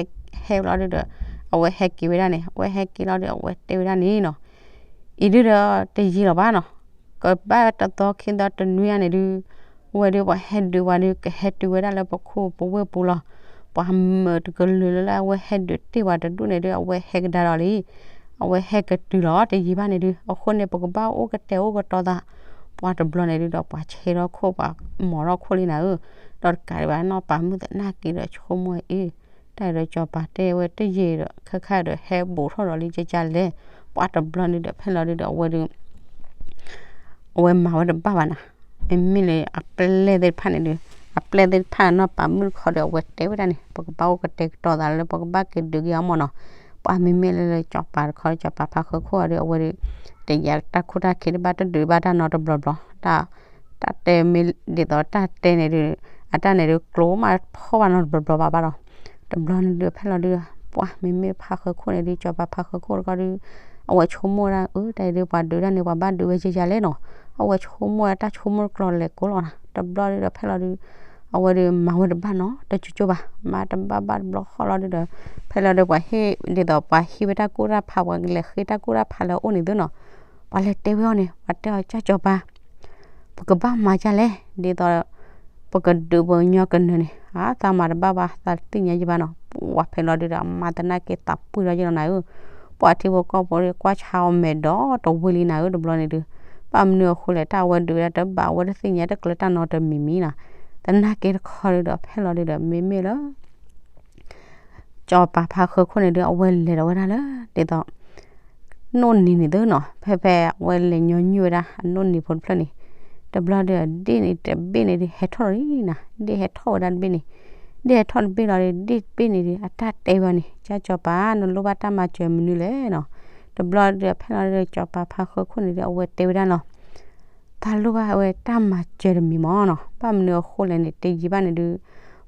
ဲလီၤဒုဒီး အဝဲဟဲက့ၤဝဲဒၣ်န့ၣ်, အဝဲဟဲက့ၤလီၤဒု အဝဲတဲဝဲဒၣ်န့ၣ်နီၤ, အံၤဒုဒီးတယံာ်လီၤဘၣ်နီၤ, ကဘၣ်တသီခံသီတနွံဧါန့ၣ်ဒု ဝဲဒုပှၤဟဲဒုးဝဲဒု ကဟဲတုၤဝဲဒၣ်လၢပခိၣ်ပဝ့ၢ်ပူၤလီၤ. ပှၤမၢတကလုာ်လၢလၢအဝဲဟဲဒုးတ့ၢ်ဝဲတဒူၣ်န့ၣ်ဒု အဝဲဟဲကဒါဒီးလံ. အဝဲဟဲကတုၤလီၤ တယံာ်ဘၣ်န့ၣ်ဒု, အဃိန့ၣ် ပကဘၣ်အိၣ်ကတဲာ်အိၣ်ကတီၤသး ပှၤတဘျီန့ၣ်ဒုဒီး ပှၤဆဲးထီၣ်ခိၣ် ပှၤမီၤထီၣ်ခိၣ်လံနၤဧၢ. ဒီးတကးဒံးဘၣ် နီၢ်ပၤမုၣ်သနာ်က့ဒီး ဆိကမိၣ်အံၤ တၢ်ဒီးစီၤပၤတဲဝဲတယံာ်ဒီး ခဲခါဒီးဟဲဘူးထီၣ်ဒီးလံကကလဲၣ်. ပှၤတဘျီန့ၣ်ဒီး ဖဲလီၤဒုဒီး အဝဲဒု အဝဲမၤဝဲတဘၣ်ဘၣ်နၤ, မ့မ့ၢ်လၢအပျဲၢ်သ့ၣ်တဖၣ်န့ၣ်ဒု, အပျဲၢ်သ့ၣ်တဖၣ်နီၢ်ပၤမုၣ်တခီဒီး အဝဲတဲဝဲဒၣ်န့ၣ် ပကဘၣ်အိၣ်ကတဲာ်ကတီၤသးလၢပကဘၣ်က့ၤဒုးက့ၤအီၤမးနီၤ. ပှၤမ့မ့ၢ်လၢစီၤပၤတခီ စီၤပၤဖါဃၢခိၣ်အီၤဒု အဝဲဒု တယၤတၢ်ခိၣ်တၢ်ခံတဘၣ် တဒုးဘၣ်တၢ်နီတဘျီဘျီ, တၢ် တၢ်တဲမ့ၢ်ဒ်သိးတၢ်တဲန့ၣ်ဒု အတၢ်န့ၣ်ဒု ကျိမးဖီၣ်ဘၣ်နီတဘျီဘျီဘၣ်ဘၣ်ဒီး တဘျီန့ၣ်ဒု ဖဲလီၤဒု ပှၤမ့မ့ၢ်ဖါဃၢခိၣ်န့ၣ်ဒု စီၤပၤဖါဃၢခိၣ်တခီဒု အဝဲဆိကမိၣ်ဝဲဒၣ် အၢ တၢ်အံၤဒု ပှၤဒုးတၢ်န့ၣ် ပှၤဘၣ်ဒုးဝဲယဲယဲလဲၣ်နီၤ. အဝဲဆိကမိၣ်ဝဲဒၣ်တၢ်ဆိကမိၣ်တကျိၤလဲၤကိးလီၤနၤ. တဘျီဒုဒီး ဖဲလီၤဒု အဝဲဒု မၤဝဲတဘၣ်နီၤ တကၠိကၠိဘၣ်, မၤတဘၣ်ဘၣ်တဘျီဃီလီၤဒုဒီး ဖဲလီၤဒု ပှၤဟ့ၣ်ဒ်သိး ပှၤဟံးဝဲတၢ်ကူၣ်တၢ်ဖး ပှၤလဲၤဃ့တၢ်ကူၣ်တၢ်ဖးလၢအအိၣ်န့ၣ်သုနီၤ. ပှၤလဲၤတဲဝဲအီၤန့ၣ် ပှၤတဲအီၤ ကၢ်စီၤပၤ ပကဘၣ်မၤဒ်လဲၣ်, ဒ်သိး ပကဒုးပှၤကညီကနၢၤန့ၣ် အသးမၤတဘၣ်ဘၣ် သးတသ့ၣ်ညါယဘၣ်နီၤ. ပှၤဖဲလီၤဒုဒီး အမါသနာ်က့သးပှံၢ်ထီၣ်ယလီၤနၤဧၢ. ပှၤထံဖိကီၢ်ဖိကွၢ်ဆါအီၤမဲာ်ဒီးတဝ့ၤလံနၤဧၢ တဘျီန့ၣ်ဒု. ဘၣ်မနုၤအဃိလဲၣ် တၢ်အဝဲဒုးဝဲဒၣ်တဘၣ် အဝဲတသ့ၣ်ညါတကျၢၤတၢ်နီတမံၤမံၤနီၤ. သနာ်က့တခီဒုဒီး ဖဲလီၤဒုဒီး မ့မ့ၢ်လၢ စီၤပၤဖါဃၢခိၣ်န့ၣ်ဒု အဝဲလဲၤဒီးဝဲဒၣ်လၢ ဒ်သိး နိၣ်နံၤန့ၣ်သုနီၤ. ဖဲဖဲအဝဲလဲၤညီနုၢ်ဝဲဒၣ် အနိၣ်နံၤဖိတဖျၢၣ်န့ၣ် တဘျီဒု ဒ့ၣ်န့ၣ်တဘ့ၣ်န့ၣ်ဒု ဟဲထီၣ်လီၤနၤ. ဒ့ၣ်ဟဲထီၣ်ဝဲဒၣ်တဘ့ၣ်န့ၣ်, ဒ့ၣ်ဟဲထီၣ်တဘ့ၣ်လီၤဒု ဒ့ၣ်တဘ့ၣ်န့ၣ်ဒု အတၢ်တဲဝဲအီၤန့ၣ် ကၢ်စီၤပၤ နလိၣ်ဘၣ်တၢ်မၤစၢၤမနုၤလဲၣ်နီၤ. တဘျီဒု ဖဲလီၤဒု စီၤပၤဖါဃၢခိၣ်န့ၣ်ဒု အဝဲတဲဝဲဒၣ်လီၤ သးလိၣ်ဘၣ်ဝဲတၢ်မၤစၢၤတမံၤမးနီၤ. ဘၣ်မနုၤအဃိလဲၣ်န့ၣ် တယံာ်ဘၣ်န့ၣ်ဒု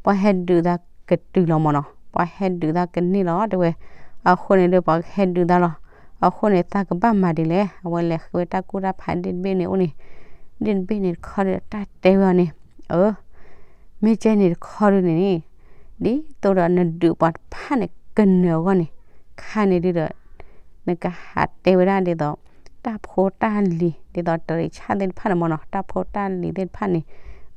ပှၤဟဲဒုးသးကတုၤလီၤမးနီၤ. ပှၤဟဲဒုးသးကန့ၢ်လီၤတဲဝဲ. အဃိန့ၣ်ဒု ပှၤဟဲဒုးသးလီၤ. အဃိန့ၣ် သးကဘၣ်မၤဒ်လဲၣ်. အဝဲလဲၤဃ့ဝဲတၢ်ကူၣ်တၢ်ဖးဒ့ၣ်တဘ့ၣ်န့ၣ်အိၣ်န့ၣ်, ဒ့ၣ်တဘ့ၣ်န့ၣ်တခီဒု တၢ်တဲဝဲအီၤန့ၣ်, အၢ မ့ၢ်ကဲန့ၣ်တခီဒုန့ၣ်န့ၣ်, ဒ်သိးဒီးနဒုးပှၤတဖၣ်န့ၣ်ကနၢၤအဂီၢ်န့ၣ်, ခါန့ၣ်ဒုဒီး နကဟးတဲဝဲဒၣ်ဒ်သိး တၢ်ဖိတၢ်လံၤ ဒ်သိးတရံးဆၣ်သ့ၣ်တဖၣ်န့ၣ်မးနီၤ, တၢ်ဖိတၢ်လံၤသ့ၣ်တဖၣ်န့ၣ်,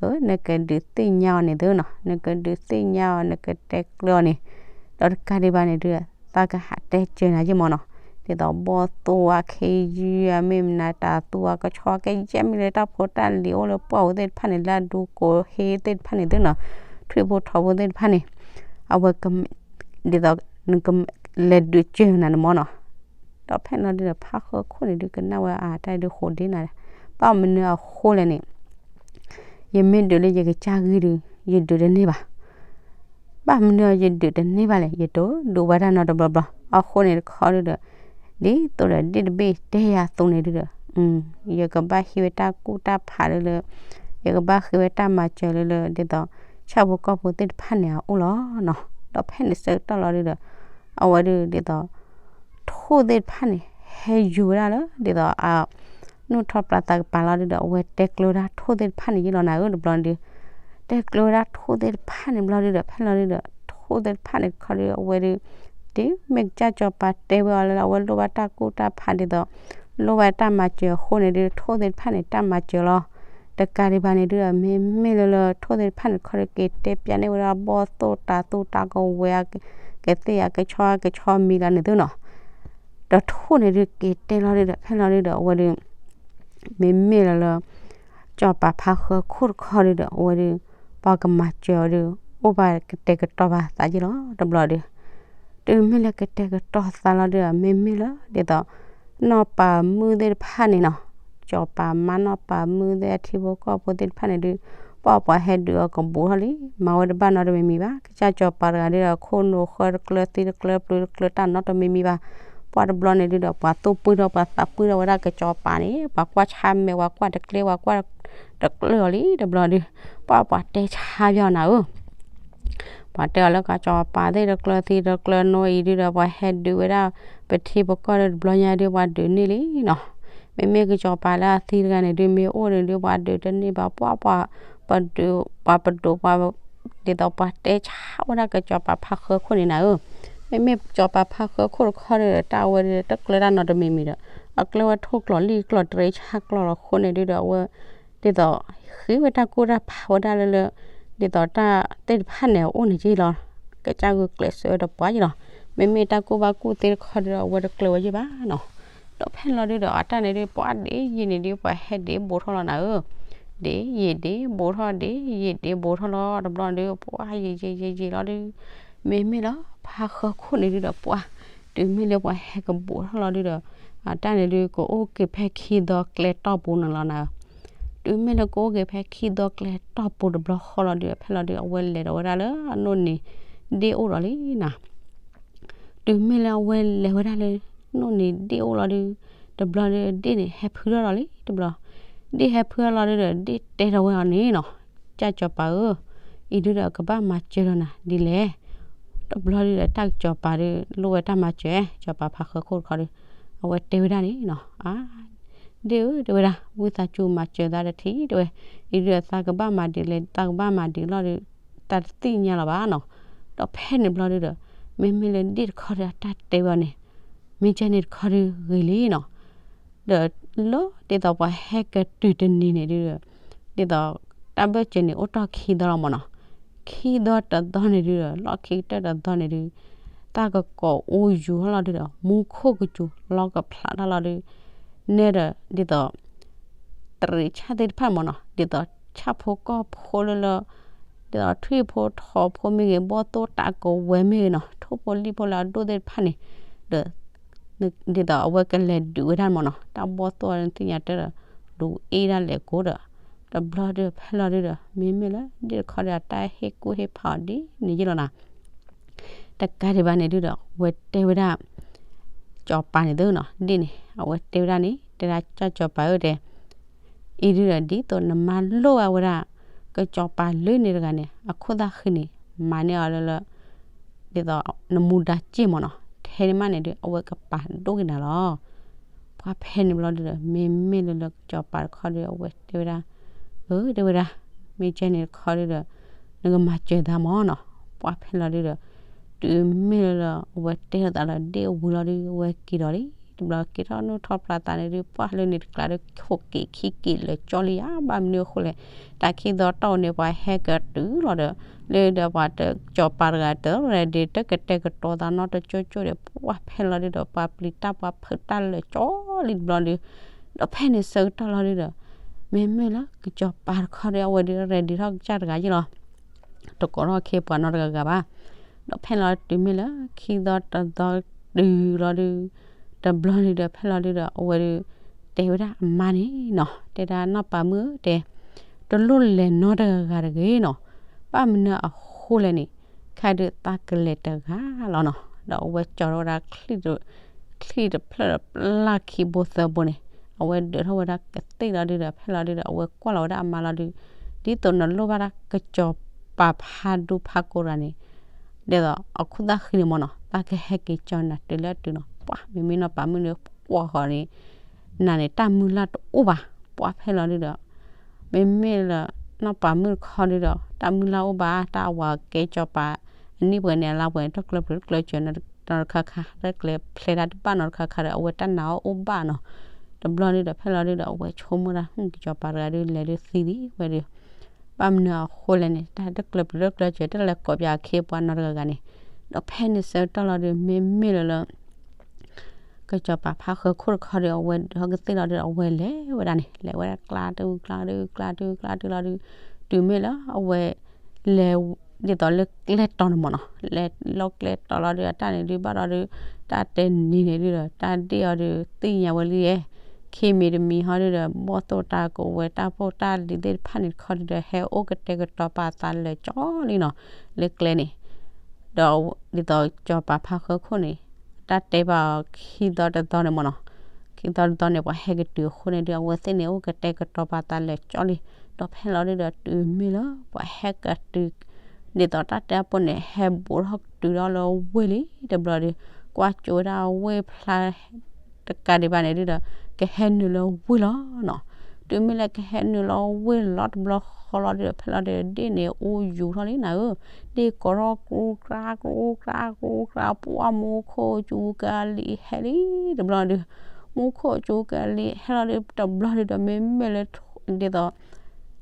အၢ နကဒုးသ့ၣ်ညါအီၤန့ၣ်သုနီၤ, နကဒုးသ့ၣ်ညါအီၤ နကတဲကျၢၤအီၤန့ၣ်, ဒီးတကးဒံးဘၣ်န့ၣ်ဒု သးကဟးတဲစၢၤနၤယ့ၢ်မးနီၤ, ဒ်သိးဘီၣ်သိၣ်ဧါ ခ့ယုၢ်ဧါ မ့ၢ်မနုၤတၢ်သူဧါ ကဆီကဲယဲၢ် မ့ၢ်လၢတၢ်ဖိတၢ်လံၤအိၣ်လၢပှၢ်ပူၤသ့ၣ်တဖၣ်န့ၣ် လၢအဒူကိးဟ့သ့ၣ်တဖၣ်န့ၣ်သုနီၤ, ထွံၣ်ဖိထိးဖိသ့ၣ်တဖၣ်န့ၣ်, အဝဲ ဒ်သိး နကလဲၤဒုးစၢၤနၤန့ၣ်မးနီၤ. ဒီးဖဲန့ၣ်ဒုဒီး ဖါဃၢခိၣ်န့ၣ်ဒု ကနၣ်ဝဲအတၢ်ဒုးဃိးဒ့နၤ, ဘၣ်မနုၤအဃိလဲၣ်န့ၣ်, ယမ့ၢ်ဒုးလၢယကစၢ်ဂံၢ်ဒုး ယဒုးတန့ၢ်ဘၣ်. ဘၣ်မနုၤယဒုးတန့ၢ်ဘၣ်လဲၣ်, ယတဒုးဘၣ်တၢ်နီတဘျီဘျီ. အဃိန့ၣ်တခီဒုဒီး ဒ်သိးဒီးဒ့ၣ်တဘ့ၣ်တဲယၤအသိးန့ၣ်ဒုဒီး ယကဘၣ်ဟံးဝဲတၢ်ကူၣ်တၢ်ဖးလၢလၢ ယကဘၣ်ဃ့ဝဲတၢ်မၤစၢၤလၢလၢ ဒ်သိး ဆၣ်ဖိကီၢ်ဖိသ့ၣ်တဖၣ်န့ၣ် အအိၣ်လီၤနီၤ. ဒီးဖဲန့ၣ်ဆၢကတီၢ်လီၤဒုဒီး အဝဲဒုးဒ်သိး ထိၣ်သ့ၣ်တဖၣ်န့ၣ် ဟဲယူၤဝဲဒၣ်လၢ ဒ်သိးအ နူၢ်ထီၣ်ပျၢသးကပၤလီၤဒုဒီး အဝဲတဲကျၢၤဝဲဒၣ်ထိၣ်သ့ၣ်တဖၣ်န့ၣ်ယ့ၢ်လီၤနၤဧၢ တဘျီန့ၣ်ဒုး တဲကျၢၤဝဲဒၣ်ထိၣ်သ့ၣ်တဖၣ်န့ၣ်ဘျီဒုဒီး ဖဲလီၤဒုဒီး ထိၣ်သ့ၣ်တဖၣ်န့ၣ်တခီဒု အဝဲဒုး တုၤမ့ၢ်ကစၢ်စီၤပၤတဲဝဲအီၤလၢ အဝဲလိၣ်ဘၣ်တၢ်ကူၣ်တၢ်ဖးဒ်သိး လိၣ်ဘၣ်တၢ်မၤစၢၤအဃိန့ၣ်ဒု ထိၣ်သ့ၣ်တဖၣ်န့ၣ် တၢ်မၤစၢၤလီၤ. တကးဒံးဘၣ်န့ၣ်ဒုဒီး မ့မ့ၢ်လၢလၢထိၣ်သ့ၣ်တဖၣ်န့ၣ်တခီဒု က့ၤတဲပျးန့ၢ်ဝဲဒၣ်ဘီၣ်သိၣ်တၤသူၣ်တၤကဝဲၤ ကသ့ၣ်အကဆီကဆီမံၤလၢန့ၣ်သုနီၤ. ဒီးထိၣ်န့ၣ်ဒုက့ၤတဲလီၤဒုဒီး ဖဲလီၤဒုဒီး အဝဲဒုး မ့မ့ၢ်လၢလၢ စီၤပၤဖါဃၢခိၣ်တခီဒုဒီး အဝဲဒုး ပှၤကမၤစၢၤအီၤဒု အိၣ်ဘၣ်ကတဲာ်ကတီၤဘၣ်သးယ့ၢ်လီၤ တဘျီဒုး တုၤမ့ၢ်လၢကတဲာ်ကတီၤသးလီၤဒုဒီး မ့မ့ၢ်လၢဒ်သိး နီၢ်ပၤမုၣ်သ့ၣ်တဖၣ်န့ၣ်နီၤ စီၤပၤမါနီၢ်ပၤမုၣ်သ့ၣ်အထံဖိကီၢ်ဖိသ့ၣ်တဖၣ်န့ၣ်ဒု ပှၤပှၤဟဲဒုးအီၤကဘူးထီၣ်လံ မၤဝဲတဘၣ်နီတမံၤမံၤဘၣ် ကစၢ်စီၤပၤတဂၤဒုဒီး ခိၣ်နူာ်ဃၢတကျၢၤသံတကျၢၤပျုၤတကျၢၤတၢ်နီတမံၤမံၤဘၣ် ပှၤတဘျီန့ၣ်ဒုဒီး ပှၤသူၣ်ပုၢ်ထီၣ်ပှၤသးပုၢ်ထီၣ်ဝဲဒၣ်ကစီၤပၤန့ၣ် ပှၤကွၢ်ဆါမဲာ် ပှၤကွၢ်တကျ့ ပှၤကွၢ်တကျၢၤအီၤလံ တဘျီဒု ပှၤပှၤတဲဆါယီၤနၤဧၢ ပှၤတဲအီၤလၢကစီၤပၤသ့ၣ်တကျၢၤသံတကျၢၤနီအံၤဒုဒီး ပှၤဟဲဒုးဝဲဒၣ် ပထံပကီၢ်ဒီးတဘျီညါဒု ပှၤဒုးန့ၢ်လံနီၤ မ့မ့ၢ်ကစီၤပၤလၢအသံတဂၤန့ၣ်ဒု မ့ၢ်အိၣ်န့ၣ်ဒု ပှၤဒုးတန့ၢ်ဘၣ် ပှၤပှၤပဒုး ပှၤပဒုးပှၤ ဒ်သိးပှၤတဲဆါဝဲဒၣ်ကစီၤပၤဖါဃၢခိၣ်န့ၣ်နၤဧၢ မ့မ့ၢ်ကစီၤပၤဖါဃၢခိၣ်တခီဒီး တၢ်အဝဲဒုးတကျၢၤတၢ်နီတမံၤမံၤဒီး အကျၢၤဝဲထိၣ်ကျီၤလံၣ်ကျီၤတရံးဆၣ်ကျီၤလီၤအဃိန့ၣ်ဒုဒီး အဝဲ ဒ်သိး ဃ့ဝဲတၢ်ကူၣ်တၢ်ဖးဝဲဒၣ်လၢလၢ ဒ်သိးတၢ်သ့ၣ်တဖၣ်န့ၣ် အအိၣ်န့ၣ်ယ့ၢ်လီၤ ကစၢ်ဂုာ်ကျဲးစၢးဝဲတပှၤယ့ၢ်လီၤ မ့မ့ၢ်တၢ်ကူၣ်ဘၣ်ကူၣ်သ့တခီဒီး အဝဲတကျၢၤဝဲယ့ၢ်ဘၣ်နီၤ ဒီးဖဲလီၤဒုဒီး အတၢ်န့ၣ်ဒု ပှၤဒ့ယံာ်န့ၣ်ဒု ပှၤဟဲဒ့ဘူးထီၣ်လီၤနၤဧၢ ဒ့ယံာ်ဒ့ဘူးထီၣ် ဒ့ယံာ်ဒ့ဘူးထီၣ်လီၤ တဘျီဒု ပှၤယံာ်ယံာ်ယံာ်ယံာ်လီၤဒု မ့မ့ၢ်လၢ ဖါဃၢခိၣ်န့ၣ်ဒုဒီး ပှၤ တုၤမ့ၢ်လၢပှၤဟဲကဘူးထီၣ်လီၤဒုဒီး အတၢ်န့ၣ်ဒု ကအိၣ်က့ၤဖဲခံသီကျဲတီၢ်ပူၤန့ၣ်လီၤနၤဧၢ တုၤမ့ၢ်လၢကအိၣ်က့ၤဖဲခံသီကျဲတီၢ်ပူၤတဘျီဃီလီၤဒု ဖဲလီၤဒု အဝဲလဲၤဒီးဝဲဒၣ်လၢအနိၣ်န့ၣ် ဒ့ၣ်အိၣ်ဒီးလံနၤ တုၤမ့ၢ်လၢအဝဲလဲၤဝဲဒၣ်လၢ နိၣ်န့ၣ်ဒ့ၣ်အိၣ်လီၤဒု တဘျီဒု ဒ့ၣ်န့ၣ် ဟဲဖုထီၣ်လီၤလံတဘျီ ဒ့ၣ်ဟဲဖုထီၣ်လီၤဒုဒီး ဒ့ၣ်တဲထီၣ်ဝဲအီၤန့ၣ်နီၤ ကစၢ်စီၤပၤဧၢ အံၤဒုဒီးကဘၣ်မၤစၢၤဒီးနၤဒ်လဲၣ် တဘျီဒုဒီး တၢ်ကစီၤပၤဒု လိၣ်ဝဲတၢ်မၤစၢၤ စီၤပၤဖါဃၢခိၣ်တခီဒီး အဝဲတဲဝဲဒၣ်န့ၣ်နီၤ အါ ဒ့ၣ်ဧၢ တဲဝဲဒၣ် ဝံသးစူၤမၤစၢၤသးတထံၣ် တဲဝဲ အံၤဒုဒီးသးကဘၣ်မၤဒ်လဲၣ် သးကဘၣ်မၤဒ်လဲၣ်လီၤဒု တၢ်တသ့ၣ်ညါလီၤဘၣ်နီၤ ဒီးဖဲန့ၣ်ဘျီဒုဒီး မ့မ့ၢ်လၢဒ့ၣ်တခီဒီး အတၢ်တဲဝဲအီၤန့ၣ် မ့ၢ်ကဲန့ၣ်တခီဒုဂ့ၤလံနီၤ ဒီးလၢဒ်သိးပှၤဟဲကတုၤတနံၤန့ၣ်ဒုဒီး ဒ်သိးတၢ်ဘၢၣ်စၢၤန့ၣ် အိၣ်တ့ၢ်ခံသီလီၤမ့ၢ်နီၤ ခံသီတသီန့ၣ်ဒုဒီး လီၢ်ခံကတၢၢ်တသီန့ၣ်ဒု တၢ်ကကိးအူယူၤထီၣ်လီၤဒုဒီး မူခိၣ်ကစူၤလီၤကဖျးထီၣ်လီၤဒု နဲဒီး ဒ်သိး တရံးဆၣ်သ့ၣ်တဖၣ်မ့ၢ်နီၤ ဒ်သိးဆၣ်ဖိကီၢ်ဖိလၢလၢ ဒ်သိးထွံၣ်ဖိထိးဖိမ့ၢ်ဂ့ၤ ဘီၣ်သိၣ်တၤကဝဲၤမ့ၢ်ဂ့ၤနီၤ ထိၣ်ဖိလံၣ်ဖိလၢအဒိၣ်သ့ၣ်တဖၣ်န့ၣ် ဒီး ဒ်သိးအဝဲကလဲၤဒုးဝဲဒၣ်မ့ၢ်နီၤ တၢ်ဘီၣ်သိၣ်သ့ၣ်ညါတဲဒီး ဒုးအ့ၣ်ဒၣ်လဲာ်ကိးဒီး တဘျီဒုးဖဲလီၤဒုဒီး မ့မ့ၢ်လၢဒ့ၣ်တခီဒီး အတၢ်ဟ့ၣ်ကူၣ်ဟ့ၣ်ဖးအီၤဒ်န့ၣ်ယ့ၢ်လီၤနၤ တကးဒံးဘၣ်န့ၣ်ဒုဒီး အဝဲတဲဝဲဒၣ် စီၤပၤန့ၣ်သ့နီၤ ဒ့ၣ်န့ၣ် အဝဲတဲဝဲဒၣ်န့ၣ် တဲဒၣ်ကၢ်စီၤပၤဧၢတဲ အံၤဒုဒီး ဒ်သိးနမါလိၣ်ဘၣ်ဝဲဒၣ် ကစီၤပၤလၢန့ၣ်တဂၤန့ၣ် အခိၣ်သၣ်ဃံန့ၣ် မၤန့ၢ်အီၤလၢလၢ ဒ်သိးနမူဒါစ့ၢ်မ့ၢ်နီၤ ထဲန့ၣ်မးန့ၣ်ဒု အဝဲကပာ်ဒိၣ်က့ၤနၤလီၤ ပှၤဖဲန့ၣ်ဘျီဒုဒီး မ့မ့ၢ်လၢလၢကစီၤပၤတခီဒု အဝဲတဲဝဲဒၣ် အၢ တဲဝဲဒၣ် မ့ၢ်ကဲန့ၣ်တခီဒုဒီး နကမၤစၢၤသးမ့ၢ်နီၤ ပှၤဖဲလီၤဒုဒီး တုၤမ့ၢ်လၢလၢ အဝဲတဲလိာ်သးလၢဒ့ၣ်အဝံၤလီၤဒု အဝဲက့ၤဒီးလံ တဘျီက့ၤထီၣ်နုာ်ထီၣ်ဖျါသးန့ၣ်ဒု ပှၤလၢန့ၣ်တကျါဒု ခိၣ်က့ၤခံက့ၤလၢာ်ကၠီလံဧါ ဘၣ်မနုၤအဃိလဲၣ် တၢ်ခံသီတီၢ်န့ၣ် ပှၤဟဲကတုၤလီၤဒီး လၢဒီးပှၤတကစီၤပၤတဂၤတရဲၣ်ဒံး တကတဲာ်ကတီၤသးနီတကၠိကၠိဒီး ပှၤဖဲလီၤဒုဒီး ပှၤပျံၤတၢ်ပှၤဖုးတၢ်လၢာ်ကၠီလံတဘျီဒု ဒီးဖဲန့ၣ်ဆၢကတီၢ်လီၤဒုဒီး မ့မ့ၢ်လၢကစီၤပၤတခီဒီး အဝဲဒုးရဲၣ်ဒံးထီၣ်ကစၢ်တဂၤယ့ၢ်လီၤ တကိးထီၣ်ခ့ပှၤနီတဂၤဂၤဘၣ် ဒီးဖဲလီၤတုၤမ့ၢ်လၢ ခံသီတသီတုၤလီၤဒု တဘျီန့ၣ်ဒီး ဖဲလီၤဒုဒီး အဝဲဒုး တဲဝဲဒၣ်အမါန့ၣ်နီၤ တဲဒၣ်နီၢ်ပၤမုၣ်ဧၢတဲ တလိၣ်လဲၤနီတဂၤဂၤတဂ့ၤနီၤ ဘၣ်မနုၤအဃိလဲၣ်န့ၣ် ခဲဒုးသးကလဲၤတဂၤလီၤနီၤ ဒီးအဝဲကၠီထီၣ်ဝဲဒၣ် ချံၣ်တဖျၢၣ်တပျၢ်ခံဘိသၢဘိန့ၣ် အဝဲဒၢးထီၣ်ဝဲဒၣ်ကသ့ၣ်လီၤဒုဒီး ဖဲလီၤဒုဒီး အဝဲကွၢ်လီၤဝဲဒၣ်အမါလီၤဒု, ဒ်သိးနလိၣ်ဘၣ်တၢ်ကစီၤပၤဖးဒိၣ်ဖးကိးတဂၤန့ၣ် ဒ်သိးအခိၣ်သၣ်ဃံန့ၣ်မၢ်နီၤ သးကဟဲက့ၤကၠီနၤတုၤလၢအတုၤနီၤ. ပှၤမ့မ့ၢ်နီၢ်ပၤမုၣ်န့ၣ် ကွၢ်ဃီၤန့ၣ် နၤန့ၣ် တၢ်မုၢ်လၢ်တအိၣ်ဘၣ်. ပှၤဖဲလီၤဒုဒီး မ့မ့ၢ်လၢ နီၢ်ပၤမုၣ်တခီဒုဒီး တၢ်မုၢ်လၢ်အိၣ်ဘၣ် တၢ်အဝၤကဲကၠီၤပၤ အနံၣ်ပှဲၤန့ၣ် အလါပှဲၤန့ၣ် တကျၢၤပျုၤတကျၢၤစၢၤနီတခါခါ တကျဲၤဖျဲးတၢ်တဘၣ်နီတခါခါဒီး အဝဲတၢ်နာ်အီၣ်အိၣ်ဘၣ်နီၤ. တဘျီဒုဒီး ဖဲလီၤဒုဒီး အဝဲဆိကမိၣ်တၢ် ဟူၣ် ကစီၤပၤတဂၤဒု လဲၤဒုသံလံဝဲဒု ဘၣ်မနုၤအဃိလဲၣ်န့ၣ် တၢ်တကျၢၤပျုၤတကျၢၤစၢၤ တလဲၤကိးပၠးအခ့အပှၤနီတဂၤဂၤန့ၣ်. ဒီးဖဲန့ၣ်ဆၢကတီၢ်လီၤဒု မ့မ့ၢ်လၢလၢ ကစီၤပၤဖးဃၢခိၣ်တခီဒီး အဝဲဒၢးထီၣ်ကသ့ၣ်လီၤဒု အဝဲလဲၤဝဲဒၣ်န့ၣ် လဲၤဝဲဒၣ်ကျါတဂုၤကျါတဂုၤကျါတဂုၤကျါတဂုၤလီၤဒု, တုၤမ့ၢ်လၢအဝဲ လဲၤ ဒ်သိးလၢကျဲတီၤန့ၣ်မၢ်နီၤ လဲၤလီၤကျဲတီၤလီၤဒု အတၢ်န့ၣ်ဒု ဘၣ်ဒီးဒု တၢ်တဲနံၤန့ၣ်ဒုဒီး တၢ်ဒ့ၣ်အီၤဒု သ့ၣ်ညါဝဲလံဧါ ခံမံၤတမံၤဟီဒုဒီး ဘီၣ်သိၣ်တၢ်ကိးဝဲ တၢ်ဖိတၢ်လံၤသ့ၣ်တဖၣ်န့ၣ်တခီဒုဒီး ဟဲအိၣ်ကတဲာ်ကတီၤပာ်သးလၢာ်ကၠီလံနီၤ လၢကျဲန့ၣ်. ဒီး ဒ်သိးကစီၤပၤဖးဃၢခိၣ်န့ၣ် တၢ်တဲဘၣ်အီၤခံသီတသီန့ၣ်မၢ်နီၤ ခံသီတသီန့ၣ် ပှၤဟဲကတုၤအဃိန့ၣ်ဒု အဝဲသ့ၣ်န့ၣ် အိၣ်ကတဲာ်ကတီၤပာ်သးလၢာ်ကၠီလံ. ဒီးဖဲလီၤဒုဒီး တုၤမ့ၢ်လၢ ပှၤဟဲကတုၤ ဒ်သိးတၢ်တဲအပူၤန့ၣ် ဟဲဘူးထီၣ်ကတုၤဒီးလၢဝ့ၢ်လံ တဘျီဒု ကွၢ်ကၠိဝဲဒၣ်ဝ့ၢ်ဖျါ တကးဒံးဘၣ်န့ၣ်ဒုဒီး ကဟဲနုာ်လၢဝ့ၢ်လီၤနီၤ. တုၤမ့ၢ်လၢကဟဲနုာ်လီၤဝ့ၢ်လီၤတဘျီဃီလီၤဒုဒီး ဖဲလီၤဒုဒီး ဒ့ၣ်န့ၣ်အိၣ်ယူၤထီၣ်လံနၤဧၢ, ဒ့ၣ်ကိးထီၣ် ကြူကြူ ကြူကြူ ကြူကြူ ပှၢ် မူခိၣ်စူၤကလံၤဟဲလံ တဘျီဒု, မူခိၣ်စူၤကလံၤဟဲလီၤဒု တဘျီဒုဒီး မ့မ့ၢ်လၢ ဒ်သိး တၢ်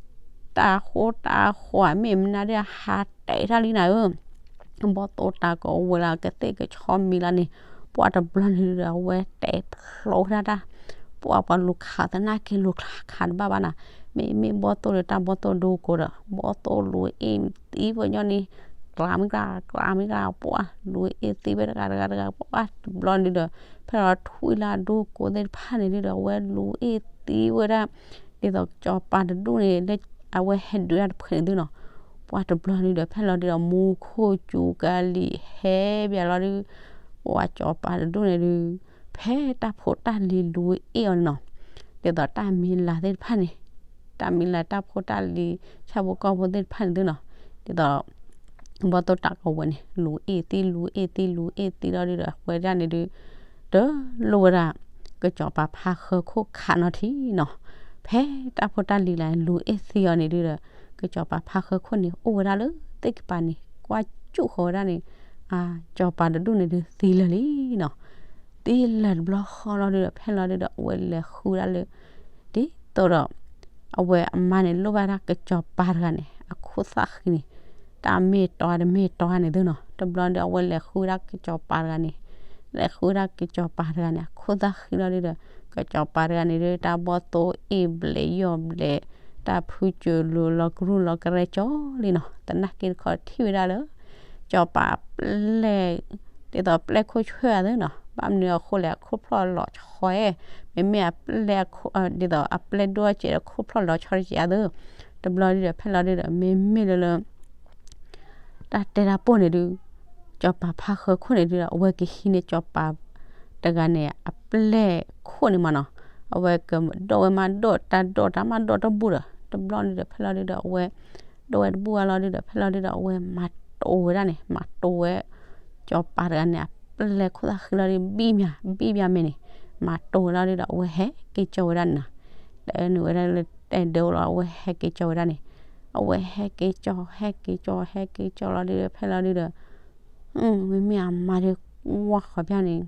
ဃိတၢ်ဃီမ့ၢ်မနုၤဒု ဟးတဲာ်ထီၣ်လံနၤဧၢ ဘီၣ်သိၣ်တၢ်ကိးဝဲလၢကသ့ၣ်ကဆီမံၤလီၤန့ၣ်, ပှၢ်တဘျီန့ၣ်ဒီး အဝဲတဲာ်ဖျိဝဲဒၣ်တၢ်, ပှၢ်ပှၤလူၤခးသနာ်က့လူၤခးခးတဘၣ်ဘၣ်နၤ, မ့မ့ၢ်ဘီၣ်သိၣ်ဒီးတၢ်ဘီၣ်သိၣ်ဒိကိးဒီး ဘီၣ်သိၣ်လူၤအ့ၣ်သံပှၤညီန့ၣ်, ကျါမ့ၢ်ကျါ ကျါမ့ၢ်ကျါ ပှၢ်လူၤအ့ၣ်သံဝဲတဂၤတဂၤတဂၤ ပှၢ်တဘျီန့ၣ်ဒီး ဖဲလီၤထွံၣ်လၢအဒိကိးသ့ၣ်တဖၣ်န့ၣ်ဒီး အဝဲလူၤအ့ၣ်သံဝဲဒၣ်, ဒ်သိးကစီၤပၤတဒူၣ်န့ၣ် လၢအဝဲဟဲဒုးတၢ်တဖုန့ၣ်သုနီၤ, ပှၢ်တဘျီန့ၣ်ဒီး ဖဲလီၤဒုဒီး မူခိၣ်စူၤကလံၤဟဲဘၣ်လီၤဒု, ပှၢ်ကစီၤပၤတဒူၣ်န့ၣ်ဒု, ဖဲတၢ်ဖိတၢ်လံၤလူၤအ့ၣ်အီၤန့ၣ်နီၤ, ဒ်သိးတၢ်မံၤလၤသ့ၣ်တဖၣ်န့ၣ်, တၢ်မံၤလၤတၢ်ဖိတၢ်လံၤ ဆၣ်ဖိကီၢ်ဖိသ့ၣ်တဖၣ်န့ၣ်သုနီၤ, ဒ်သိး ဘီၣ်သိၣ်တၢ်ကိးဝဲန့ၣ် လူၤအ့ၣ်သံ လူၤအ့ၣ်သံ လူၤအ့ၣ်သံလီၤဒုဒီး အဝဲဒၣ်န့ၣ်ဒု တလိၣ်ဝဲဒၣ် ကစီၤပၤဖါဃၢခိၣ်ခးနီထံနီၤ, ဖဲတၢ်ဖိတၢ်လံၤလၢလူၤအ့ၣ်သံအီၤန့ၣ်ဒုဒီး ကစီၤပၤဖါဃၢခိၣ်န့ၣ် အိၣ်ဝဲဒၣ်လၢသ့ၣ်ကပၤန့ၣ် ကွၢ်ကၠူၣ်ဃီၤဝဲဒၣ်န့ၣ်, အကစီၤပၤတဒူၣ်န့ၣ်ဒု သံလၢာ်လံနီၤ, သံလၢာ်တဘျီဃီလီၤဒုဒီး ဖဲလီၤဒုဒီး အဝဲလဲၤဃုဒၣ်လၢ ဒ်သိးဒီး အဝဲအမါန့ၣ်လိၣ်ဘၣ်ဒၣ်ကစီၤပၤတဂၤန့ၣ် အခိၣ်သၣ်ဃံန့ၣ်, တၢ်မ့ၢ်တီတမ့ၢ်တီန့ၣ်သုနီၤ, တဘျီဒီး အဝဲလဲၤဃုဒၣ်ကစီၤပၤတဂၤန့ၣ်, လဲၤဃုဒၣ်ကစီၤပၤတဂၤန့ၣ် အခိၣ်သၣ်ဃံလီၤဒုဒီး ကစီၤပၤတဂၤန့ၣ်ဒု တၢ်ဘီၣ်သိၣ်အ့ၣ်ဘျဲးယီၢ်ဘျဲး, တၢ်ဖုစၢၤလိၤလီၤကရူၢ်လီၤကရဲကၠီလံနီၤ, သနာ်က့တခီထံၣ်ဝဲဒၣ်လၢ ကစီၤပၤအပျဲၢ် ဒ်သိးအပျဲၢ်ခိၣ်ဆၢၣ်အသိးနီၤ, ဘၣ်မနုၤအဃိလဲၣ် အခိၣ်ဖျီၣ်လီၤဆီဧဲ, မ့မ့ၢ်အပျဲၢ် ဒ်သိးအပျဲၢ်ဒိၣ်စဲးဒီးခိၣ်ဖျီၣ်လီၤဆီတစဲးအသိး, တဘျီဒုဒီး ဖဲလီၤဒုဒီး မ့မ့ၢ်လၢလၢ တၢ်တဲတၢ်ပိၢ်န့ၣ်ဒု ကစီၤပၤဖါဃၢခိၣ်န့ၣ်ဒုဒီး အဝဲကဟံးန့ၢ်ကစီၤပၤတဂၤန့ၣ် အပျဲၢ်ခိၣ်န့ၣ်မးနီၤ, အဝဲကဒိၣ်ဝဲမးဒိၣ် တၢ်ဒိၣ်တၢ်မးဒိၣ်တဘူၣ်ဒီး တဘျီန့ၣ်ဒီး ဖဲလီၤဒုဒီး အဝဲ ဒိၣ်ဝဲတဘူၣ်ဝဲလီၤဒုဒီး ဖဲလီၤဒုဒီး အဝဲမၤတိၤဝဲဒၣ်န့ၣ် မၤတိၤဝဲ ကစီၤပၤတဂၤန့ၣ် အပျဲၢ်ခိၣ်သၣ်ဃံလီၤဒု ဘံၣ်မး ဘံၣ်မးမဲာ်န့ၣ် မၤတိၤဝဲလီၤဒုဒီး အဝဲဟဲက့ၤကၠီဝဲဒၣ်န့ၣ်နီၤ, လၢနုာ်ဝဲဒၣ်လၢတဲဒၢလီၤ အဝဲဟဲက့ၤကၠီဝဲဒၣ်န့ၣ်, အဝဲဟဲက့ၤကၠီ ဟဲက့ၤကၠီ ဟဲက့ၤကၠီလီၤဒုဒီး ဖဲလီၤဒုဒီး မ့မ့ၢ်အမါဒု ကွၢ်ဃီၤဖၠၣ်န့ၣ်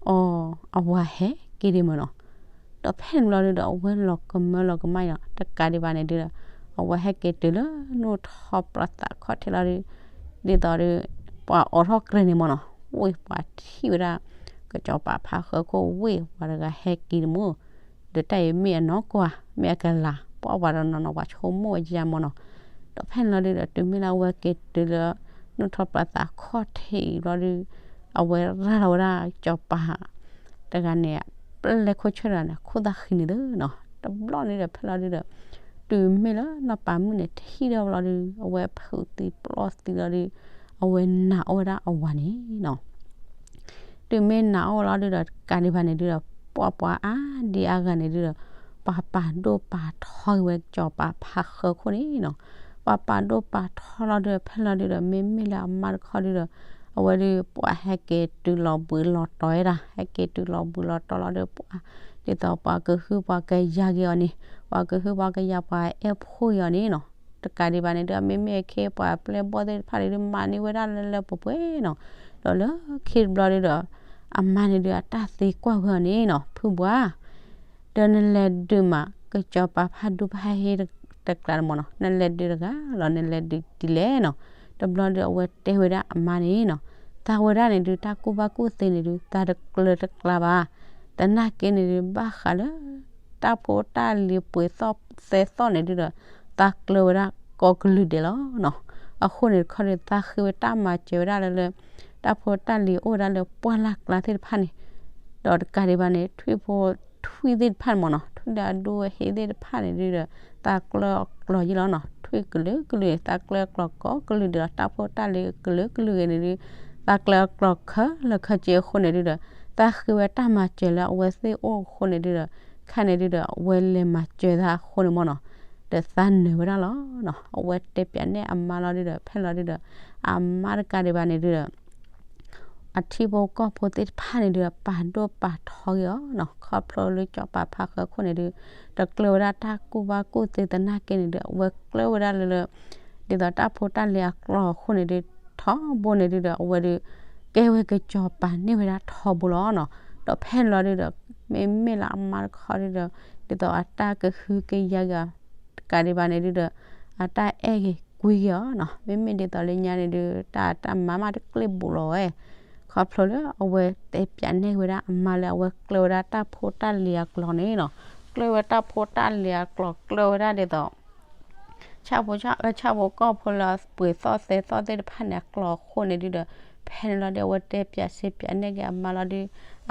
အီၤ အဝၤဟဲက့ၤဒံးမးနီၤ, ဒီးဖဲန့ၣ်ဘျီဒုဒီး အဝဲလီၤကမၢလီၤကမၣ်အီၤနီၤ, တကးဒံးဘၣ်န့ၣ်ဒုဒီး အဝဲဟဲက့ၤတုၤလၢနီၣ်ထီၣ်ပျီသးခီၣ်ထံးလီၤဒု, ဒ်သိးဒု ပှၤအိးထီၣ်ကြဲးန့ၣ်မးနီၤ, ဝ့ၢ်ပှၤထံၣ်ဝဲဒၣ် ကစီၤပၤဖါဃၢခိၣ်ဝ့ၢ် ပှၤတဂၤဟဲက့ၤတမူ ဒီးတၢ်အံၤမ့ၢ်အနီၢ်ကီၢ်ဧါ မ့ၢ်အကလၤ ပှၤဝဲဒီးနီၢ်နီၢ် ပှၤဆိကမိၣ်ဝဲယါမးနီၤ, ဒီးဖဲန့ၣ်လီၤဒုဒီး တုၤမ့ၢ်လၢအဝဲက့ၤတုၤလၢ နီၣ်ထီၣ်ပျီသးခီၣ်ထံးလီၤဒု, အဝဲရၤလီၤဝဲဒၣ်ကစီၤပၤ တဂၤန့ၣ် အပျဲၢ်ခိၣ်ဆၢၣ်တဂၤန့ၣ် အခိၣ်သၣ်ဃံန့ၣ်သုနီၤ, တဘျီန့ၣ်ဒီး ဖဲလီၤဒုဒီး တုၤမ့ၢ်လၢနီၢ်ပၤမုၣ်န့ၣ် ထံၣ်ဒီးလီၤဒု အဝဲဖုးသံပျီၢ်သံလီၤဒု, အဝဲနာ်အီၣ်ဝဲဒၣ်အဝၤန့ၣ်နီၤ, တုၤမ့ၢ်နာ်အီၣ်ဝဲလီၤဒုဒီး တကးဒံးဘၣ်န့ၣ်ဒုဒီး ပှၤပှၤအါဒံအါဂၤန့ၣ်ဒုဒီး ပှၤပာ်ဒိၣ်ပာ်ထီက့ၤဝဲကစီၤပၤဖါဃၢခိၣ်န့ၣ်နီၤ. ပှၤပာ်ဒိၣ်ပာ်ထီလီၤဒုဒီး ဖဲလီၤဒုဒီး မ့မ့ၢ်လၢအမါတခီဒုဒီး အဝဲဒု ပှၤဟဲက့ၤတုၤလီၤဘှံးလီၤတီၤဝဲဒၣ်, ဟဲက့ၤတုၤလီၤဘှံးလီၤတီၤလီၤဒုဒီး ပှၤ ဒ်သိးပှၤကဟုပှၤကယာ်က့ၤအီၤန့ၣ် ပှၤကဟုပှၤကယာ်ပှၤအဲၣ်ဖှိၣ်က့ၤအီၤန့ၣ်နီၤ. တကးဒံးဘၣ်န့ၣ်ဒု မ့မ့ၢ်အခ့ပှၤပျဲၢ်ဘီၣ်သ့ၣ်တဖၣ်န့ၣ်ဒု မၤန့ၢ်ဝဲဒၣ်လၢလၢပှဲၤပှဲၤနီၤ. ဒီးလၢခံတဘျီဒုဒီး အမါန့ၣ်ဒု အတၢ်သံကွၢ်ဝဲအီၤန့ၣ်နီၤ, ဖုဘှါ ဒီးနလဲၤဒုးမး ကစီၤပၤဖါဒူဖါဟ့တကျးတမီၤနီၤ, နလဲၤဒုးတဂၤလီၤ နလဲၤဒုးဒ်လဲၣ်နီၤ. တဘျီဒုအဝဲတဲဝဲဒၣ်အမါန့ၣ်နီၤ, သးဝဲဒၣ်န့ၣ်ဒု တၢ်ကူၣ်ဘၣ်ကူၣ်သ့န့ၣ်ဒု သးတကျၢၤတကျါဘၣ်. သနာ်က့န့ၣ်ဒု ဘၣ်ဃးလၢ တၢ်ဖိတၢ်လံၤပှ့ၤသီၣ်သဲသီၣ်န့ၣ်ဒုဒီး သးကျၢၤဝဲဒၣ်ကိးကလုာ်ဒဲးလီၤနီၤ. အဃိန့ၣ်တခီဒု သးဃ့ဝဲတၢ်မၤစၢၤဝဲဒၣ်လၢလၢ တၢ်ဖိတၢ်လံၤအိၣ်ဝဲဒၣ်လၢပှၢ်လၢ်ကျါသ့ၣ်တဖၣ်န့ၣ် ဒီးတကးဒံးဘၣ်န့ၣ် ထွံၣ်ဖိထွံၣ်သ့ၣ်တဖၣ်န့ၣ်မ့ၢ်နီၤ, ထွံၣ်လၢအဒိအဟ့ၣ်သ့ၣ်တဖၣ်န့ၣ်ဒုဒီး သးကျၢၤအကျိၤယ့ၢ်လီၤနီၤ. ထွံၣ်ကလုာ်ကလုာ်န့ၣ် သးကျၢၤအကျိၤကိးကလုာ်ဒဲးလီၤ. တၢ်ဖိတၢ်လံၤကလုာ်ကလုာ်ဂ့ၤန့ၣ်ဒု သးကျၢၤအကျိၤခဲလၢာ်ခဲဆ့အဃိန့ၣ်ဒုဒီး သးဃ့ဝဲတၢ်မၤစၢၤလၢအဝဲသ့ၣ်အိၣ်အဃိန့ၣ်ဒုဒီး ခါန့ၣ်ဒုဒီး အဝဲလဲၤမၤစၢၤသးအဃိန့ၣ်မ့ၢ်နီၤ, ဒီးသးနၢၤဝဲဒၣ်လီၤနီၤ. အဝဲတဲပၠးနဲၣ်အမါလီၤဒုဒီး ဖဲလီၤဒုဒီး အမါတကးဒံးဘၣ်န့ၣ်ဒုဒီး အထံဖိကီၢ်ဖိသ့ၣ်တဖၣ်န့ၣ်ဒုဒီး ပာ်ဒိၣ်ပာ်ထီက့ၤအီၤနီၤ. ခီဖျိလၢစီၤပၤဖါဃၢခိၣ်န့ၣ်ဒု တကျၢၤဝဲဒၣ်တၢ်ကူၣ်ဘၣ်ကူၣ်သ့သနာ်က့န့ၣ်ဒု အဝဲကျၢၤဝဲဒၣ်လၢလၢ ဒ်သိးတၢ်ဖိတၢ်လံၤအကျိၤအဃိန့ၣ်ဒု ထီဘိန့ၣ်ဒုဒီး အဝဲဒု ကဲဝဲကစီၤပၤန့ၢ်ဝဲဒၣ်ထီဘိလီၤနီၤ. ဒီးဖဲလီၤဒုဒီး မ့မ့ၢ်လၢအမါတခီဒုဒီး ဒ်သိးအတၢ်ကဟုကယာ်က့ၤအီၤ တကးဒံးဘၣ်န့ၣ်ဒုဒီး အတၢ်အဲၣ်က့ၤကွံက့ၤအီၤနီၤ. မ့မ့ၢ်ဒ်သိးလၢညါန့ၣ်ဒု တၢ်တၢ်မၤမးတကျ့ၣ်ဘူးလီၤဝဲ ခီဖျိလၢအဝဲတဲပၠးနဲၣ်ဝဲဒၣ်အမါလၢအဝဲကျၢၤဝဲဒၣ်တၢ်ဖိတၢ်လံၤအကျိၤန့ၣ်နီၤ. ကျၢၤဝဲတၢ်ဖိတၢ်လံၤအကျိၤ ကျၢၤဝဲဒၣ်ဒ်သိး ဆၣ်ဖိကီၢ်ဖိလၢပှ့ၤသီၣ်သဲသီၣ်သ့ၣ်တဖၣ်န့ၣ် အကျိၤအဃိန့ၣ်ဒုဒီး ဖဲန့ၣ်လီၤဒု အဝဲတဲပၠးစ့ပၠးနဲၣ်က့ၤအမါလီၤဒု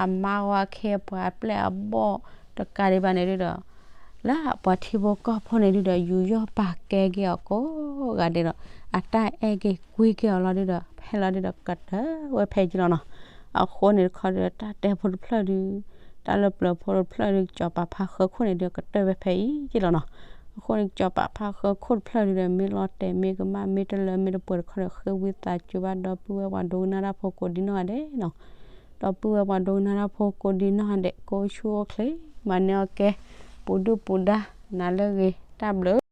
အမါဝဲခဲပှၤအပျဲၢ်အဘီၣ်တကးဒံးဘၣ်န့ၣ်ဒုဒီး လၢပှၤထံဖိကီၢ်ဖိန့ၣ်ဒုဒီး ယူးယီၣ်ပာ်ကဲက့ၤအီၤကိးဂၤဒဲးဒီး အတၢ်အဲၣ်က့ၤကွံက့ၤအီၤလီၤဒုဒီး ဖဲလီၤဒုဒီးကတၢၢ်ဝဲဖဲက့လီၤနီၤ. အဃိန့ၣ်တခီဒု တၢ်တဲဖိတဖျၢၣ်ဒု တၢ်လၢပျၢၤဖိတဖျၢၣ်ဒု ကစီၤပၤဖါဃၢခိၣ်န့ၣ်ဒု ကတၢၢ်ဝဲဖဲအံၤက့လီၤနီၤ. အဃိန့ၣ် ကစီၤပၤဖါဃၢခိၣ်တဖျၢၣ်ဒုဒီး မ့ၢ်လီၤတဲာ်မ့ၢ်ကမၣ် မ့ၢ်တလၢမ့ၢ်တပှဲၤတခီဒီး ဃ့ဝံသးစူၤဘၣ်ဒီပုၢ်ဝဲၢ်ပှၤဒိကနၣ်တၢ်ဖိကိးဒံနီၢ်ဂၤဒဲးနီၤ. ဒီပုၢ်ဝဲၢ်ပှၤဒိကနၣ်တၢ်ဖိကိးဒံနီၢ်ဂၤဒဲး ကိးဆူၣ်အိၣ်ချ့ မၤန့ၢ်အီၣ်ကဲ ပူၤဒုၣ်ပူၤဒါ နၤလၢအဂ့ၤ တၢ်ဘျုး